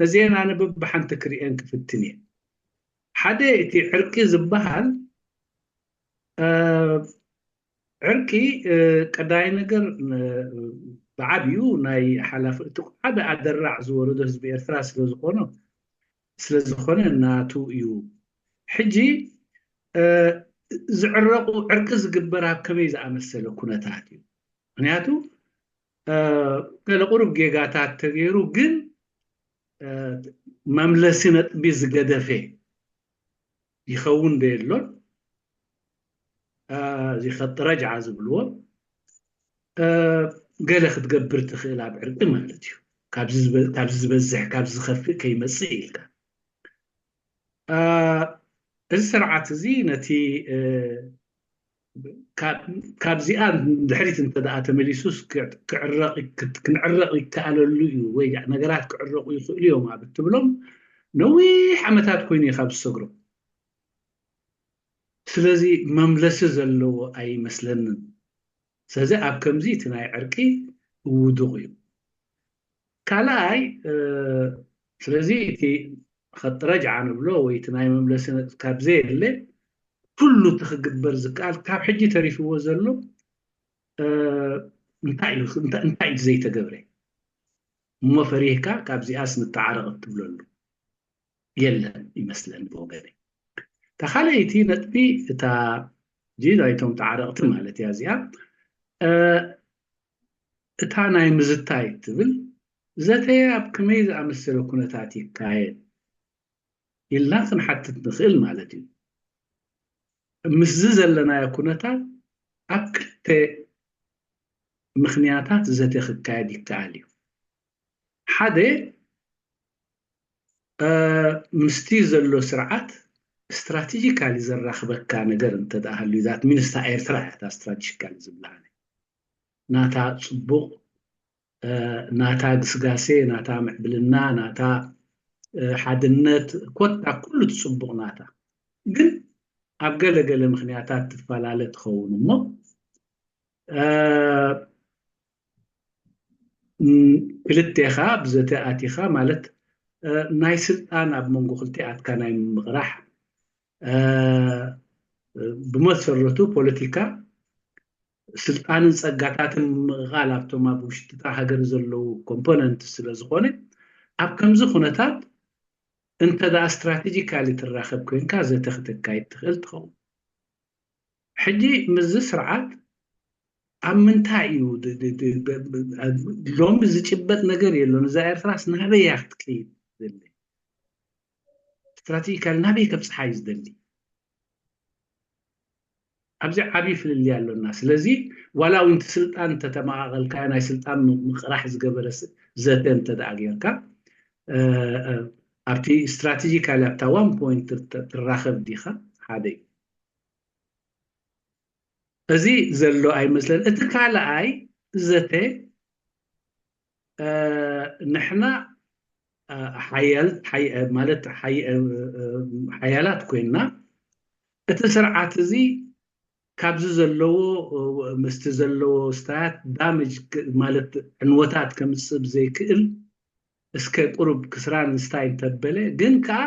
ነዚአን ኣነ በብሓንቲ ክርእየን ክፍትን እየ። ሓደ እቲ ዕርቂ ዝበሃል ዕርቂ ቀዳይ ነገር ብዓብዩ ናይ ሓላፍ እቲ ዓብ ኣደራዕ ዝወረዶ ህዝቢ ኤርትራ ስለዝኾነ ስለዝኾነ ናቱ እዩ። ሕጂ ዝዕረቑ ዕርቂ ዝግበር ኣብ ከመይ ዝኣመሰለ ኩነታት እዩ? ምክንያቱ ገለ ቁሩብ ጌጋታት ተገይሩ ግን መምለሲ ነጥቢ ዝገደፈ ይኸውን ዶ የሎን? እዚ ከጥረጅዓ ዝብልዎ ገለ ክትገብር ትኽእል ኣብ ዕርቂ ማለት እዩ። ካብዚ ዝበዝሕ ካብዚ ዝኸፍእ ከይመፅእ ኢልካ እዚ ስርዓት እዚ ነቲ ካብዚኣ ድሕሪት እንተ ደኣ ተመሊሱስ ክንዕረቕ ይከኣለሉ እዩ ወይ ነገራት ክዕረቑ ይኽእሉ እዮም ኣብ እትብሎም ነዊሕ ዓመታት ኮይኑ እዩ ካብ ዝሰግሮም። ስለዚ መምለሲ ዘለዎ ኣይመስለንን። ስለዚ ኣብ ከምዚ እቲ ናይ ዕርቂ ውዱቕ እዩ። ካልኣይ ስለዚ እቲ ከጥረጅዓ ንብሎ ወይ እቲ ናይ መምለሲ ነጥቢ ካብ ዘየለ ኩሉ እቲ ክግበር ዝከኣል ካብ ሕጂ ተሪፍዎ ዘሎ እንታይ እዩ ዘይተገብረ እሞ ፈሪህካ ካብዚኣስ ንተዓረቕ እትብለሉ የለን ይመስለኒ ብወገነይ። እታ ካልኣይቲ ነጥቢ እታ ጂ ናይቶም ተዓረቕቲ ማለት እያ እዚኣ እታ ናይ ምዝታይ ትብል ዘተ ኣብ ከመይ ዝኣመሰለ ኩነታት ይካየድ ኢልና ክንሓትት ንኽእል ማለት እዩ። ምስዚ ዘለናዮ ኩነታት ኣብ ክልተ ምኽንያታት ዘተ ክካየድ ይከኣል እዩ። ሓደ ምስቲ ዘሎ ስርዓት ስትራቴጂካሊ ዘራኽበካ ነገር እንተ ደኣ ሃልዩ ዛት ሚንስታ ኤርትራ እያ እታ ስትራቴጂካሊ ዝብልሃነ ናታ ፅቡቕ ናታ ግስጋሴ ናታ ምዕብልና ናታ ሓድነት ኮታ ኩሉ ትፅቡቕ ናታ ግን ኣብ ገለ ገለ ምክንያታት ትፈላለ ትኸውን እሞ ክልቴኻ ብዘተ ኣቲኻ ማለት ናይ ስልጣን ኣብ መንጎ ክልቲኣትካ ናይ ምምቕራሕ ብመሰረቱ ፖለቲካ ስልጣንን ፀጋታትን ምቕቓል ኣብቶም ኣብ ውሽጥታ ሃገር ዘለዉ ኮምፖነንት ስለ ዝኾነ ኣብ ከምዚ ኩነታት እንተ ደኣ ስትራቴጂካሊ ትራኸብ ኮይንካ ዘተ ክተካይድ ትኽእል ትኸውን። ሕጂ ምስዚ ስርዓት ኣብ ምንታይ እዩ ሎሚ ዝጭበጥ ነገር የሎን። እዛ ኤርትራስ ናበይ እያ ክትከይድ ዘለ ስትራቴጂካሊ ናበይ ከብፅሓ እዩ ዝደሊ? ኣብዚ ዓብዪ ፍልልይ ኣሎና። ስለዚ ዋላ እውን እቲ ስልጣን እንተተመቓቐልካዮ ናይ ስልጣን ምቕራሕ ዝገበረ ዘተ እንተ ደኣ ጌርካ ኣብቲ ስትራቴጂካሊ ኣብታ ዋን ፖይንት ትራኸብ ዲኻ? ሓደ እዩ። እዚ ዘሎ ኣይመስለን። እቲ ካልኣይ ዘተ ንሕና ሓያላት ኮይንና እቲ ስርዓት እዚ ካብዚ ዘለዎ ምስቲ ዘለዎ ስታያት ዳመጅ ማለት ዕንወታት ከምፅእ ብዘይክእል እስከ ቁሩብ ክስራን ስታይ እንተበለ ግን ከዓ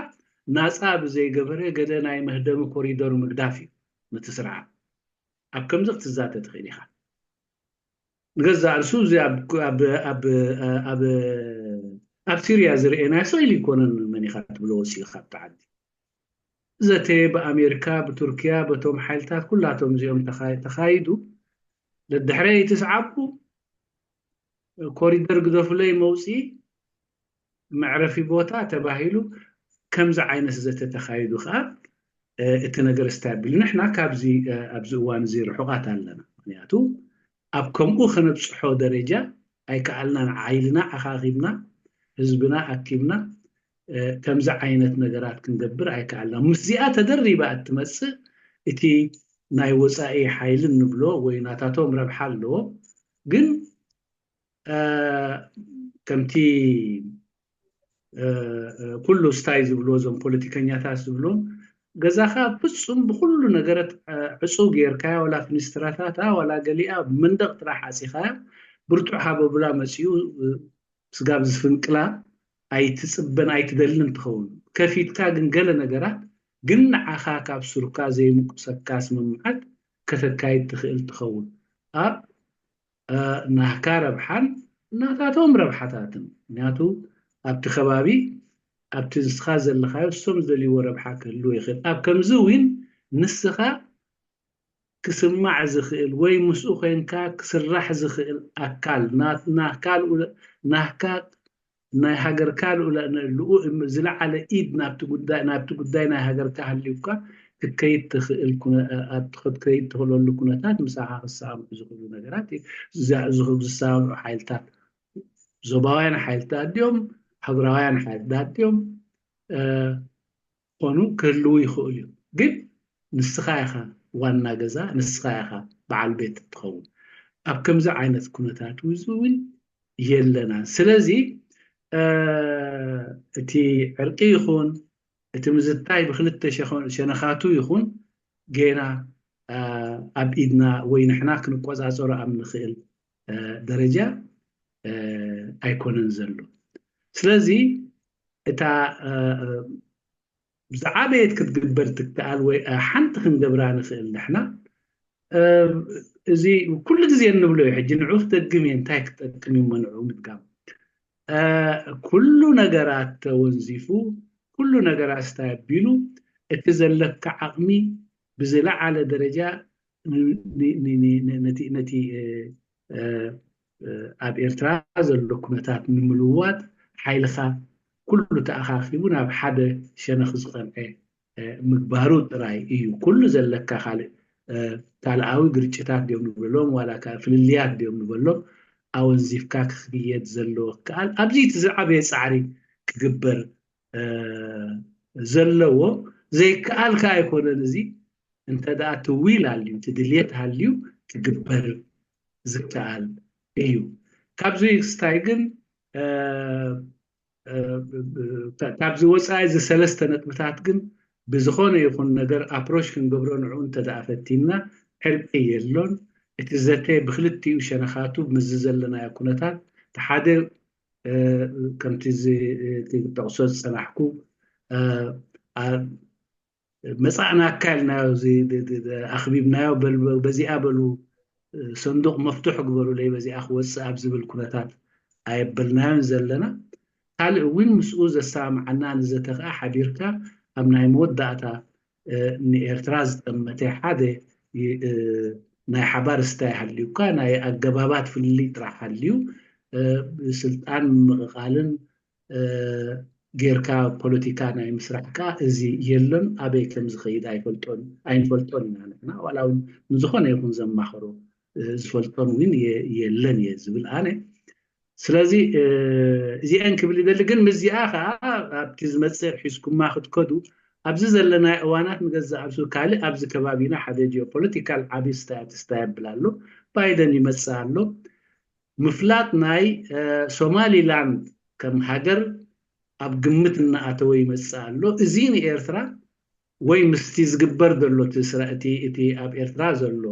ናፃ ብዘይገበረ ገለ ናይ መህደሚ ኮሪደር ምግዳፍ እዩ ነቲ ስርዓት። ኣብ ከምዚ ክትዛተ ትኽእል ኢኻ። ንገዛእ ርሱ እዚ ኣብ ሲርያ ዝርኤና ስእል ይኮነን መን ኢኻ ትብሎ ወፂኡ ካብቲ ዓዲ ዘተ ብኣሜሪካ ብቱርኪያ በቶም ሓይልታት ኩላቶም እዚኦም ተኻይዱ ደድሕረይ ትስዓቡ ኮሪደር ግደፉለይ መውፅኢ መዕረፊ ቦታ ተባሂሉ ከምዚ ዓይነት ዘተ ተኻይዱ ከዓ እቲ ነገር ስታይ ኣቢሉ ንሕና ካብዚ ኣብዚ እዋን እዚ ርሑቓት ኣለና። ምክንያቱ ኣብ ከምኡ ከነብፅሖ ደረጃ ኣይከኣልናን። ሓይልና ኣኻኺብና ህዝብና ኣኪብና ከምዚ ዓይነት ነገራት ክንገብር ኣይከኣልና። ምስዚኣ ተደሪባ እትመፅእ እቲ ናይ ወፃኢ ሓይሊ እንብሎ ወይ ናታቶም ረብሓ ኣለዎ። ግን ከምቲ ኩሉ ስታይ ዝብልዎ እዞም ፖለቲከኛታት ዝብልዎም ገዛኻ ፍፁም ብኩሉ ነገረት ዕፁው ጌርካያ ዋላ ፍኒስትራታታ ዋላ ገሊኣ መንደቕ ጥራሕ ዓፂኻያ ብርቱዕ ሃበቡላ መፂኡ ስጋብ ዝፍንቅላ ኣይትፅበን ኣይትደልን ትኸውን። ከፊትካ ግን ገለ ነገራት ግን ንዓኻ ካብ ሱርካ ዘይምቁሰካ ስምምዓት ከተካይድ ትኽእል ትኸውን ኣብ ናህካ ረብሓን ናታቶም ረብሓታትን። ምክንያቱ ኣብቲ ከባቢ ኣብቲ ንስኻ ዘለኻዮ እሶም ዝደልይዎ ረብሓ ክህልዎ ይኽእል። ኣብ ከምዚ እውን ንስኻ ክስማዕ ዝኽእል ወይ ምስኡ ኮይንካ ክስራሕ ዝኽእል ኣካል ናህካ ናይ ሃገርካ ዝለዓለ ኢድ ናብቲ ጉዳይ ናይ ሃገርካ ሃልዩካ ክትከይድ ትኽእል ክትከይድ ትኽእለሉ ኩነታት ምሳኻ ክሰማምዑ ዝኽእሉ ነገራት ዝሰማምዑ ሓይልታት ዞባውያን ሓይልታት ድዮም ኣህጉራውያን ሓይልታት ድዮም ኮኑ ክህልዉ ይኽእሉ እዮም። ግን ንስኻ ኢኻ ዋና ገዛ፣ ንስኻ ኢኻ በዓል ቤት ትኸውን። ኣብ ከምዚ ዓይነት ኩነታት እዚ እውን የለና። ስለዚ እቲ ዕርቂ ይኹን እቲ ምዝታይ ብክልተ ሸነኻቱ ይኹን ጌና ኣብ ኢድና ወይ ንሕና ክንቆፃፀሮ ኣብ ንኽእል ደረጃ ኣይኮነን ዘሎ። ስለዚ እታ ዝዓበየት ክትግበር ትከኣል ወይ ሓንቲ ክንገብራ ንኽእል ንሕና እዚ ኩሉ ግዜ እንብሎ እዩ። ሕጂ ንዑ ክደግም እየ እንታይ ክጠቅም እዩ መንዑ ምድጋም ኩሉ ነገራት ተወንዚፉ ኩሉ ነገራት ስታይ ኣቢሉ እቲ ዘለካ ዓቕሚ ብዝለዓለ ደረጃ ነቲ ኣብ ኤርትራ ዘሎ ኩነታት ንምልዋጥ ሓይልኻ ኩሉ ተኣኻኺቡ ናብ ሓደ ሸነኽ ዝቐንዐ ምግባሩ ጥራይ እዩ። ኩሉ ዘለካ ካልእ ካልኣዊ ግርጭታት ድዮም ንብሎም ዋላ ፍልልያት ድዮም ንበሎም ኣወንዚፍካ ክኽየድ ዘለዎ ክከኣል ኣብዚ እቲ ዝዓበየ ፃዕሪ ክግበር ዘለዎ ዘይከኣል ከ ኣይኮነን። እዚ እንተ ደኣ እቲ ዊል ኣልዩ እቲ ድልየት ሃልዩ ክግበር ዝከኣል እዩ። ካብዚ ክስታይ ግን ካብዚ ወፃኢ እዚ ሰለስተ ነጥብታት ግን ብዝኾነ ይኹን ነገር ኣፕሮች ክንገብሮ ንዑ እንተ ደኣ ፈቲንና ዕርቂ የሎን። እቲ ዘተ ብክልቲኡ ሸነኻቱ ምስዚ ዘለናዮ ኩነታት እቲ ሓደ ከምቲ እዚ ክጠቕሶ ዝፀናሕኩ መፃእናካ ኢልናዮ ኣኽቢብናዮ በዚኣ በሉ ሰንዱቕ መፍቱሕ ግበሩለይ በዚኣ ክወፅእ ኣብ ዝብል ኩነታት ኣየበልናዮን ዘለና። ካልእ እውን ምስኡ ዘሰማምዓና ንዘተ ከዓ ሓቢርካ ኣብ ናይ መወዳእታ ንኤርትራ ዝጠመተ ሓደ ናይ ሓባር ስታይ ሃልዩካ ናይ ኣገባባት ፍልልይ ጥራሕ ሃልዩ ስልጣን ምምቕቓልን ጌርካ ፖለቲካ ናይ ምስራሕ ከዓ እዚ የሎን ኣበይ ከም ዝኸይድ ኣይፈልጦን ኣይንፈልጦን ኢና ንሕና ዋላ እውን ንዝኾነ ይኹን ዘማኸሮ ዝፈልጦን እውን የለን እየ ዝብል ኣነ ስለዚ እዚአን ክብል ይደሊ ግን ምስዚኣ ከዓ ኣብቲ ዝመፅእ ሒዝኩማ ክትከዱ ኣብዚ ዘለናይ እዋናት ንገዛእ ርእሱ ካልእ ኣብዚ ከባቢና ሓደ ጂኦፖለቲካል ዓብዪ ስታይ ኣብቲ ስታይ ኣብል ኣሎ ባይደን ይመፅእ ኣሎ ምፍላጥ ናይ ሶማሊላንድ ከም ሃገር ኣብ ግምት እናኣተወ ይመፅእ ኣሎ። እዚ ንኤርትራ ወይ ምስቲ ዝግበር ዘሎ እቲ ኣብ ኤርትራ ዘሎ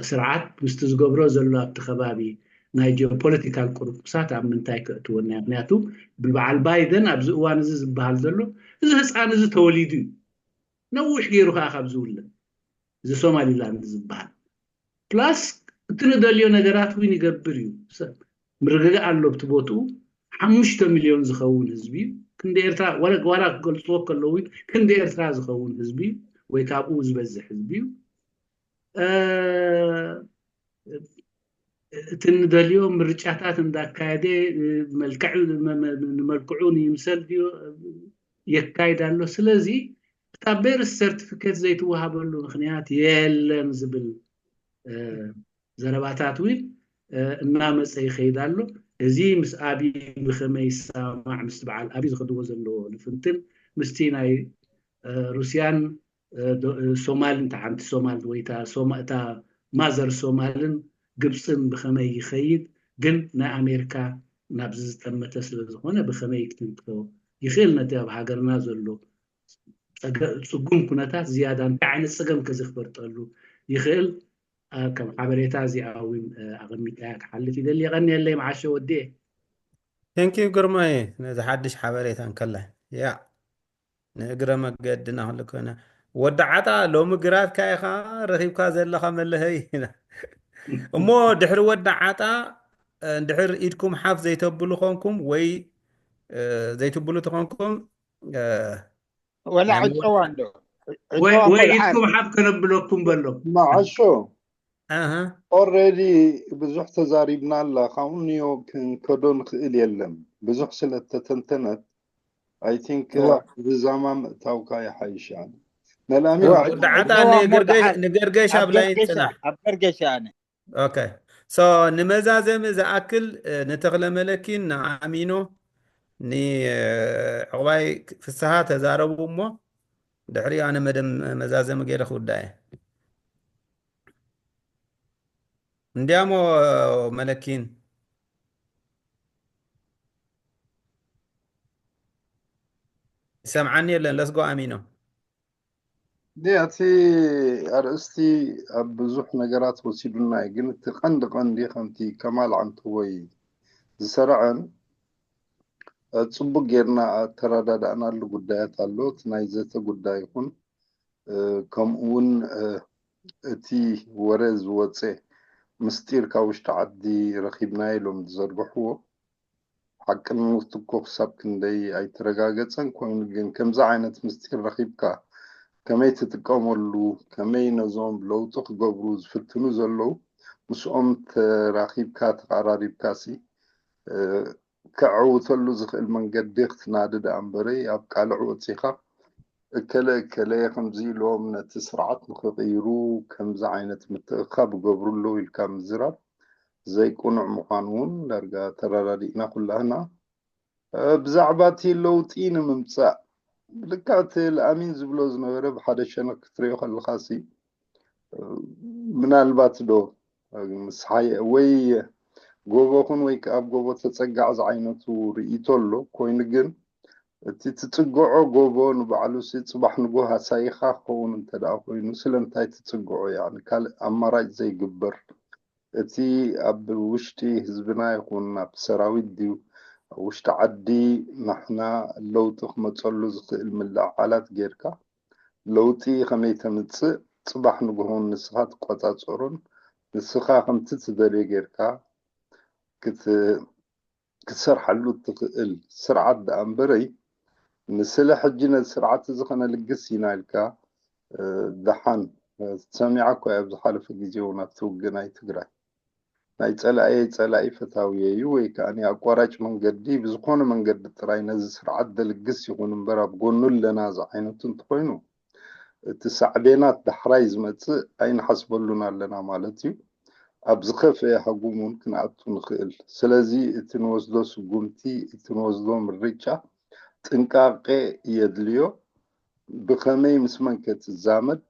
ስርዓት ምስቲ ዝገብሮ ዘሎ ኣብቲ ከባቢ ናይ ጂኦፖለቲካል ቁርቁሳት ኣብ ምንታይ ከእትወና? ምክንያቱ ብበዓል ባይደን ኣብዚ እዋን እዚ ዝበሃል ዘሎ፣ እዚ ህፃን እዚ ተወሊዱ እዩ፣ ነዊሕ ገይሩ ከዓ ካብ ዝውለድ፣ እዚ ሶማሊላንድ ዝበሃል። ፕላስ እቲ ንደልዮ ነገራት እውን ይገብር እዩ። ሰብ ምርግጋእ ኣሎ ኣብቲ ቦትኡ። ሓሙሽተ ሚልዮን ዝኸውን ህዝቢ እዩ። ክንዲ ኤርትራ ዋላ ክገልፅዎ ከለዉ፣ ክንዲ ኤርትራ ዝኸውን ህዝቢ እዩ፣ ወይ ካብኡ ዝበዝሕ ህዝቢ እዩ። እቲ ንደልዮ ምርጫታት እንዳካየደ፣ ንመልክዑ ንይምሰል ድዮ የካይድ ኣሎ። ስለዚ እታ ቤርስ ሰርቲፊኬት ዘይትወሃበሉ ምክንያት የለን ዝብል ዘረባታት እውን እናመፀ ይኸይድ ኣሎ። እዚ ምስ ኣብይ ብኸመይ ይሰማማዕ? ምስቲ በዓል ኣብይ ዝኸድዎ ዘለዎ ልፍንትን ምስቲ ናይ ሩስያን ሶማልን፣ እታ ሓንቲ ሶማል ወይ እታ ማዘር ሶማልን ግብፅን ብኸመይ ይኸይድ? ግን ናይ ኣሜሪካ ናብዚ ዝጠመተ ስለ ዝኾነ ብኸመይ ክትንክቶ ይኽእል? ነቲ ኣብ ሃገርና ዘሎ ፅጉም ኩነታት ዝያዳ እንታይ ዓይነት ፀገም ከዚ ክፈርጠሉ ይኽእል? ከም ሓበሬታ እዚኣ እውን ኣቐሚጠያ ክሓልፍ ይደሊ። የቐንየለይ መዓሾ ወዲኤ። ቴንኪዩ ግርማይ፣ ነዚ ሓድሽ ሓበሬታ እንከላይ ያ ንእግረ መገድና ክልኮና ወዲ ዓጣ ሎሚ ግራትካ ኢኻ ረኺብካ ዘለኻ መለሀይ ኢና። እሞ ድሕሪ ወዲ ዓጣ እንድሕር ኢድኩም ሓፍ ዘይተብሉ ኾንኩም ወይ ዘይትብሉ ተኾንኩም ወላ ዕፀዋ እንዶ ወይ ኢድኩም ሓፍ ከነብለኩም በሎ። መዓሾ ኦልሬዲ ብዙሕ ተዛሪብና ኣላ። ካብኡ ንዮ ክንከዶ ንኽእል የለን። ብዙሕ ስለ እተተንተነት I think ብዛማ ምእታውካ ይሓይሽ። ኣነ ነልኣሚ ወዲ ዓጣ ንገርገሽ ኣብላይ ፅናሕ ኣብ ገርገሽ ኣነ ኦኬ ሶ ንመዛዘሚ ዝኣክል ንተኽለ መለኪን ንኣሚኖ ንዕቑባይ ፍስሃ ተዛረቡ እሞ ድሕሪ ኣነ መደም መዛዘሚ ገይረ ክውዳየ እንዲያሞ መለኪን ይሰምዓኒ የለን ለስጎ ኣሚኖ እቲ ኣርእስቲ ኣብ ብዙሕ ነገራት ወሲዱና እዩ። ግን እቲ ቀንዲ ቀንዲ ከምቲ ከማል ዓንተቦይ ዝሰርዐን ፅቡቅ ጌርና ኣተረዳዳእናሉ ጉዳያት ኣሎ። እቲ ናይ ዘተ ጉዳይ ይኹን ከምኡ እውን እቲ ወረ ዝወፀ ምስጢር ካብ ውሽጢ ዓዲ ረኺብናዮ ኢሎም ዝዘርግሕዎ ሓቅነቱ እኮ ክሳብ ክንደይ ኣይተረጋገፀን ኮይኑ ግን ከምዚ ዓይነት ምስጢር ረኺብካ ከመይ ትጥቀመሉ ከመይ ነዞም ለውጢ ክገብሩ ዝፍትኑ ዘለዉ ምስኦም ተራኺብካ ተቐራሪብካ ሲ ከዕውተሉ ዝኽእል መንገዲ ክትናዲ ደኣ እምበረይ ኣብ ቃልዕ ወፂኻ እከለ እከለ ከምዚ ኢሎም ነቲ ስርዓት ንኽቕይሩ ከምዚ ዓይነት ምትእኽኻብ ይገብሩ ኣለዉ ኢልካ ምዝራብ ዘይቅኑዕ ምዃኑ እውን ዳርጋ ተረዳዲእና ኩላህና። ብዛዕባ እቲ ለውጢ ንምምፃእ ልክዕ እቲ ለኣሚን ዝብሎ ዝነበረ ብሓደ ሸነኽ ክትሪኦ ከለኻሲ ምናልባት ዶ ምስ ሓየ ወይ ጎቦ ኹን ወይ ከኣ ኣብ ጎቦ ተፀጋዕ ዝዓይነቱ ርእይቶ ኣሎ። ኮይኑ ግን እቲ ትፅግዖ ጎቦ ንባዕሉሲ ፅባሕ ንጎ ሃሳይኻ ክኸውን እንተ ደኣ ኮይኑ ስለምንታይ ትፅግዖ? ያዕኒ ካልእ ኣማራጭ ዘይግበር እቲ ኣብ ውሽጢ ህዝብና ይኹን ኣብቲ ሰራዊት ድዩ ኣብ ውሽጢ ዓዲ ንሕና ለውጢ ክመፀሉ ዝኽእል ምልዕዓላት ጌርካ ለውጢ ከመይ ተምፅእ ፅባሕ ንግሆን ንስኻ ትቆፃፀሮን ንስኻ ከምቲ ትደልዮ ጌርካ ክትሰርሓሉ እትኽእል ስርዓት ደኣ እምበረይ ንስለ ሕጂ ነዚ ስርዓት እዚ ከነልግስ ኢና ኢልካ ደሓን ሰሚዓ እኮ ኣብ ዝሓለፈ ግዜ እውን ኣብቲ ውግእ ናይ ትግራይ ናይ ፀላእየይ ፀላኢ ፈታውየ እዩ ወይ ከዓ ኣቋራጭ መንገዲ ብዝኾነ መንገዲ ጥራይ ነዚ ስርዓት ደልግስ ይኹን እምበር ኣብ ጎኑ ኣለና ዝዓይነቱ እንተኾይኑ እቲ ሳዕቤናት ዳሕራይ ዝመፅእ ኣይንሓስበሉን ኣለና ማለት እዩ። ኣብ ዝኸፍአ ሃጉም እውን ክንኣቱ ንኽእል። ስለዚ እቲ ንወስዶ ስጉምቲ፣ እቲ ንወስዶ ምርጫ ጥንቃቄ የድልዮ። ብኸመይ ምስ መን ከ ትዛመድ?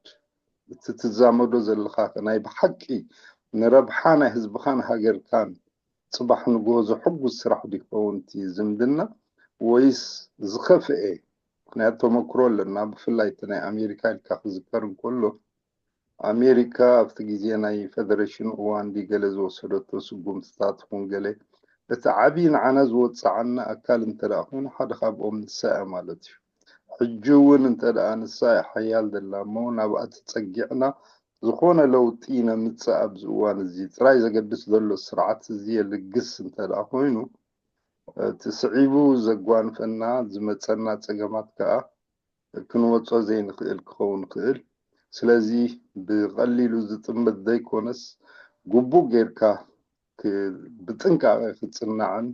እቲ ትዛመዶ ዘለኻ ከ ናይ ብሓቂ ንረብሓ ናይ ህዝብኻን ሃገርካን ፅባሕ ንግሆ ዘሐጉስ ስራሕ ድዩ ክኸውን እቲ ዝምድና ወይስ ዝኸፍአ? ምኽንያቱ ተመክሮ ኣለና። ብፍላይ እቲ ናይ ኣሜሪካ ኢልካ ክዝከር እንከሎ ኣሜሪካ ኣብቲ ግዜ ናይ ፈደረሽን ኡጋንዲ ገለ ዝወሰደቶ ስጉምትታት ይኹን ገለ፣ እቲ ዓብዪ ንዓና ዝወፅዓና ኣካል እንተ ደኣ ኮይኑ ሓደ ካብኦም ንሳ እያ ማለት እዩ። ሕጂ እውን እንተ ደኣ ንሳ እያ ሓያል ዘላ እሞ ናብኣ ተፀጊዕና ዝኾነ ለውጢ ነምፅእ ኣብዚ እዋን እዚ። ጥራይ ዘገድስ ዘሎ ስርዓት እዚ የልግስ እንተ ደኣ ኮይኑ፣ እቲ ስዒቡ ዘጓንፈና ዝመፀና ፀገማት ከኣ ክንወጾ ዘይንኽእል ክኸውን ይኽእል። ስለዚ ብቐሊሉ ዝጥመት ዘይኮነስ፣ ግቡእ ጌርካ ክ-፣ ብጥንቃቐ ክጽናዕን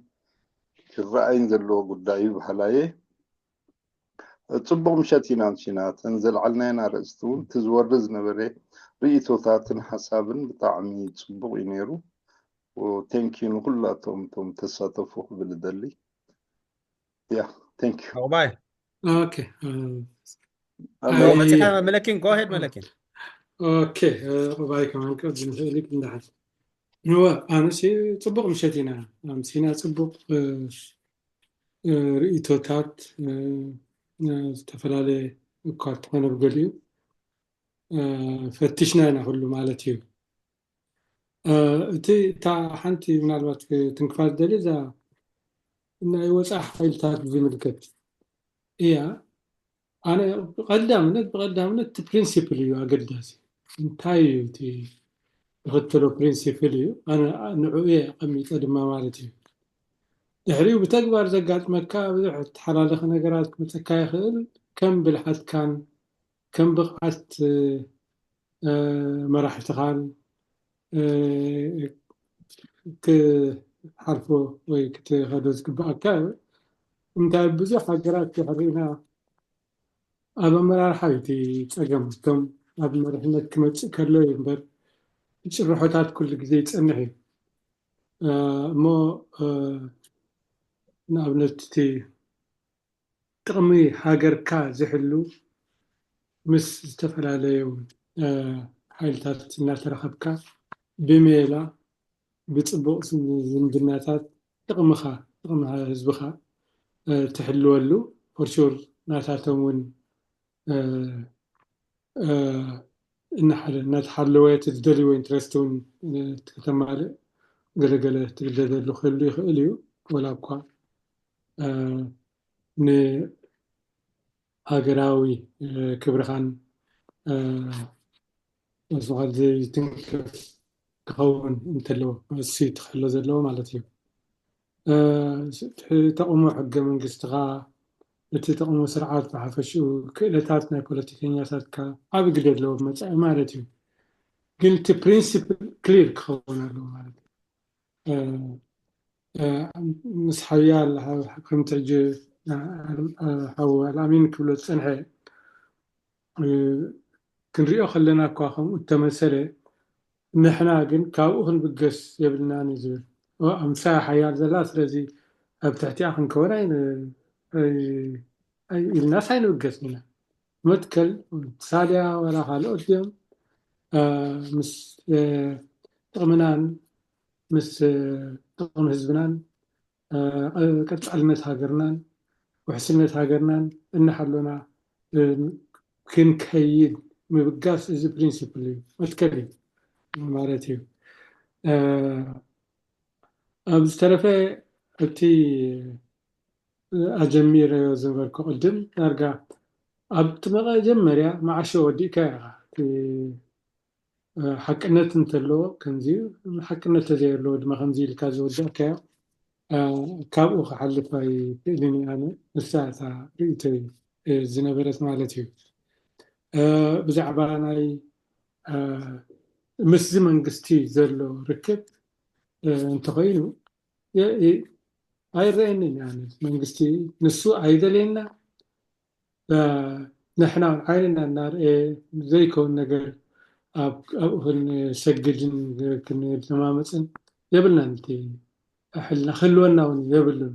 ክረኣይን ዘለዎ ጉዳይ እዩ በሃላይ እየ። ጽቡቕ ምሸት ኢና ኣምሲና። እተን ዘልዓልናየን ኣርእስቲ እውን እቲ ዝወርድ ዝነበረ ርእይቶታትን ሓሳብን ብጣዕሚ ጽቡቕ እዩ ነይሩ። ቴንኪዩ ንኹላቶም እቶም ተሳተፉ ክብል እደሊ። ያ፣ ቴንኪዩ። ዑቕባይ ኦኬ መለኪን፣ ጎ ሄድ መለኪን። ኦኬ፣ ዑቕባይ ከማን ቅድም ንኽእል እንዳሓት ንወ ኣነሲ ጽቡቕ ምሸት ኢና ኣምሲና፣ ጽቡቕ እ፣ እ፣ ርእይቶታት እ፣ እ፣ ዝተፈላለየ እኳ እንተኾነ ብገሊኡ እ፣ ፈቲሽና ኢና ኩሉ ማለት እዩ። እ፣ እቲ እታ ሓንቲ ምናልባት ትንክፋ ዝደሊ እዛ ናይ ወፃኢ ሓይልታት ዝምልከት እያ። ኣነ ብቐዳምነት ብቐዳምነት እቲ ፕሪንሲፕል እዩ ኣገዳሲ። እንታይ እዩ እቲ ዝኽተሎ ፕሪንሲፕል እዩ፣ ኣነ ንዕኡ እየ ኣቐሚጠ ድማ ማለት እዩ። ድሕሪኡ ብተግባር ዘጋጥመካ ብዙሕ ተሓላለኸ ነገራት ክመፀካ ይኽእል። ከም ብልሓትካን ከም ብቕዓት እ፣ መራሕትኻን እ፣ ክትሓልፎ ወይ ክትኸዶ ዝግባኣካ እዩ። እንታይ ብዙሕ ሃገራት ድሕሪና ኣብ ኣመራርሓ እዩ እቲ ፀገም። እቶም ኣብ መሪሕነት ክመፅእ ከሎ እዩ እምበር፣ ጭርሖታት ኩሉ ግዜ ይፀንሕ እዩ። እ፣ እሞ እ፣ ንኣብነት እቲ ጥቕሚ ሃገርካ ዝሕሉ ምስ ዝተፈላለዩ እ፣ ሓይልታት እናተራኸብካ ብሜላ ብፅቡቕ ዝምድናታት ጥቕምኻ ጥቕሚ ህዝብኻ እ፣ ትሕልወሉ ፎርሹር ናታቶም እውን እ፣ እ፣ እናሓለ እናተሓለወ እቲ ዝደልይዎ ኢንትረስት እውን እ፣ ከተማልእ ገለገለ ትግደደሉ ክህሉ ይኽእል እዩ። ወላ እኳ እ፣ ንሃገራዊ እ፣ ክብርኻን እ፣ መስዋዕት ዘይትንክፍ ክኸውን እንተለዎ እሱ እዩ ትኽሕሎ ዘለዎ ማለት እዩ። እ፣ እቲ ተቕሞ ሕገ መንግስትኻ፣ እቲ ተቕሞ ስርዓት ብሓፈሽኡ፣ ክእለታት ናይ ፖለቲከኛታትካ ዓቢ ግደ ኣለዎ መጻኢ ማለት እዩ። ግን እቲ ፕሪንሲፕል ክሊር ክኸውን ኣለዎ ማለት እዩ። እ፣ እ፣ ምስ ሓያል ሓ-፣ ከምቲ ሕጂ እ፣ እ፣ ሓው ኣልኣሚን ክብሎ ዝጸንሐ እ፣ ክንሪኦ ከለና እኳ ከምኡ እተመሰለ፣ ንሕና ግን ካብኡ ክንብገስ የብልናን እዩ ዝብል። ኦ፣ ኣምሳ ሓያል ዘላ፣ ስለዚ ኣብ ትሕቲኣ ክንከውን ኣይን-፣ ኣይ-፣ ኣይ-፣ ኢልናስ ኣይንብገስን ኢና። መትከል ሳልያ ዋላ ካልኦት ድዮም፣ እ፣ ምስ እ፣ ጥቕምናን ምስ እ፣ ጥቕሚ ህዝብናን እ፣ ቀጻልነት ሃገርናን ውሕስነት ሃገርናን እናሓሎና እ፣ ክንከይድ ምብጋስ እዚ ፕሪንሲፕል እዩ፣ መትከል እዩ ማለት እዩ። እ፣ ኣብ ዝተረፈ እቲ ኣጀሚረዮ ዝነበርኩ ቅድም ዳርጋ ኣብቲ መጀመርያ መዓሾ ወዲእካ ኢኻ። እቲ እ፣ ሓቅነት እንተለዎ ከምዚ እዩ፣ ሓቅነት ተዘየለዎ ድማ ከምዚ ኢልካ ዝወዳእካዮ እ፣ ካብኡ ክሓልፍ ኣይክእልን እየ ኣነ። ንሳ እታ ርእይቶ እዩ እ፣ ዝነበረት ማለት እዩ። እ፣ ብዛዕባ ናይ እ፣ ምስዚ መንግስቲ ዘሎ ርክብ እ፣ እንተኾይኑ የ-፣ የ-፣ ኣይረኣየንን እዩ ኣነ። መንግስቲ ንሱ ኣይደልየና እ፣ ንሕና እውን ዓይንና እናርኣየ ዘይከውን ነገር ኣብ-፣ ኣብኡ ክንሰግድን ክንለማመፅን የብልናን። እቲ ሕልና ክህልወና እውን የብሉን።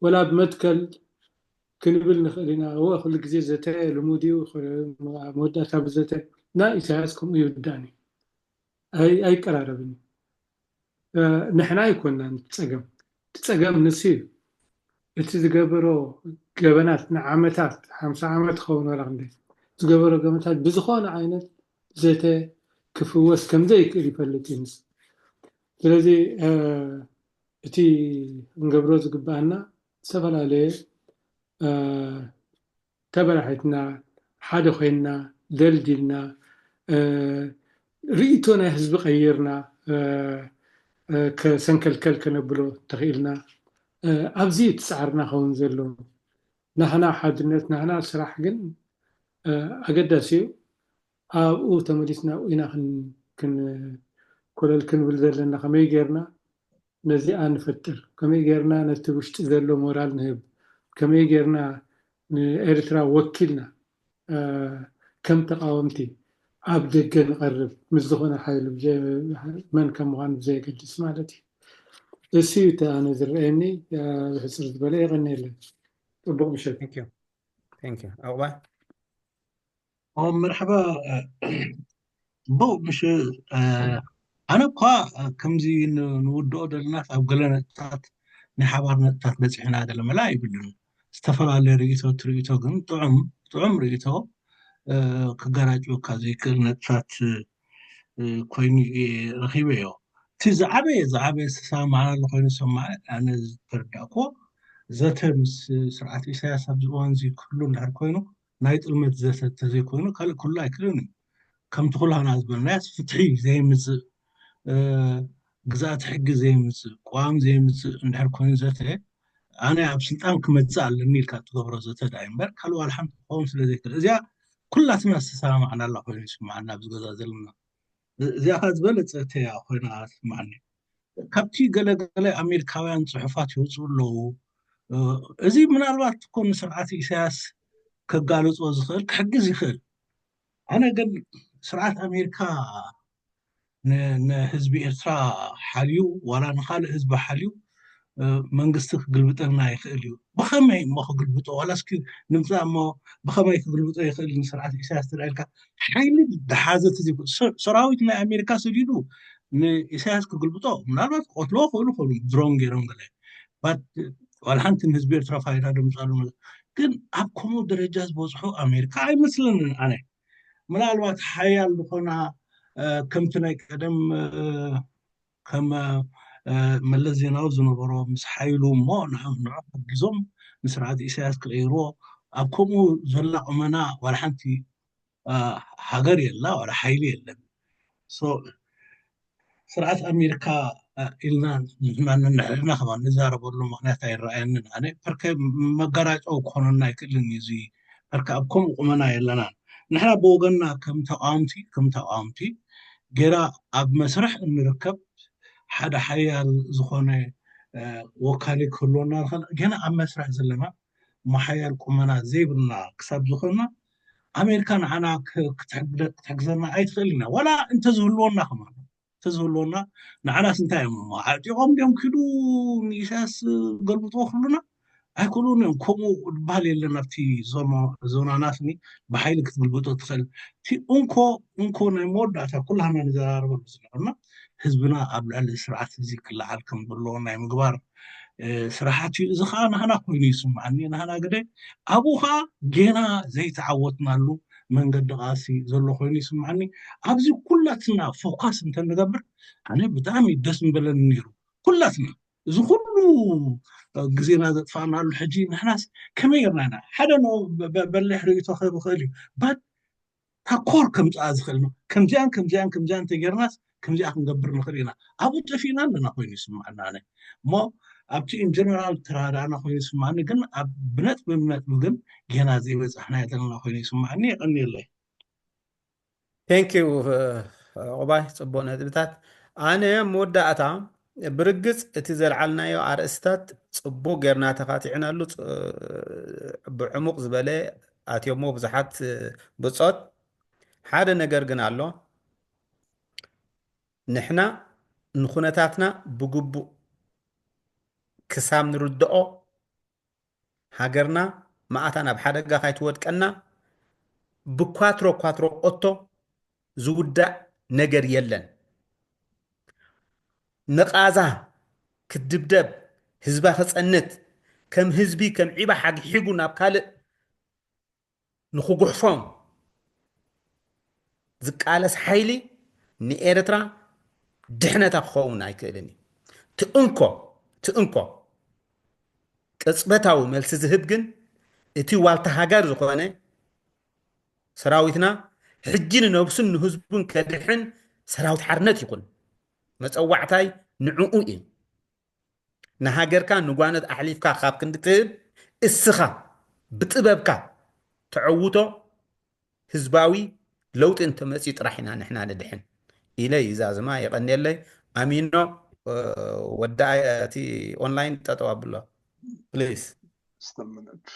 ወላ ብመትከል ክንብል ንኽእል ኢና። እወ፣ ኩሉ ግዜ ዘተ ልሙድ እዩ። መወዳእታ ብዘተ ናይ ኢሳያስ ከምኡ ይውዳእን እዩ። ኣይ-፣ ኣይቀራረብን እዩ። እ፣ ንሕና ኣይኮንናን እቲ ፀገም። እቲ ፀገም ንሱ እዩ። እቲ ዝገበሮ ገበናት ንዓመታት፣ ሓምሳ ዓመት ክኸውን ዋላ ክንደይ ዝገበሮ ገበናት ብዝኾነ ዓይነት ዘተ ክፍወስ ከም ዘይክእል ይፈልጥ እዩ። ስለዚ እቲ ክንገብሮ ዝግባኣና ዝተፈላለየ ተበራሒትና ሓደ ኮይንና ደልዲልና ርእይቶ ናይ ህዝቢ ቀይርና ከሰንከልከል ከነብሎ ተኽኢልና ኣብዚ እቲ ፃዕርና ኸውን ዘሎ። ናህና ሓድነት ናህና ስራሕ ግን ኣገዳሲ እዩ። ኣብኡ ተመሊስና ኣብኡ ኢና ኮለል ክንብል ዘለና። ከመይ ጌርና ነዚኣ ንፈጥር? ከመይ ጌርና ነቲ ውሽጢ ዘሎ ሞራል ንህብ? ከመይ ጌርና ንኤርትራ ወኪልና ከም ተቃወምቲ ኣብ ደገ ንቐርብ ምስ ዝኾነ ሓይሊ መን ከም ምዃኑ ብዘየገድስ ማለት እዩ። እሱ እዩ እቲ ኣነ ዝረኣየኒ። ብሕፅር ዝበለ የቐንየለን። ፅቡቕ ምሸት። ኦባ መርሓባ ቡ ምሽ ኣነ እኳ ከምዚ ንውድኦ ዘለና ኣብ ገለ ነጥብታት ናይ ሓባር ነጥብታት በፂሕና ገለ መላ ይብልን ዝተፈላለየ ርእቶ ትርእቶ ግን ጥዑም ጥዑም ርእቶ ክገራጭወካ ዘይክእል ነጥብታት ኮይኑ ረኪበዮ። እቲ ዝዓበየ ዝዓበየ ዝተሰማማዕናሉ ኮይኑ ዝሰማዕ ኣነ ዝተረዳእኩዎ ዘተ ምስ ስርዓት ኢሳያስ ኣብዚ እዋን እዚ ክህሉ እንድሕር ኮይኑ ናይ ጥልመት ዘተ ተዘይኮይኑ ካልእ ክህሉ ኣይክእልን እዩ። ከምቲ ኩላህና ዝበልናያስ ፍትሒ ዘየምፅእ ግዛእቲ ሕጊ ዘየምፅእ ቅዋም ዘየምፅእ እንድሕር ኮይኑ ዘተ ኣነ ኣብ ስልጣን ክመፅእ ኣለኒ ኢልካ ትገብሮ ዘተ ዳ እምበር ካልእ ዋላ ሓንቲ ክኸውን ስለ ዘይክእል እዚኣ ኩላትና ዝተሰማማዕናላ ኮይኑ ይስማዓና ኣብዚ ገዛ ዘለና። እዚኣ ከዓ ዝበለፀ እተያ ኮይና ትስማዓኒ። ካብቲ ገለገለ ኣሜሪካውያን ፅሑፋት ይወፅኡ ኣለዉ። እዚ ምናልባት እኮ ንስርዓት ኢሳያስ ከጋልፆ ዝኽእል ክሕግዝ ይኽእል። ኣነ ግን ስርዓት ኣሜሪካ ንህዝቢ ኤርትራ ሓልዩ ዋላ ንካልእ ህዝቢ ሓልዩ መንግስቲ ክግልብጠልና ይኽእል እዩ። ብኸመይ እሞ ክግልብጦ ዋላ እስኪ ንምፃእ እሞ ብኸመይ ክግልብጦ ይኽእል ንስርዓት ኢሳያስ ትርኢልካ ሓይሊ ዝሓዘ ሰራዊት ናይ ኣሜሪካ ሰዲዱ ንኢሳያስ ክግልብጦ ምናልባት ክቐትልዎ ክእሉ ክእሉ ድሮን ገይሮም ገለ ዋላ ሓንቲ ንህዝቢ ኤርትራ ፋይዳ ደምፃሉ ግን ኣብ ከምኡ ደረጃ ዝበፅሑ ኣሜሪካ ኣይመስለንን ኣነ ምናልባት ሓያል ዝኾና ከምቲ ናይ ቀደም ከም መለስ ዜናዊ ዝነበሮ ምስ ሓይሉ እሞ ንዑ ሓጊዞም ንስርዓት ኢሳያስ ክቀይርዎ ኣብ ከምኡ ዘላ ቁመና ዋላ ሓንቲ ሃገር የላ ዋላ ሓይሊ የለን። ስርዓት ኣሜሪካ ኢልና ንሕና ከማ ንዛረበሉ ምክንያት ኣይረኣየንን ኣነ ርከ መጋራጫው ክኾነና ኣይክእልን እዩ እዚ ርከ ኣብ ከምኡ ቁመና የለናን። ንሕና ብወገንና ከም ተቃወምቲ ከም ተቃወምቲ ገና ኣብ መስርሕ እንርከብ ሓደ ሓያል ዝኾነ ወካሊ ክህልወና ገና ኣብ መስርሕ ዘለና መሓያል ቁመና ዘይብልና ክሳብ ዝኾንና ኣሜሪካ ንዓና ክትሕግዘና ኣይትኽእል ኢና ዋላ እንተዝህልወና ከማ እንተዝህልወና ንዓናስ እንታይ እዮም ዓጢቖም ድዮም ኪዱ ንኢሳያስ ገልብጥዎ ክብሉና ኣይክእሉን እዮም። ከምኡ ዝበሃል የለን ኣብቲ ዞናናትኒ ብሓይሊ ክትግልብጦ ትኽእል እቲ እንኮ እንኮ ናይ መወዳእታ ኩላህና ንዘራረበሉ ዝነበርና ህዝብና ኣብ ልዕሊ ስርዓት እዚ ክለዓል ከም ዘለዎ ናይ ምግባር ስራሓት እዩ። እዚ ከዓ ናህና ኮይኑ ይስምዓኒ። ናህና ግደ ኣብኡ ከዓ ጌና ዘይተዓወትናሉ መንገዲ ቃልሲ ዘሎ ኮይኑ ይስምዓኒ። ኣብዚ ኩላትና ፎካስ እንተንገብር ኣነ ብጣዕሚ ደስ ምበለኒ ነይሩ። ኩላትና እዚ ኩሉ ግዜና ዘጥፋእናሉ ሕጂ ንሕናስ ከመይ ጌርና ኢና ሓደ ን በሊሕ ርእይቶ ክህብ ይኽእል እዩ ባት ታኮር ከምፅኣ ዝኽእል ነው። ከምዚኣን ከምዚኣን ከምዚኣን እንተጌርናስ ከምዚኣ ክንገብር ንኽእል ኢና። ኣብኡ ጠፊእና ኣለና ኮይኑ ይስምዓና ኣነ እሞ ኣብቲ ኢንጀነራል ተራዳእና ኮይኑ ይስምዓኒ፣ ግን ኣብ ብነጥቢ ብነጥቢ ግን ጌና ዘይበፃሕናዮ ዘለና ኮይኑ ይስምዓኒ። የቐንየለይ። Thank you ኦባይ፣ ፅቡቅ ነጥብታት። ኣነ መወዳእታ ብርግፅ እቲ ዘልዓልናዮ ኣርእስታት ፅቡቅ ጌርና ተኻቲዕናሉ፣ ብዕሙቅ ዝበለ ኣትዮሞ ብዙሓት ብፆት። ሓደ ነገር ግን ኣሎ፣ ንሕና ንኩነታትና ብግቡእ ክሳብ ንርድኦ፣ ሃገርና መኣታ ናብ ሓደጋ ካይትወድቀና ብኳትሮ ኳትሮ ኦቶ ዝውዳእ ነገር የለን። ንቓዛ ክትድብደብ፣ ህዝባ ክጸንት፣ ከም ህዝቢ ከም ዒባ ሓግሒጉ ናብ ካልእ ንኽጉሕፎም ዝቃለስ ሓይሊ ንኤርትራ ድሕነታ ክኸውን ኣይክእልን እዩ። ትእንኮ ትእንኮ ቅጽበታዊ መልሲ ዝህብ ግን እቲ ዋልታ ሃገር ዝኾነ ሰራዊትና ሕጂ ንነብሱን ንህዝቡን ከድሕን ሰራዊት ሓርነት ይኹን። መጸዋዕታይ ንዕኡ እዩ። ንሃገርካ ንጓነት ኣሕሊፍካ ካብ ክንዲ ትህብ እስኻ ብጥበብካ ተዐውቶ ህዝባዊ ለውጢ እንተመፅዩ ጥራሕ ኢና ንሕና ንድሕን ኢለ ይዛዝማ። የቐንየለይ። ኣሚኖ ወዳ እቲ ኦንላይን ጠጠው ኣብሎ ፕሊስ። ስተምነድ